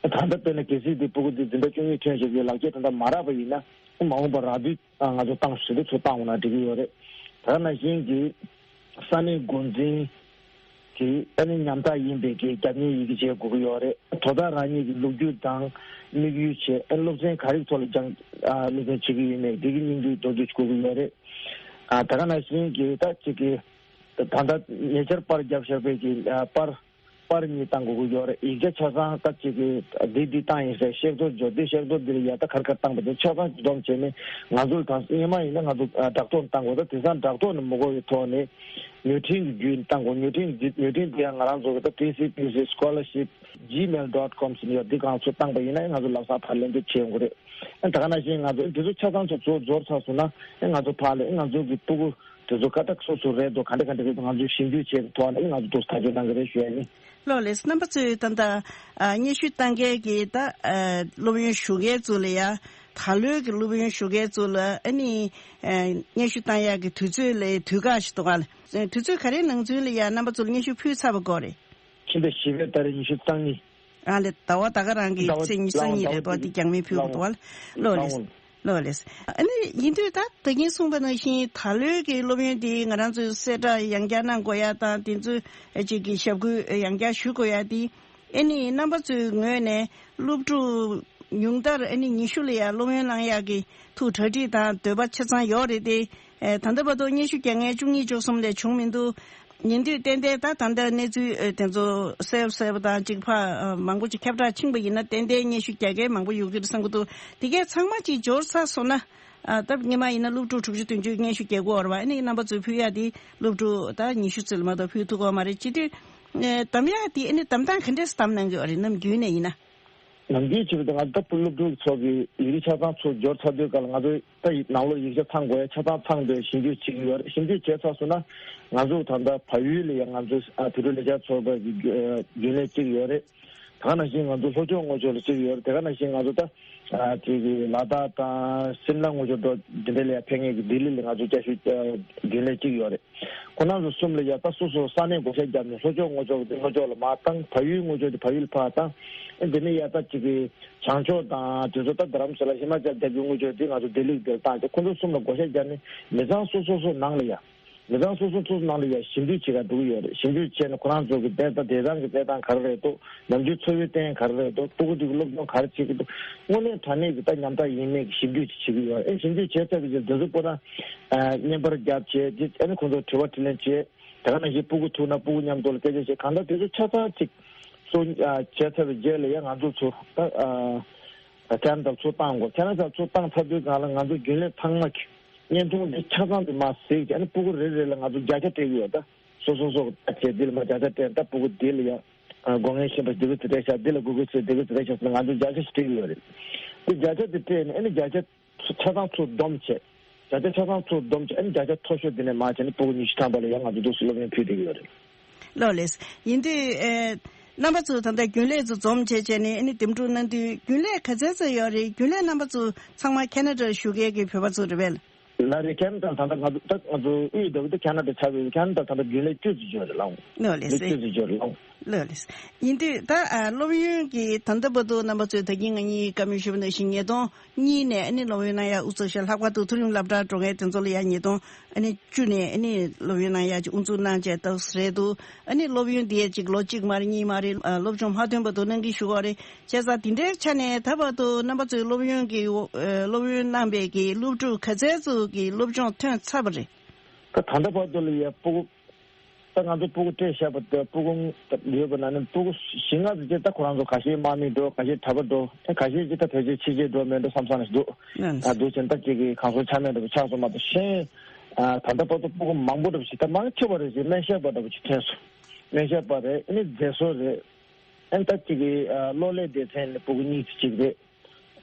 ད་ལྟ་དཔེར་ན་གལ་སྲིད་དེ་སྤུ་གུ་དེ་འཛིན་གྲྭ་བཅུ་གཉིས་ཐོན་བཞག་པའི་ལག་ཁྱེར་དེ་འདྲ་མ་རག་པ་ཡིན་ན་མ་འོངས་པར་རག་དུས་ང་ཚོ་ཏང་ཞེ་དྲག་ཚུར་བཏང་འོང་ན་འགྲིག་གི་ཡོད་རེད། ད་ག་ནང་བཞིན་གྱི་ས་གནས་འགོ་འཛིན་གྱི་ཨ་ནི་ཉམ་ཐག་ཡིན་པའི་གི་རྒྱབ་གཉེར་ཡི་གེ་བྱེད་དགོས་ཀྱི་ཡོད་རེད། དོ་བདག་རང་ཉིད་ཀྱི་ལོ་རྒྱུས་དང་དམིགས་ཡུལ་བྱས། ཨ་སློབ་ཚན་ག་རེ་ཐོག་ལ་སྦྱང་ཨ་སློབ་ཚན་བྱེད་ཀྱི་ཡོད་མེད་འདི་གི་སྙིང་བསྡུས་མདོར་བསྡུས་དགོས་ཀྱི་ཡོད་རེད། ཨ་ད་ག་ནང་བཞིན་གྱི་ད་ཅིག་གི་ད་ལྟ་ཉེ་ཆར་པར་བརྒྱབ་བཞག་པའི་གི་ཨ་པར་པར་གཉིས་བཏང་དགོས་ཀྱི་ཡོད་རེད། ཡིག་ཆ་ཆ་ཚང་ད་ཅིག་གི་འདི་འདི་བཏང་ཡིན་ཟེར་ཤེས་རྟོགས་འཇོག་དུས་ཤེས་རྟོགས་འདི་ལ་ཡ་ད་ག་རེ་ག་རེ་བཏང་པ་དེ་ཆ་ཚང་བསྡོམས་བྱས་ནས་ང་ཚོ་ལ་ད་སྔོན་མ་ཡིན་ན་ང་ཚོ་ཨ་སྦྲག་ཐོག་བཏང་དགོས། ད་དེང་སང་སྦྲག་ཐོག་ནས་མི་དགོས་པའི་ཐོག་ནས་མོས་ཁྲིམས་ཀྱི་བརྒྱུད་བཏང་དགོས། མོས་ཁྲིམས་ཀྱི་མོས་ཁྲིམས་འདི་ཡང་ང་རང་ཚོ་གི་ད་T C P C scholarship gmail dot com ཟེར་ནས་ཡོད། འདི་གང་ཚོ་བཏང་པ་ཡིན་ན་ང་ཚོ་ལམ་སང་ཕར་ལན་འདེབས་བྱེད་ཡོང་གི་རེད། ཨ་ད་ག་ནང་བཞིན་ང་ཚོ་འདི་ཚོ་ཆ་ཚང་ཚོ་ཚོ་འབྱོར་ཚར་སོང་ན་ཨ་ང་ཚོ་ཕར་ལ་ཨ་ང་ཚོ་གི་སྤུ་གུ་དེ་ཚོ་ཀ་ཏག་སོ་སོ་རེད་འདུག་ག་འདྲ་ག་འདྲ་རེད་འདུག་ང་ཚོས་ཞིབ་འཇུག་བྱས་ཐོག་ནས་ང་ཚོ་འདུག་ཐག་གཅོད་གནང་གི་རེད་ཞུ་ཡ་ཡིན། ལགས་ལགས། རྣམ་པ་ཚོས་ད་ལྟ་ཨ་སྙན་ཞུ་བཏང་མཁན་གྱི་ད་ཨ་སློབ་ཡོན་ཞུ་མཁན་ཚོ་ལ་ཡ། ད་ལོའི་གི་སློབ་ཡོན་ཞུ་མཁན་ཚོ་ལ་ཨ་ནི་ཨ་སྙན་ཞུ་བཏང་ཡག་གི་དུས་ཚོད་ལ་དུས་བཀག་ཞིག་འདུག་ག་ལ། དུས་ཚོད་ག་རེའི་ནང་ཚུན་ལ་ཡ་རྣམ་པ་ཚོ་ལ་སྙན་ཞུ་ཕུལ་ཚར་བ་དགོས་རེད། ཕྱི་ཟླ་བཞི་པའི་ཏ་རིག་ཉི་ཤུ་རྩ་གཉིས། ཨ་ལས། ཟླ་བ་ད་ག་རང་གི་ཟླ་བ་ཚེས་ཉི་ཤུ་རྩ་གཉིས་རེད་དོ། འདི་རྒྱང་མིན་ཕུལ་དགོས་འདུག་བ། ལགས་ལགས། ལགས་ལགས། ཨ་ནི་ཡིན་དུས་ད་ད་གིན་གསུངས་པ་ནང་བཞིན་ད་ལོའི་གི་སློབ་ཡོན་དེ་ང་རང་ཚོའི་གསལ་བསྒྲགས་ཡང་བསྐྱར་གནང་དགོས་ཡ་དང་དེ་ཚོའི་ཅིག་གི་ཞབས་སྐུལ་ཡང་བསྐྱར་ཞུ་དགོས་ཡ་དེ་ཨ་ནི་རྣམ་པ་ཚོའི་ངོས་ནས་སློབ་ཕྲུག་ཉུང་མཐར་ཨ་ནི་ཉི་ཤུ་ལ་ཡ་སློབ་ཡོན་གནང་ཡག་གི་ཐུགས་གྲ་སྒྲིག་དང་འདོད་པ་ཆ་ཚང་ཡོད་རེད་དེ། ཨེ་ད་ལྟ་བར་དུ་སྙན་ཞུ་རྒྱག་མཁན་བཅུ་གཉིས་བཅུ་གསུམ་ལས་བྱུང་མི་འདུག་ཡིན་དུས་ཏན་ཏན་ད་ད་ལྟ་གནས་ཚུལ་ཨེ་དེ་ཚོ་གསལ་པོ་གསལ་པོ་དང་གཅིག་ཕ་ཨ་མང་པོ་ཅིག་ཁྱབ་བསྒྲགས་ཕྱིན་པ་ཡིན་ན་ཏན་ཏན་སྙན་ཞུ་རྒྱག་མཁན་མང་པོ་ཡོད་ཀྱི་རེད་བསམ་གྱི་འདུག་དེ་གས་ཚང་མ་ཅིག་འབྱོར་ཚར་སོང་ན་ཨ་ད་སྔོན་མ་ཡིན་ན་སློབ་ཕྲུག་དྲུག་ཅུ་བདུན་ཅུ་སྙན་ཞུ་རྒྱག་གི་ཡོད་རེད་བ། ཨ་ནི་རྣམ་པ་ཚོས་ཕུལ་ཡག་དེ་སློབ་ཕྲུག་ད་ཉི་ཤུ་ཙམ་ལ་མ་གཏོགས་ཕུལ་ཐུབ་ཀྱི་ཡོད་མ་རེད། བྱེད་དུས་ཨེ་གདམ་ཡག་དེ་ཨ་ནི་གདམ་སྟངས་ག་འདྲས་གདམ་གནང་གི་ཡོད་རེད། ནམ་རྒྱུན་ནས་ཡིན་ན། ནམ་རྒྱུན་བྱེད་པ་དེ་ང་ཚོ་ད་སློབ་ཕྲུག་ཚོ་གི་ཡིག་རིགས་ཆ་ཚང་ཚུར་འབྱོར་ཚར་དུས་སྐབས་ལ་ང་ཚོ་ད་ནང་ལོགས་ཡིག་ཆ་ཚང་དགོས་ཡ་ཆ་ཚང་ཚང་དེ་ཞིབ་འཇུག་བྱེད་ཀྱི་ཡོད་རེད། ཞིབ་འཇུག་བྱས་ཚར་སོང་ན་ང་ཚོ་ད་ལྟ་བལ་ཡུལ་ལ་ཡང་ང་ཚོ་ཨ་བོད་ཕྲུག་ལས་འཆར་ཚོགས་པ་གི་རྒྱུན་ལས་གཅིག་ཡོད་རེད། དེ་ག་ནང་བཞིན་ང་ཚོ་ལྷོ་ཕྱོགས་ངོས་ཕྱོགས་ལ་གཅིག་ཡོད་རེད། དེ་ག་ནང་བཞིན་ང་ཚོ་ད་ཨ་ཅིག་གི་ལ་དྭགས་དང་སིམ་ལ་ངོས་ཕྱོགས་འགྲོ་འདི་འདྲ་ལ་ཡང་ཕེབས་མཁན་གྱི་ལྡི་ལི་ལ་ང་ཚོ་བསྐྱར་ཞིབ་རྒྱུན་ལས་གཅིག་ཡོད་རེད། ཁོང་རྣམ་ཚོ་གསུམ་ལ་ཡ་ད་སོ་སོ་ས་གནས་བགོ་བཤའ་བརྒྱབ་ནས་ལྷོ་ཕྱོགས་ངོས་ཕྱོགས་དེ་ལྷོ་ཕྱོགས་ལ་མར་བཏང་། བལ་ཡུལ་ངོས་ཕྱོགས་དེ་བལ་ཡུལ་ཕར་བཏང་། ཨེ་འདི་ནས་ཡ་ད་ཅིག་གི་བྱང་ཕྱོགས་དང་དེ་ཚོ་ད་རྡ་རམ་ས་ལ་ཧི་མ་ཅལ་རྒྱབ་ཀྱི་ངོས་ཕྱོགས་དེ་ང་ཚོ་ལྡི་ལི་དེར་བཏང་སྟེ་ཁོང་ཚོ་གསུམ་ལ་བགོ་བཤའ་བརྒྱབ་ནས་མི་ཚང་སོ་སོ་སོ་ནང་ལ་ཡ། མི་ཚང་སོ་སོ་སོ་སོ་ནང་ལ་ཡ་ཞིབ་འཇུག་བྱེད་ག་འགྲོ་གི་ཡོད་རེད། ཞིབ་འཇུག་བྱས་ནས་ཁོ་རང་ཚོ་གི་གནས་སྟངས་དེང་སང་གི་གནས་སྟངས་ག་རེ་རེད་འདུག་ནམ་རྒྱུན་འཚོ་བའི་སྟེང་ག་རེ་རེད་འདུག་སྤུ་གུ་དེ་གི་སློབ་སྦྱོང་ག་རེ་བྱེད་ཀྱི་འདུག་དངོས་གནས་དྲང་གནས་ཀྱི་ད་ཉམ་ཐག་ཡིན་མིན་གྱི་ཞིབ་འཇུག་ཅིག་བྱེད་ཀྱི་ཡོད་རེད། ཨེ་ཞིབ་འཇུག་བྱས་ཚར་བའི་རྗེས་དེ་ཚོ་པོ་ཏ་བརྙན་པར་བརྒྱབ་བྱས་དེ་ཨ་ནི་ཁོང་ཚོར་དྲི་བ་དྲིས་ལན་བྱས། དེ་ག་ནང་བཞིན་སྤུ་གུ་ཐུག་ན་སྤུ་གུ་མཉམ་དུ་ལ་སྐད་ཆ་བཤད། གང་ལྟར་དེ་ཚོ་ཆ་ཚང་ཅིག་གཙོ་བྱས་ཚར་བའི་རྗེས་ལ་ཡང་ང་ཚོ་ཚོ་ད་ཨ་ཁེ་ན་ཌ་ཚུར་བཏང་དགོས། ཁེ་ན་ཌ་ཚུར་བཏང་ཚར་དུས་སྒང་ལ་ང་ཚོ་རྒྱུན་ལས་ཚང་མ་གི་བརྙན་ཐུང་འདི་ཆ་ཚང་དུ་མར་གཟིགས་བྱས་ནས་སྤུ་གུ་རེ་རེ་ལ་ང་ཚོ་བརྒྱ་ཆ་སྤྲད་ཀྱི་ཡོད། ད་སོ་སོ་སོ་ད་བྱས་འདི་ལ་མར་བརྒྱ་ཆ་སྤྲད། ད་སྤུ་གུ་འདི་ལ་ཡ་ཨ་དགོས་ངེས་ཤེས་པ་འདི་ག་ཚོད་སྤྲད་ཤག་འདི་ལ་དགོས་མཁོ་ཚོད་འདི་ག་ཚོད་སྤྲད་ཤག་ཟེར་ནས་ང་ཚོ་བརྒྱ་ཆ་ཞིག་སྤྲད་ཀྱི་ཡོད་རེད། དེ་བརྒྱ་ཆ་དེ་སྤྲད་ནས་ཨ་ནི་བརྒྱ་ཆ་ཆ་ཚང་ཚུར་བསྡོམས་བྱས། བརྒྱ་ཆ་ཆ་ཚང་ཚུར་བསྡོམས་བྱས་ཨ་ནི་བརྒྱ་ཆ་མཐོ་ཤོས་དེ་ནས་མར་བྱས་ནས་སྤུ་གུ་ཉི་ཤུ་ཐམ་པ་ལ་ཡང་ང་ཚོ་འདུག་སེ་སློབ་ཡོན་ཕུལ་བསྡད་ཀྱི་ཡོད་རེད། ལགས་ལགས། ཡིན་དུས་ཨེ་རྣམ་པ་ཚོ་ད་ལྟ་རྒྱུན་ལས་ཚོ་འཛོམས་བྱས་བྱས་ནས་ཨ་ནི་འདེམས་སྒྲུག་གནང་དུས་རྒྱུན་ལས་ག་ཚད་ཙམ་ཡོད་རེད། རྒྱུན་ལས་རྣམ་པ་ཚོ་ཚང་མ་ཁེ་ན་ཌར་བཞུགས་མཁན་གྱི་བོད་པ་ཚོ་རེད་པས། ལགས་རེད། ཁེ་ན་ཌར་ད་ལྟ་ང་ཚོ་ད་ང་ཚོ་དབུས་ལྟ་བུ་ད་ཁེ་ན་ཌར་ཆགས་པའི་ཁེ་ན་ཌར་ད་ལྟ་རྒྱུན་ལས་བཅུ་ཙམ་ཡོད་རེད་ལགས། ལགས་ལགས། མི་བཅུ་ཙམ་ཡོད་རེད་ལགས། ལགས་ལགས། ཡིན་དུས་ད་ཨ་སློབ་ཡོན་གྱི་ད་ལྟ་བར་དུ་རྣམ་པ་ཚོས་ད་གིན་ང་གཉིས་བཀའ་མོལ་ཞུས་པ་ནང་བཞིན་ཉིས་སྟོང་གཉིས་ནས་ཨ་ནི་སློབ་ཡོན་གནང་ཡ་དབུ་ཚུགས་ཤག་ལྷག་པར་དུ་མཐོ་རིམ་སློབ་གྲྭ་འགྲོ་མཁན་དེ་ཚོ་ལ་ཡ་ཉིས་སྟོང་ཨ་ནི་བཅུ་ནས་ཨ་ནི་སློབ་ཡོན་གནང་ཡ་ཅིག་དབུ་འཛུགས་གནང་བྱས་ཏོག་ཙམ་རེད་འདུག་ཨ་ནི་སློབ་ཡོན་དེ་ཡ་ཅིག་ལོ་གཅིག་མ་རེད་གཉིས་མ་རེད་ཨ་སློབ་སྦྱོང་མ་ཐོན་བར་དུ་གནང་གི་ཞུ་གི་ཡོད་རེད། བྱས་ཙང་དེ་འདྲའི་ཆ་ནས་ད་བར་དུ་རྣམ་པ་ཚོས་སློབ་ཡོན་གྱི་ཨ་སློབ་ཡོན་གནང་པའི་གི་སློབ་ཕྲུག་ག་ཚད་ཙམ་གྱི་སློབ་སྦྱོང་ཐོན་ཚར་བ་རེད། ད་ད་ལྟ་བར་དུ་ལ་ཡ་སྤུ་གུ། ད་ང་ཚོ་སྤུ་གུ་སྤྲད་བཞག་པ་དང་སྤུ་གུ་ཡོད་པ་ན་ནི་སྤུ་གུ་བཞི་ལྔ་ཙམ་ཅིག་ད་ཁོ་རང་ཚོ་ཁ་ཤས་དམག་མི་འགྲོ་ཁ་ཤས་གྲྭ་པ་འགྲོ་ཨེ་ཁ་ཤས་ཅིག་ད་ཕལ་ཆེར་ཕྱི་རྒྱལ་འགྲོ་མེད་འགྲོ་བསམ་བསམ་ཞིག་འདུག་ཨ་འདུག་ཅིང་ད་ཅིག་གི་གང་སོང་ཆ་མེད་འགྲོ་ཆགས་སོང་མ་གཏོགས་གཞན་ཨ་ད་ལྟ་བར་དུ་སྤུ་གུ་མང་པོ་འདྲ་པོ་ཞིག་ད་མང་ཆེ་བ་རེད་ཅིག་སྨན་ཞབས་པ་འདྲ་པོ་ཅིག་ཐོན་སོང་། སྨན་ཞབས་པ་རེད་ཨེ་ནི་མཛེས་བཟོ་རེད་ཨེ་ད་ཅིག་གི་ཨ་གློག་ཀླད་སྡེ་ཚན་ནས་སྤུ་གུ་གཉིས་ཙམ་ཅིག་རེད།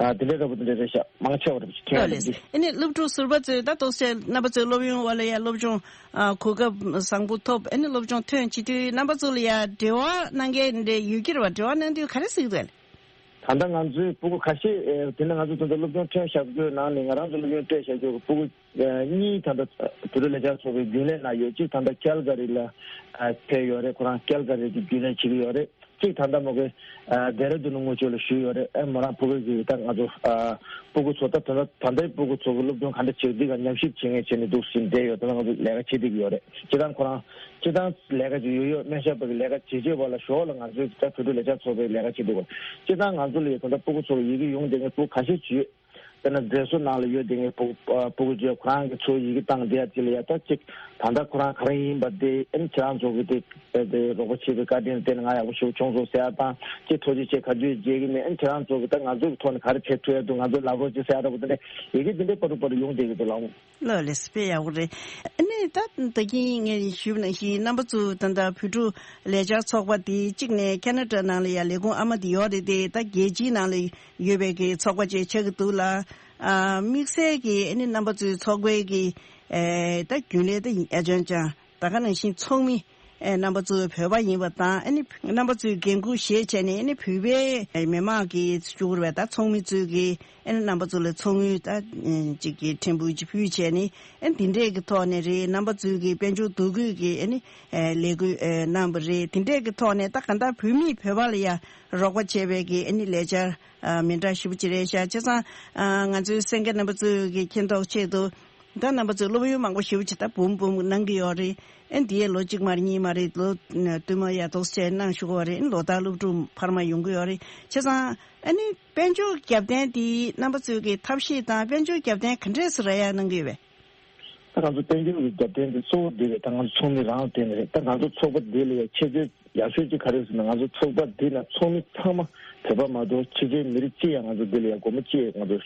ཨ་དེ་འདྲའི་འདྲ་པོ་དེ་འདྲ་རེད་ཤག་མང་ཆེ་བ་རེད་ཁྱེད་ལགས་ལགས་རེད་འདི། ཨ་ནི་སློབ་ཕྲུག་ཟུར་པ་ཚོས་ད་ཏོག་ཙམ་རྣམ་པ་ཚོའི་སློབ་ཡོན་འོག་ལ་ཡ་སློབ་སྦྱོང་ཨ་གོ་སྐབས་བཟང་པོ་ཐོབ་ཨ་ནི་སློབ་སྦྱོང་ཐོན་བྱེད་དུས་རྣམ་པ་ཚོ་ལ་ཡ་འབྲེལ་བ་གནང་མཁན་འདྲ་ཡོད་ཀྱི་རེད་བ། འབྲེལ་བ་གནང་དུས་ག་རེ་གཟིགས་འདུག་ཨ་ལེ། ད་ལྟ་ང་ཚོའི་སྤུ་གུ་ཁ་ཤས་ཨེ་དེ་ནི་ང་ཚོ་ད་ལྟ་སློབ་སྦྱོང་ཐོན་བཞག་རྒྱུའི་ནང་ནས་ང་རང་ཚོ་སློབ་ཡོན་སྤྲད་བཞག་རྒྱུ་སྤུ་གུ་ཨེ་གཉིས་ད་ལྟ་བོད་རིགས་ལས་འཆར་ཚོགས་པའི་རྒྱུན་ལས་ནང་ཡོད་གཅིག་ད་ལྟ་ཀལ་ག་རི་ལ་ཨ་ཕེབས་ཡོད་རེད། ཁོ་རང་ཀལ་ག་རི་གི་རྒྱུན་ལས་བྱེད་ཀྱི་ཡོད་རེད། གཅིག་ད་ལྟ་མོ་གི་ཨ་ལྡེ་ར་ལྡུན་དངུལ་ཆུ་ལ་ཞུས་ཡོད་རེད། ཨ་མོ་རང་ཕྲུ་གུ་གི་ད་ང་ཚོ་ཨ་སྤུ་གུ་ཚོ་ད་ད་ལྟ་ད་ལྟའི་སྤུ་གུ་ཚོ་གི་སློབ་སྦྱོང་ག་འདྲ་བྱེད་འདི་ག་ཉམས་ཞིབ་བྱེད་མཁན་བྱས་ནས་འདུག་ཟིན་བསྡད་ཡོད། ད་ལྟ་ང་ཚོ་ལས་ཀ་བྱེད་བསྡད་ཀྱི་ཡོད་རེད། སྤྱི་བཏང་ཁོ་རང་སྤྱི་བཏང་ལས་ཀ་ཅིག་ཡོད་ཡོད་སྨན་ཞབས་པ་གི་ལས་ཀ་བྱེད་བྱེད་པ་ལ་ཞོར་ལ་ང་ཚོའི་ད་བོད་ཕྲུག་ལས་འཆར་ཚོགས་པའི་ལས་ཀ་བྱེད་འདུག་ག་སྤྱི་བཏང་ང་ཚོ་ལ་ཡོད་ད་ལྟ་སྤུ་གུ་ཚོ་ལ་ཡི་གེ་ཡོང་བསྡད་མཁན་སྤུ་གུ་ཁ་ཤས་ཅིག་ཡོད། དཔེར་ན་མཛེས་བཟོ་ནང་ལ་ཡོད་དེ་ངའི་སྤུ་སྤུ་གུ་ཚོས་ཁོ་རང་གི་ཚོ་ཡི་གེ་བཏང་བསྡད་ཡ་དེ་ལ་ཡ་ད་ཅིག་ད་ལྟ་ཁོ་རང་ག་རེ་ཡིན་པ་དེ་ཨེམ་ཁྱེད་རང་ཚོ་གི་དེ་དེ་རོགས་པ་བྱེད་པའི་བཀའ་དྲིན་བརྟེན་ང་ཡག་པོ་ཞིག་བྱུང་སོང་ཟེར་ཡ་དང་ཅིག་ཐུགས་རྗེ་ཆེ་བཀའ་བརྒྱུད་རྗེས་ཀྱི་ནས་ཨེམ་ཁྱེད་རང་ཚོ་གི་ད་ང་ཚོ་གི་ཐོག་ནས་ག་རེ་བྱེད་ཐུབ་ཡ་འདུག་ང་ཚོ་ལབ་རོགས་བྱེད་ཟེར་ཡ་འདྲ་པོ་དེ་འདྲ་ཡི་གེ་དེ་འདྲའི་པར་རུ་པར་རུ་ཡོང་བསྡད་ཀྱི་འདུག་ལགས། ལགས་ལགས་དཔེ་ཡག་པོ་རེད། ཨ་ནི་ད་ད་གིན་ངས་ཞུས་པ་ནང་བཞིན་རྣམ་པ་ཚོ་ད་ལྟ་བོད་ཕྲུག་ལས་འཆར་ཚོགས་པ་དེ་གཅིག་ནས་ཁེ་ན་ཌ་ནང་ལ་ཡ་ལས་ཁུངས་ཨ་མ་དེ་ཡོད་རེད་དེ་ད་རྒྱལ་སྤྱིའི་ནང་ལ་ཡོད་པའི་གི་ཚོགས་པ་ཅིག་ཆགས་ཀྱི་འདུག་ལ། ཨ་དམིགས་བསལ་གྱི་ཨ་ནི་རྣམ་པ་ཚོའི་ཚོགས་པའི་གི་ཨེ་ད་རྒྱུན་ལས་ད་ཡིན་ཨ་ཅང་ཅང་ད་ག་ནང་བཞིན་ཚོགས་མི་ཨེ་རྣམ་པ་ཚོ་བོད་པ་ཡིན་པ་དང་ཨ་ནི་རྣམ་པ་ཚོའི་འགན་ཁུར་བཞེས་བྱས་ནས་ཨ་ནི་བོད་པའི་མི་མང་གི་བཅུག་རེད་པ། ད་ཚོགས་མི་ཚོས་གི་ཨ་ནི་རྣམ་པ་ཚོ་ལ་ཚོགས་དངུལ་ད་ཅིག་གི་ཕྲན་བུ་ཅིག་ཕུལ་བྱས་ནས་ཨ་ནི་དེ་འདྲས་ཀྱི་ཐོག་ནས་རེད། རྣམ་པ་ཚོའི་གི་དཔལ་འབྱོར་འདུ་འགོད་ཀྱི་ཨ་ནི་ལས་འགུལ་གནང་བ་རེད། དེ་འདྲས་ཀྱི་ཐོག་ནས་ད་ག་འདྲ་བོད་མིས་བོད་པ་ལ་ཡ་རོགས་པ་བྱས་པའི་གི་ཨ་ནི་ལས་འཆར་མི་འདྲ་ཞེ་པོ་ཅིག་རེད་ཤག་བྱས་ཙང་ང་ཚོའི་གསན་མཁན་རྣམ་པ་ཚོའི་གི་མཁྱེན་རྟོགས་ཆེད་དུ། ད་རྣམ་པ་ཚོས་སློབ་ཡོན་མང་པོ་ཞེ་པོ་ཅིག་ད་འབུམ་འབུམ་གནང་གི་ཡོད་རེད། ཨེ་འདི་ཡས་ལོ་གཅིག་མ་རེད་གཉིས་མ་རེད་ལོ་བསྟུད་མར་ཡ་ཏོག་ཙམ་གནང་ཞུ་གི་ཡོད་རེད། ལོ་ལྟར་སློབ་ཕྲུག་འཕར་མ་ཡོང་གི་ཡོད་རེད། བྱས་ཙང་ཨ་ནི་དཔལ་འབྱོར་རྒྱབ་རྟེན་འདི་རྣམ་པ་ཚོས་ཀྱི་ཐབས་ཤེས་དང་དཔལ་འབྱོར་རྒྱབ་རྟེན་ག་འདྲས་སེ་རག་ཡ་གནང་གི་ཡོད་པས། ད་ང་ཚོ་དཔལ་འབྱོར་གྱི་རྒྱབ་རྟེན་འདི་གཙོ་བོ་འདི་རེད། ད་ང་ཚོ་ཚོགས་མི་རང་ལ་བརྟེན་ནས་རེད། ད་ང་ཚོ་ཚོགས་པ་འདི་ལ་ཡ་ཆེ་ཆེ་ཡག་ཤོས་ཅིག་ག་རེ་ཟེར་ན་ང་ཚོ་ཚོགས་པ་འདི་ན་ཚོགས་མི་ཚང་མ་བོད་པ་མ་གཏོགས་ཕྱི་རྒྱལ་མི་རིགས་གཅིག་ཡང་ང་ཚོ་འདི་ལ་ཡ་སྒོར་མོ་གཅིག་ང་ཚོ་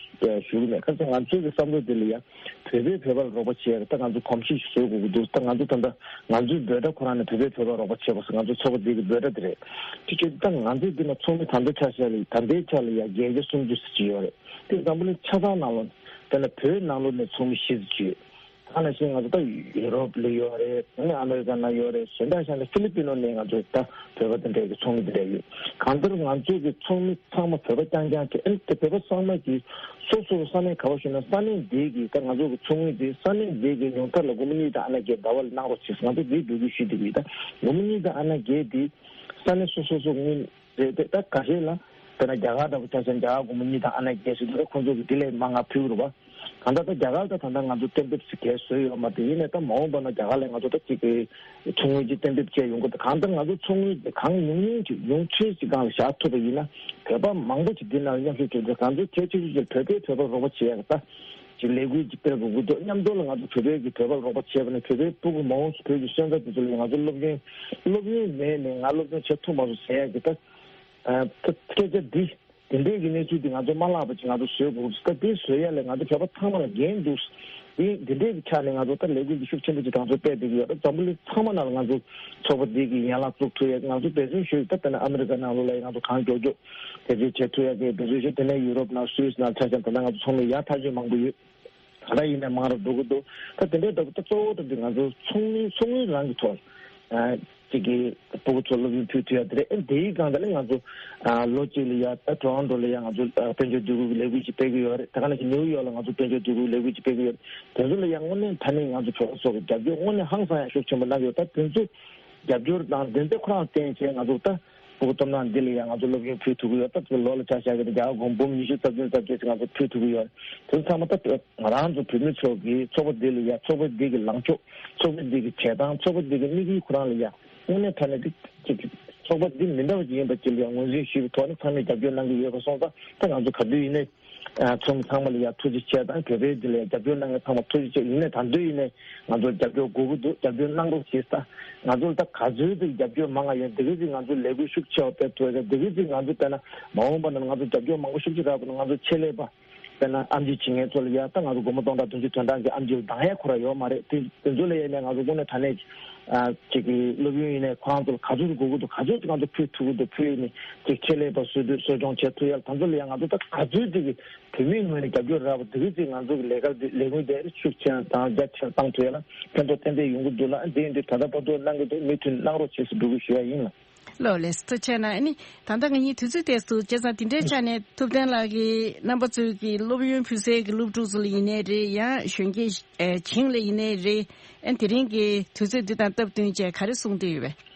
ཞུ་གི་མེད། ཁ་སང་ང་ཚོའི་གི་བསམ་བློ་འདི་ལ་ཡ་བོད་པས་བོད་པ་ལ་རོགས་པ་བྱེད་ཡ་ད་ང་ཚོ་གོམས་གཤིས་ཤིག་བཟོ་དགོས་ཀྱི་འདུག་ད་ང་ཚོ་ད་ལྟ་ང་ཚོའི་འབོད་སྒྲ་ཁོ་རང་ནས་བོད་པས་བོད་པ་ལ་རོགས་པ་བྱེད་པ་ཟེར་ང་ཚོ་ཚོགས་པ་འདི་གི་འབོད་སྒྲ་འདི་རེད། དེ་བྱས་ད་ང་ཚོའི་འདི་ན་ཚོགས་མི་ད་ལྟའི་ཆ་ཤས་ལ་ད་ལྟའི་ཆ་ལ་ཡ་བརྒྱད་བརྒྱ་སུམ་ཅུ་ཙམ་ཅིག་ཡོད་རེད། དེ་འཛམ་བུ་གླིང་ཆ་ཚང་ནང་ལ་དཔེར་ན་བོད་ནང་ལོགས་ནས་ཚོགས་མི་བཞི་ཙམ་ཅིག་ཡོད། ད་ནང་བཞིན་ང་ཚོ་ད་ཡུ་རོབ་ལ་ཡོད་རེད། ཨ་ནི་ཨ་མེ་རི་ཀ་ནང་ཡོད་རེད། གཞན་དག་གཞན་དག་ཧྥི་ལི་པི་ནོ་ནས་ང་ཚོ་ད་བོད་པ་དེ་འདྲས་ཀྱི་ཚོགས་མི་དེ་འདྲས་ཡོད། གང་ལྟར་ང་ཚོ་གི་ཚོགས་མི་ཚང་མ་བོད་པ་རྐྱང་རྐྱང་དེ་ཨ་ནི་དེ་བོད་པ་ཚང་མ་གི་སོ་སོ་ས་གནས་ག་པར་བཞུགས་ན་ས་གནས་དེ་གི་ད་ང་ཚོ་གི་ཚོགས་མི་དེ་ས་གནས་དེ་གི་ཉུང་མཐར་ལ་སྒོར་མོ་གཉིས་དང་ཨ་ན་བརྒྱད་ཟླ་བ་ལ་གནང་རོགས་བྱེད། ང་ཚོ་དེའི་འབོད་སྐུལ་ཞུས་བསྡད་ཀྱི་ཡོད། ད་སྒོར་མོ་གཉིས་དང་ཨ་ན་བརྒྱད་དེ་ས་གནས་སོ་སོ་སོ་གི་རེད་དེ། ད་ག་རེ་ལ་དཔེར་ན་རྒྱ་གར་འདྲ་པོ་ཆ་བཞག་ན་རྒྱ་གར་སྒོར་མོ་གཉིས་དང་ཨ་ན་བརྒྱད་ཟེར་དུས་ད་ཁོང་ཚོ་གི་དེ་ལས་མང་ང་ཕུལ་རུ་བ། གང་ལྟར་ད་རྒྱ་གར་ད་ད་ལྟ་ང་ཚོ་གཏན་འབེབས་ཟེར་གས་བཟོས་ཡོད་མ་རེད། ཡིན་ནའི་ད་མ་འོངས་པ་ན་རྒྱ་གར་ལ་ང་ཚོ་ད་ཅིག་གི་ཚོགས་དངུལ་ཅིག་གཏན་འབེབས་བྱས་ཡོང་གི་འདུག་གང་ལྟར་ང་ཚོ་ཚོགས་དངུལ་དེ་གང་ཉུང་ཉུང་ཅིག་ཉུང་ཤས་ཅིག་སྒང་ལ་བཞག་ཐུབ་པ་ཡིན་ན་བོད་པ་མང་པོ་ཅིག་འདི་ནང་ལ་མཉམ་ཞུགས་བྱེད་འདུག་གང་ཚོ་གལ་ཆེ་ཤོས་ཅིག་བོད་པས་བོད་པར་རོགས་པ་བྱེད་ཡག་ད་ཅིག་ལས་འགུལ་ཅིག་སྤེལ་དགོས་ཀྱི་འདུག་མཉམ་དུ་ལ་ང་ཚོ་བོད་པའི་གི་བོད་པར་རོགས་པ་བྱས་པ་ནས་བོད་པའི་སྤུ་གུ་མང་པོ་བོད་ཀྱི་སོན་རྩ་དེ་ཚོ་ལ་ང་ཚོ་སློབ་ཡོན་སློབ་ཡོན་མེད་ནས་ང་སློབ་སྦྱོང་བྱེད་ཐུབ་མ་སོང་ཟེར་ཡག་གི་ད་ཨ་ད་སྐད་ཆ་འདི། དེ་འདྲའི་གི་གནས་ཚུལ་འདི་ང་ཚོ་མ་བརླག་པ་ཅིག་ང་ཚོ་བཟོ་དགོས་ཀྱི་འདུག་ད་དེ་བཟོ་ཡ་ལ་ང་ཚོ་བོད་པ་ཚང་མ་ལ་འགན་འདུག་དེ་དེ་འདྲའི་གི་ཆ་ནས་ང་ཚོ་ད་ལས་འགུལ་འདི་ཤུགས་ཆེན་པོ་ཅིག་དང་ཚོ་སྤེལ་བསྡད་ཀྱི་ཡོད་རེད། འཛམ་བུ་གླིང་ཚང་མ་ནང་ལ་ང་ཚོ་ཚོགས་པ་འདི་གི་ཡན་ལག་བཙུགས་ཐུབ་ཡ་ང་ཚོ་འབད་བརྩོན་ཞུ་ཡི། ད་དཔེར་ན་ཨ་མི་རི་ཀ་ནང་ལོགས་ལ་ཡ་ང་ཚོ་གང་མགྱོགས་མགྱོགས་དེ་འདྲའི་བྱེད་ཐུབ་ཡ་གི་འབད་བརྩོན་ཞུ། དེ་ནས་ཡུ་རོབ་ནང་སུད་སི་ནང་ཆ་བཞག་ད་ལྟ་ང་ཚོ་ཚོགས་མི་ཡར་ཐག་ཆོད་མང་པོ་ཡོད། ད་ལྟ་ཡིན་ན་མང་རུ་འགྲོ་གི་འདུག་ད་དེ་འདྲའི་འདྲ་པོ་ད་གཙོ་བོ་འདྲ་པོ་ང་ཚོ་ཚོགས་མི་ཚོགས་མི་རང་གི་ཐོག་ཨ་གཅིག་གི་སྤུ་གུ་ཚོ་སློབ་ཡོན་ཕུལ་ཐུབ་ཡ་དེ་རེད། ཨ་དེའི་སྒང་ད་ལ་ང་ཚོ་ཨ་ལོ་གཅིག་ལ་ཡ་ད་ཊོ་རོན་ཊོ་ལ་ཡ་ང་ཚོ་ཨ་དཔལ་འབྱོར་འདུ་འགོད་ཀྱི་ལས་འགུལ་ཅིག་སྤེལ་གྱི་ཡོད་རེད། ད་ག་ནང་བཞིན་ནིའུ་ཡོག་ལ་ང་ཚོ་དཔལ་འབྱོར་འདུ་འགོད་ལས་འགུལ་ཅིག་སྤེལ་གྱི་ཡོད་རེད། དེ་ཚོ་ལ་ཡ་དངོས་གནས་ད་ནི་ང་ཚོ་བོད་པ་ཚོ་གི་རྒྱབ་སྐྱོར་དངོས་གནས་ཧང་སང་ཡ་ཤུགས་ཆེན་པོ་གནང་གི་ཡོད། ད་དེ་ཚོ་ རྒྱབ་སྐྱོར་དང་དེ་འདྲ་ཁོ་རང་བརྟེན་བྱས་ང་ཚོ་ད་ཕྲུ་གུ་སྟོབས་ན་འདི་ལ་ཡང་ང་ཚོ་སློབ་ཡོན་ཕུལ་ཐུབ་ཀྱི་ཡོད། ད་ལོ་ལ་ཆ་བཞག་གི་རྒྱ་གར་སྒོར་འབུམ་ཉི་ཤུ་རྩ་བདུན་རྩ་བརྒྱད་ཅིག་ང་ཚོ་ཕུལ་ཐུབ་ཀྱི་ཡོད། དེ་ཚང་མ་ད་ང་རང་ཚོ་བོད་མི་ཚོ་གི་ཚོགས་པ་འདི་ལ་ཡང་ཚོགས་པ་འདི་གི་ལངས་ཕྱོགས། ཚོགས་པ་འདི་གི་བྱེད་སྟངས། ཚོགས་པ་འདི་གི་དམིགས་ཡུལ་ཁོ་རང་ལ་ཡང་དངོས་གནས་དྲང་གནས་འདི་ཅིག་ཚོགས་པ་འདི་མི་འདྲ་བ་ཅིག་ཡིན་པ་ཅིག་ལ་ཡང་ངོས་འཛིན་ཞུས་པའི་ཐོག་ནས་ཚང་མས་རྒྱབ་སྐྱོར་གནང་གི་ཡོད་པ་སོང་ཙང་ད་ང་ཚོ་ག་དུས་ཡིན་ནའི། ཨ། ཚོགས་མི་ཚང་མ་ལ་ཡང་ཐུགས་རྗེ་ཆེ་དང་། བོད་པའི་འདི་ལ་ཡང་རྒྱབ་སྐྱོར་གནང་མཁན་ཚང་མ་ཐུགས་རྗེ་ཆེ། ཡིན་ནའི་ད་དུང་ཡིན་ནའི་ང་ཚོར་རྒྱབ་སྐྱོར་དགོས་ཀྱི་འདུག་རྒྱབ་སྐྱོར་གནང་རོགས་ཞེས། ད་ང་ཚོར་ད་ག་ཚོད་ཅིག་རྒྱབ་སྐྱོར་མང་བ་ཡོད། དེ་ག་ཚོད་ང་ཚོ་ལས་འགུལ་ཤུགས་ཆེ་བ་སྤེལ་ཐུབ་ཡོད། དེ་ག་ཚོད་ང་ཚོ་དཔེར་ན་མ་འོངས་པ་ན་ང་ཚོ་རྒྱབ་སྐྱོར་མང་པོ་ཤུགས་ཆེ་རག་པ་ན་ང་ཚོ་ཆེད་ལས་པ་དཔེར་ན་ཨེམ་ཆི་བྱེད་མཁན་ཚོ་ལ་ཡང་ད་ང་ཚོ་སྒོར་མོ་སྟོང་ཕྲག་བདུན་ཅུ་དོན་གྲངས་ཀྱི་ཨེམ་ཆི་ལ་འདང་ཡ་ཁོ་རང་ཡོད་མ་རེད། དེ་དེ་ཚོ་ལ་ཡང་ནས་ང་ཚོ་དངོས་གནས་དྲང་གནས་ཨ་ཅིག་གི་སློབ་ཡོན་ཡིན་ནའི་ཁོ་རང་ཚོ་ལ་ག་ཚོད་དགོས་ཀྱི་འདུག་ག་ཚོད་ང་ཚོ་ཕུལ་ཐུབ་ཀྱི་འདུག་ཕུལ་ནས་ཅིག་ཆེད་ལས་པ་གསོ་སྐྱོང་གསོ་སྐྱོང་བྱེད་ཐུབ་ཡ་ལ་ད་ཚོད་ལ་ཡང་ང་ཚོ་ད་ག་ཚོད་ཅིག་གི་བོད་མིའི་ངོས་ནས་རྒྱབ་སྐྱོར་རག་པ་དེ་གི་ཅིག་ང་ཚོ་གི་ལས་ཀ་འདི་ལས་འགུལ་དེ་ཤུགས་ཆེན་དང་རྒྱ་ཆེར་བཏང་ཐུབ་ཡ་ལ་ཕན་ཐོགས་ཏན་ཏན་ཡོང་གི་འདུག་ལ། འདི་ཡིན་དུས་ད་ལྟ་བར་དུ་གནང་གི་འདུག་མུ་མཐུད་གནང་རོགས་བྱེད་ཟེར་འབོད་སྐུལ་ཞུ་ཡ་ཡིན་ལ། ལགས་ལགས་སོ། ཐུགས་རྗེ་ཆེ་གནང་། ཨ་ནི་ད་ལྟ་ང་གཉིས་དུས་ཚོད་ཏོག་ཙམ་འདུག་བྱས་ཙང་དེ་འདྲའི་ཆ་ནས་ཐུབ་བསྟན་ལགས་ཀྱིས་རྣམ་པ་ཚོའི་གི་སློབ་ཡོན་ཕུལ་སའི་གི་སློབ་ཕྲུག་ཚོ་ལ་ཡིན་ནའི་རེད། ཡང་གཞོན་སྐྱེས་ཨེ་བྱིངས་ལ་ཡིན་ནའི་རེད། ཨ་ནི་དེ་རིང་གི་དུས་ཚོད་འདི་དང་སྟབས་བསྟུན་བྱས་ག་རེ་གསུང་འདོད་ཡོད་པས།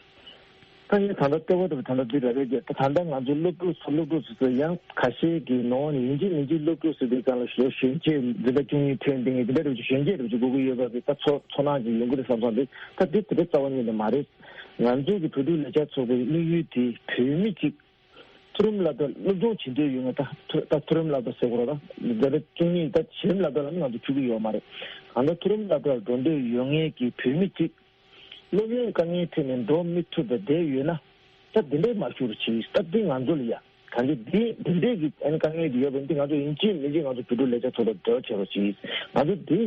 ད་ངས་ད་ལྟ་ལྟེ་བ་དང་ད་ལྟ་འདི་རེ་རེ་བྱས་ད་ད་ལྟ་ང་ཚོ་སློབ་ཕྲུག་ཚོ་སློབ་ཕྲུག་ཚོ་ཚོ་ཡང་ཁ་ཤས་ཀྱིས་ནོར་ནས་ཡིན་གཅིག་མིན་གཅིག་སློབ་ཕྲུག་ཟེར་དུས་ཙང་ལ་ཞོ་གཞོན་སྐྱེས་འཛིན་གྲྭ་བཅུ་གཉིས་ཐོན་ཏེ་ངས་འཛིན་གྲྭ་རེ་བཅུ་གཞོན་སྐྱེས་རེ་བཅུ་དགོས་ཀྱི་ཡོད་པ་གི་ད་ཚོ་ཚོར་སྣང་ཅིག་ཡོང་གི་རེད་བསམ་སོང་། འདི་ད་འདི་དེ་འདྲ་རྩ་བ་ཉིད་ནས་མ་རེད། ང་ཚོ་གི་བོད་ཕྲུག་ལས་འཆར་ཚོགས་པའི་དམིགས་ཡུལ་དེ་བོད་མི་གཅིག་མཐོ་རིམ་སློབ་གྲྭ་སློབ་སྦྱོང་བྱེད་འདོད་ཡོད་ངེས་ད་མཐོ་ད་མཐོ་རིམ་སློབ་གྲྭ་ཟེར་དགོས་རེད། ད་འཛིན་གྲྭ་བཅུ་གཉིས་ད་གཞི་རིམ་སློབ་གྲྭ་ལ་ང་ཚོ་ཕུལ་གྱི་ཡོད་མ་རེད། གང་ལྟར་མཐོ་རིམ་སློབ་གྲྭར་འགྲོ་འདོད་ཡོད་ངེས་ཀྱི་བོད་མི་གཅིག་སློབ་ཡོན་དཀའ་ངལ་འཕྲད་ནས་འགྲོ་མི་ཐུབ་པ་བསྡད་ཡོད་ན། ད་འདི་འདྲའི་མ་ཞུ་རུ་ཆེ་ད་འདི་ང་ཚོ་ལ་ཡ་གང་ཅི་འདི་འདི་འདྲའི་གི་ཨན་དཀའ་ངལ་འདི་ཡོད་པ་འདི་ང་ཚོ་ཡིན་གཅིག་མིན་གཅིག་ང་ཚོ་བོད་ཕྲུག་ལས་འཆར་ཚོགས་པ་འབྲེལ་བ་བྱེད་རོགས་གྱིས། ང་ཚོ་འདི་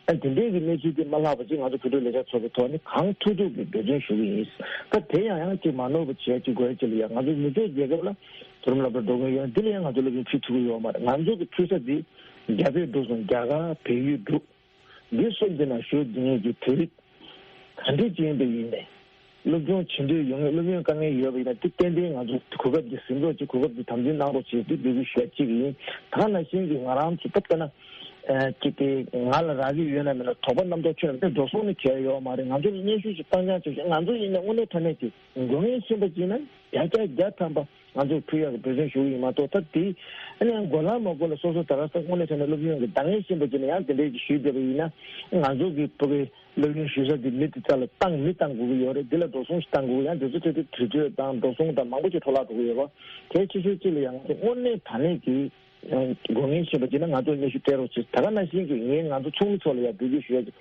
ཨན་དེ་འདྲའི་གི་གནས་ཚུལ་འདི་མ་ལྷག་པ་ཅིག་ང་ཚོ་བོད་ཕྲུག་ལས་འཆར་ཚོགས་པའི་ཐོག་ནས་གང་ཐུབ་ཐུབ་ཀྱི་འབད་བརྩོན་ཞུ་གི་ཡིན། ད་དེ་ཡང་ཡང་ཅིག་མ་ནོར་བ་བྱས་ཅིག་དགོས་ཅིག་ལ་ཡ་ང་ཚོ་མི་ཚེ་རྒྱལ་ཁབ་ལ་མཐོ་རིམ་སློབ་གྲྭ་འགྲོ་མཁན་ཡོད་ན་འདི་ལ་ཡང་ང་ཚོ་སློབ་ཡོན་ཕུལ་ཐུབ་ཀྱི་ཡོད་མ་རེད། ང་ཚོ་གི་ཕུལ་ས་འདི་རྒྱ་བལ་འབྲུག་གསུམ་རྒྱ་གར་བལ་ཡུལ་འབྲུག་འདི་གསུམ་འདི་ན་བཞུགས་འདི་ངེད་ཀྱི་བོད་རིགས་ག་འདྲ་ཅིག་ཡིན་པ་ཡིན་ནས། སློབ་སྦྱོང་བྱེད་འདོད་ཡོད་ངེས་སློབ་ཡོན་དཀའ་ངལ་ཡོད་པ་ཡིན་ན་དེ་ཏན་ཏན་ང་ཚོ་གོ་སྐབས་འདི་ཟིན་རོགས་ཀྱིས་གོ་སྐབས་འདི་དམ་འཛིན་གནང་རོགས་བྱེད་དུས་འབོད་སྐུལ་ཞུ་ཡ་གཅིག་ཡིན། ད་ག་ནང་བཞིན་གྱི་ང་རང་ཚོ་ད་ལྟ་ན་ཅིག་གི་ང་ལ་རག་གི་ཡོད་ན་མེད་ན་དོགས་པ་རྣམ་རྟོག་ཁྱོན་ནས་འགྲོ་སོང་ནི་གལ་ཡོད་མ་རེད། ང་ཚོ་ལ་སྙན་ཞུ་ཞིག་བཏང་རྐྱང་བྱེད་ཤིག་ང་ཚོ་ཡིན་ན་དངོས་གནས་དྲང་གནས་ཀྱི་དགོས་ངེས་ཤེས་པ་ཅིག་ན་བརྒྱ་ཆ་བརྒྱ་ཐམ་པ། ང་ཚོས་ཕུལ་ཡག་གི་འབད་བརྩོན་ཞུ་གི་ཡིན་མ་གཏོགས་ད་དེ་ཨ་ནི་ཡང་དགོས་ལ་མ་དགོས་ལ་སོ་སོ་ད་ག་ས་དངོས་གནས་དྲང་གནས་སློབ་ཡོན་གྱི་འདང་ངེས་ཤེས་པ་ཅིག་ནས་ཡང་དེ་འདྲའི་གི་ཞུས་བསྡད་པ་ཡིན་ན་ང་ཚོ་གི་ཕྲུ་གུའི་སློབ་ཡོན་ཞུ་ས་དེ་མི་དེ་རྩ་ལ་བཏང་མི་བཏང་དགོས་ཀྱི་ཡོད་རེད། འདི་ལ་འགྲོ་སོང་ཞིག་བཏང་དགོས་ཀྱི་ཡང་དེ་ཚོ་དེ་དེ་དུས་ཚོད་དང་འགྲོ་སོང་དང་མང་པོ་ཞིག་འཕྲོ་བརླག་འགྲོ་གི་ཡོད་རེད། གལ་ཆེ་ཤོས་གཅིག་ལ་ཡང་ང་ཚོ་དངོས་གནས་དྲང་གནས་ཀྱི་དགོས་ངེས་ཤེས་པ་ཅིག་ན་ང་ཚོ་སྙན་ཞུ་སྤྲད་རོགས་བྱེད། ད་ག་ནང་བཞིན་གྱི་ངས་ང་ཚོ་ཚོགས་མི་ཚོ་ལ་ཡང་འབོད་སྐུལ་ཞུ་ཡ་ཅིག་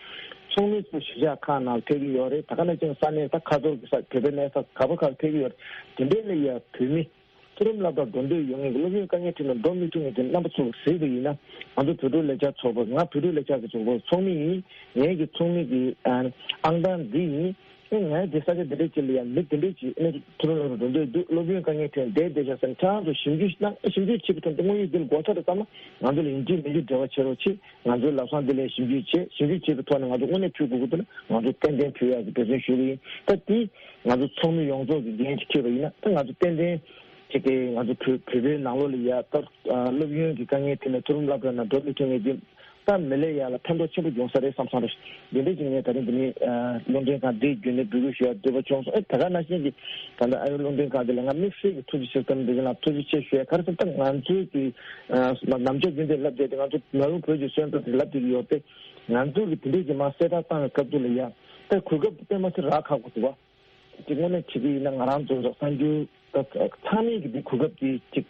ཚོགས་མི་ཚོ་གཞིས་ཆགས་ཁག་ནང་ཕེབས་ཀྱི་ཡོད་རེད། ད་ག་ནང་བཞིན་ས་གནས་ད་ཁ་ཐོར་གྱི་ས་བོད་པའི་གནས་ས་ག་པ་ཁག་ཕེབས་ཀྱི་ཡོད་རེད། དེ་འདྲའི་ལ་ཡ་བོད་མི་མཐོ་རིམ་སློབ་གྲྭར་འགྲོ་འདོད་ཡོད་མཁན་གྱི་སློབ་ཡོན་དཀའ་ངལ་འཕྲད་ནས་འགྲོ་མི་ཐུབ་མཁན་དེ་རྣམ་པ་ཚོ་གཟིགས་པ་ཡིན་ན་ང་ཚོ་བོད་ཕྲུག་ལས་འཆར་ཚོགས་པ་ང་བོད་ཕྲུག་ལས་འཆར་གྱི་ཚོགས་པའི་ཚོགས་མི་ཡིན། ངེད་ཀྱི་ཚོགས་མི་གི་ཨང་གྲངས་འདི་ཡིན། ཨེ་ང་འདི་ས་ཆ་འདི་འདྲ་ཅིག་ལ་ཡང་མི་འདི་འདྲ་ཅིག་ཨེ་མཐོ་རིམ་སློབ་གྲྭར་འགྲོ་འདོད་འདུག་སློབ་ཡོན་དཀའ་ངལ་འཕྲད་བསྡད་བསྡད་ཤག་ཟེར་ཁྱེད་རང་ཚོ་ཞིབ་འཇུག་གནང་ཞིབ་འཇུག་བྱེད་པའི་དོན་དུ་དངོས་ཡོད་འདི་ལ་སྒོ་ཁྲལ་རེ་བཏང་ན་ང་ཚོ་ལ་ཡིན་གཅིག་མིན་གཅིག་འབྲེལ་བ་བྱེད་རོགས་བྱེད། ང་ཚོའི་ལམ་སང་འདི་ལ་ཞིབ་འཇུག་བྱེད། ཞིབ་འཇུག་བྱེད་པའི་ཐོག་ནས་ང་ཚོ་དངོས་གནས་ཕུལ་དགོས་ཀྱི་འདུག་ན་ང་ཚོ་ཏན་ཏན་ཕུལ་ཡག་གི་འབད་བརྩོན་ཞུ་གི་ཡིན། ད་དེ་ང་ཚོ་ཚོགས་མི་ཡོངས་རྫོགས་ཀྱི་འགན་ཅིག་འཁྱེར་བ་ཡིན་ན་ད་ང་ཚོ་ཏན་ཏན་ཅིག་གི་ང་ཚོ་བོད་བོད་པའི་ནང་ལོགས་ལ་ཡ་ད་སློབ་ཡོན་གྱི་དཀའ་ངལ་འཕྲད་ནས་མཐོ་རིམ་སློབ་གྲྭ་ནང་འགྲོ་མི་ཐུབ་མཁན་འདི་ད་མི་ལས་ཡག་ལ་ཕན་ཐོགས་ཆེན་པོ་ཡོང་ས་རེད་བསམ་སོང་རེད། འདི་འདྲ་ཅིག་ངས་ད་རིང་འདི་ནས་རླུང་འཕྲིན་ཁང་འདིའི་བརྒྱུད་ནས་འབོད་སྐུལ་ཞུ་ཡག་འདོད་པ་བྱུང་སོང་། ཨེ་ད་ག་ནང་བཞིན་གྱི་ད་ལྟ་ཨ་རིའི་རླུང་འཕྲིན་ཁང་འདི་ལ་ང་དམིགས་བསལ་གྱི་ཐུགས་རྗེ་ཆེ་བསམ་འདི་ལ་ཐུགས་རྗེ་ཆེ་ཞུ་ཡག་ག་རེ་ཟེར་ན་ད་ང་ཚོའི་གི་ནམ་ཞག་རྒྱུན་དུ་ལབ་བསྡད་དེ་ང་ཚོ་ནང་ལུགས་བོད་ཀྱི་སོན་རྩ་དེ་ལབ་བསྡད་ཀྱི་ཡོད་པས། ང་ཚོ་གི་དེ་འདྲས་ཀྱི་མ་གསལ་བསྒྲགས་བཏང་བའི་སྐབས་དུ་ལ་ཡ་ད་གོ་སྐབས་དཔེ་མ་སྲིད་རག་ཁག་པོ་འདུག་བ། དེ་དངོས་གནས་བྱེད་ཀྱི་ཡིན་ན་ང་རང་ཚོ་གསར་འགྱུར་ད་ཚང་མས་ཀྱི་དེ་གོ་སྐབས་དེ་ཅིག་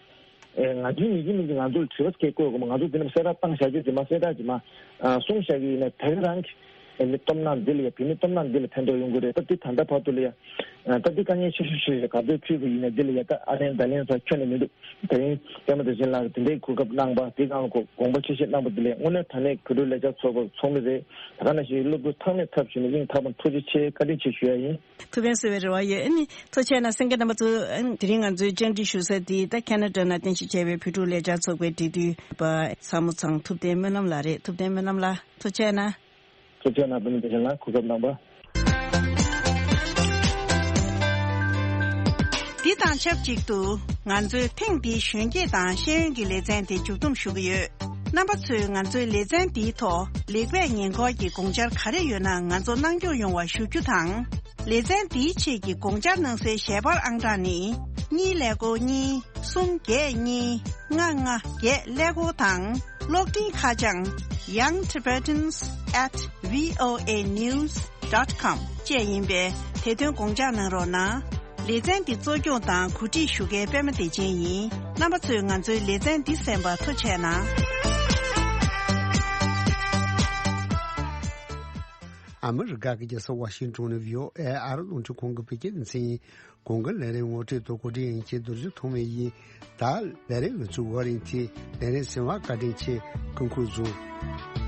ཨེ་ང་ཚོའི་ཉིད་ཀྱི་མིང་གི་ང་ཚོ་ལ་དྲི་བ་སྐད་བཀོད་དགོས་མ་ང་ཚོ་དེ་ནས་གསལ་བསྒྲགས་བཏང་བཞག་རྒྱུ་དེ་མ་གསལ་བསྒྲགས་ཀྱི་མ་གསུངས་བཞག་གི་ཡིན་ན་ད་ག་རང་གི་ཨེ་མི་སྟོབས་ན་འདི་ལ་ཡ་བོད་མི་སྟོབས་ན་འདི་ལ་ཕན་ཐོགས་ཡོང་གི་རེད། ད་དེ་ད་ལྟ་བར་དུ་ལ་ཡ་ད་དེ་དཀའ་ངལ་ཆེ་ཤོས་ཤིག་རེད། ག་ཚོད་ཕུལ་བ་ཡིན་ན་འདི་ལ་ཡ་ད་ཨ་ལན་ད་ལན་ས་ཁྱོན་ནས་མི་འདུག་དེ་རིང་པད་མ་བདེ་ཆེན་ལགས་དེ་འདྲའི་གོ་སྐབས་གནང་པ་དེ་གང་ལ་དགོངས་པ་ཆེ་ཤོས་གནང་པ་དེ་ལས་དངོས་གནས་དྲང་གནས་བོད་ཕྲུག་ལས་འཆར་ཚོགས་པ་ཚོགས་མི་རེད། ད་ག་ནང་བཞིན་སློབ་ཕྲུག་ཐག་ནས་འཐབ་བྱས་ནས་སྙིང་ཐག་པ་ཐུགས་རྗེ་ཆེ་བཀའ་དྲིན་ཆེ་ཞུ་ཡ་ཡིན། ཐུབ་པའི་གསོལ་བའི་རེ་བ་ཡོད། ཨ་ནི་ཐུགས་རྗེ་ཆེ་གནང་། གསན་མཁན་རྣམ་པ་ཚོ་ཨ་ནི་དེ་རིང་ང་ཚོའི་བཅར་འདྲི་ཞུ་ས་དེ་ད་ཁེ་ན་ཌ་ནང་རྟེན་གཞི་བྱས་པའི་བོད་ཕྲུག་ལས་འཆར་ཚོགས་པའི་འབྲེལ་མཐུད་པ་ཚ་མོ་ཚང་ཐུབ་བསྟན་སྨོན་ལམ་ལགས་རེད། ཐུབ་བསྟན་སྨོན་ལམ་ལགས་ཐུགས་རྗེ་ཆེ་གནང་། ཐུགས་རྗེ་ཆེ་གནང་། བུ་མོ་བདེ་ཆེན་ལགས་གོ་སྐབས་གནང་བ། འདི་དང་ཆབས་ཅིག་ཏུ་ང་ཚོའི་ཐེངས་འདིའི་གཞོན་སྐྱེས་དང་ཤེས་ཡོན་གྱི་ལེ་ཚན་དེ་མཇུག་བསྡོམས་ཞུ་གི་ཡོད། རྣམ་པ་ཚོས་ང་ཚོའི་ལེ་ཚན་འདིའི་ཐོག་ལེགས་སྤེལ་ཉེ་འཁོར་གྱི་དགོངས་འཆར་ག་རེ་ཡོད་ན་ང་ཚོར་གནང་སྐྱོང་ཡོང་བ་ཞུ་རྒྱུ་དང་། ལེ་ཚན་འདིའི་ཆེད་ཀྱི་དགོངས་འཆར་གནང་སའི་ཞལ་པར་ཨང་གྲངས་ནི། གཉིས་ཀླད་ཀོར་གཉིས། གསུམ་བརྒྱད་གཉིས། ལྔ་ལྔ་བརྒྱད་ཀླད་ཀོར་དང་། གློག་འཕྲིན་ཁ་བྱང་young tibetans at voa news dot com བཅས་ཡིན་པས། དེ་དོན་དགོངས་འཇགས་གནང་རོགས་གནང་། ལེ་ཚན་འདི་གཙོ་སྐྱོང་དང་གོ་སྒྲིག་ཞུ་མཁན་པད་མ་བདེ་ཆེན་ཡིན། རྣམ་པ་ཚོས་ང་ཚོའི་ལེ་ཚན་འདི་གསན་པར་ཐུགས་རྗེ་གནང་། ཨ་མི་རི་ཀ་གི་རྒྱལ་ས་ཝ་ཤིང་ཊོན་ནས་བྷི་ཨོ་ཨེ་ཨ་རི་རླུང་འཕྲིན་ཁང་གི་བོད་སྐད་སྡེ་ཚན་ཡིན། གོང་གི་ལས་རིམ་ངོ་སྤྲོད་དང་གོ་སྒྲིག་ཡིན་གྱི་རྡོ་རྗེ་ཐོགས་མེད་ཡིན། ད་ལས་རིམ་ལ་ཚུར་བ་རིང་ཐི་ལས་རིམ་ཟིན་བ་བཀའ་དྲིན་ཆེ། སྐུ་ཁུག་བཟུང་།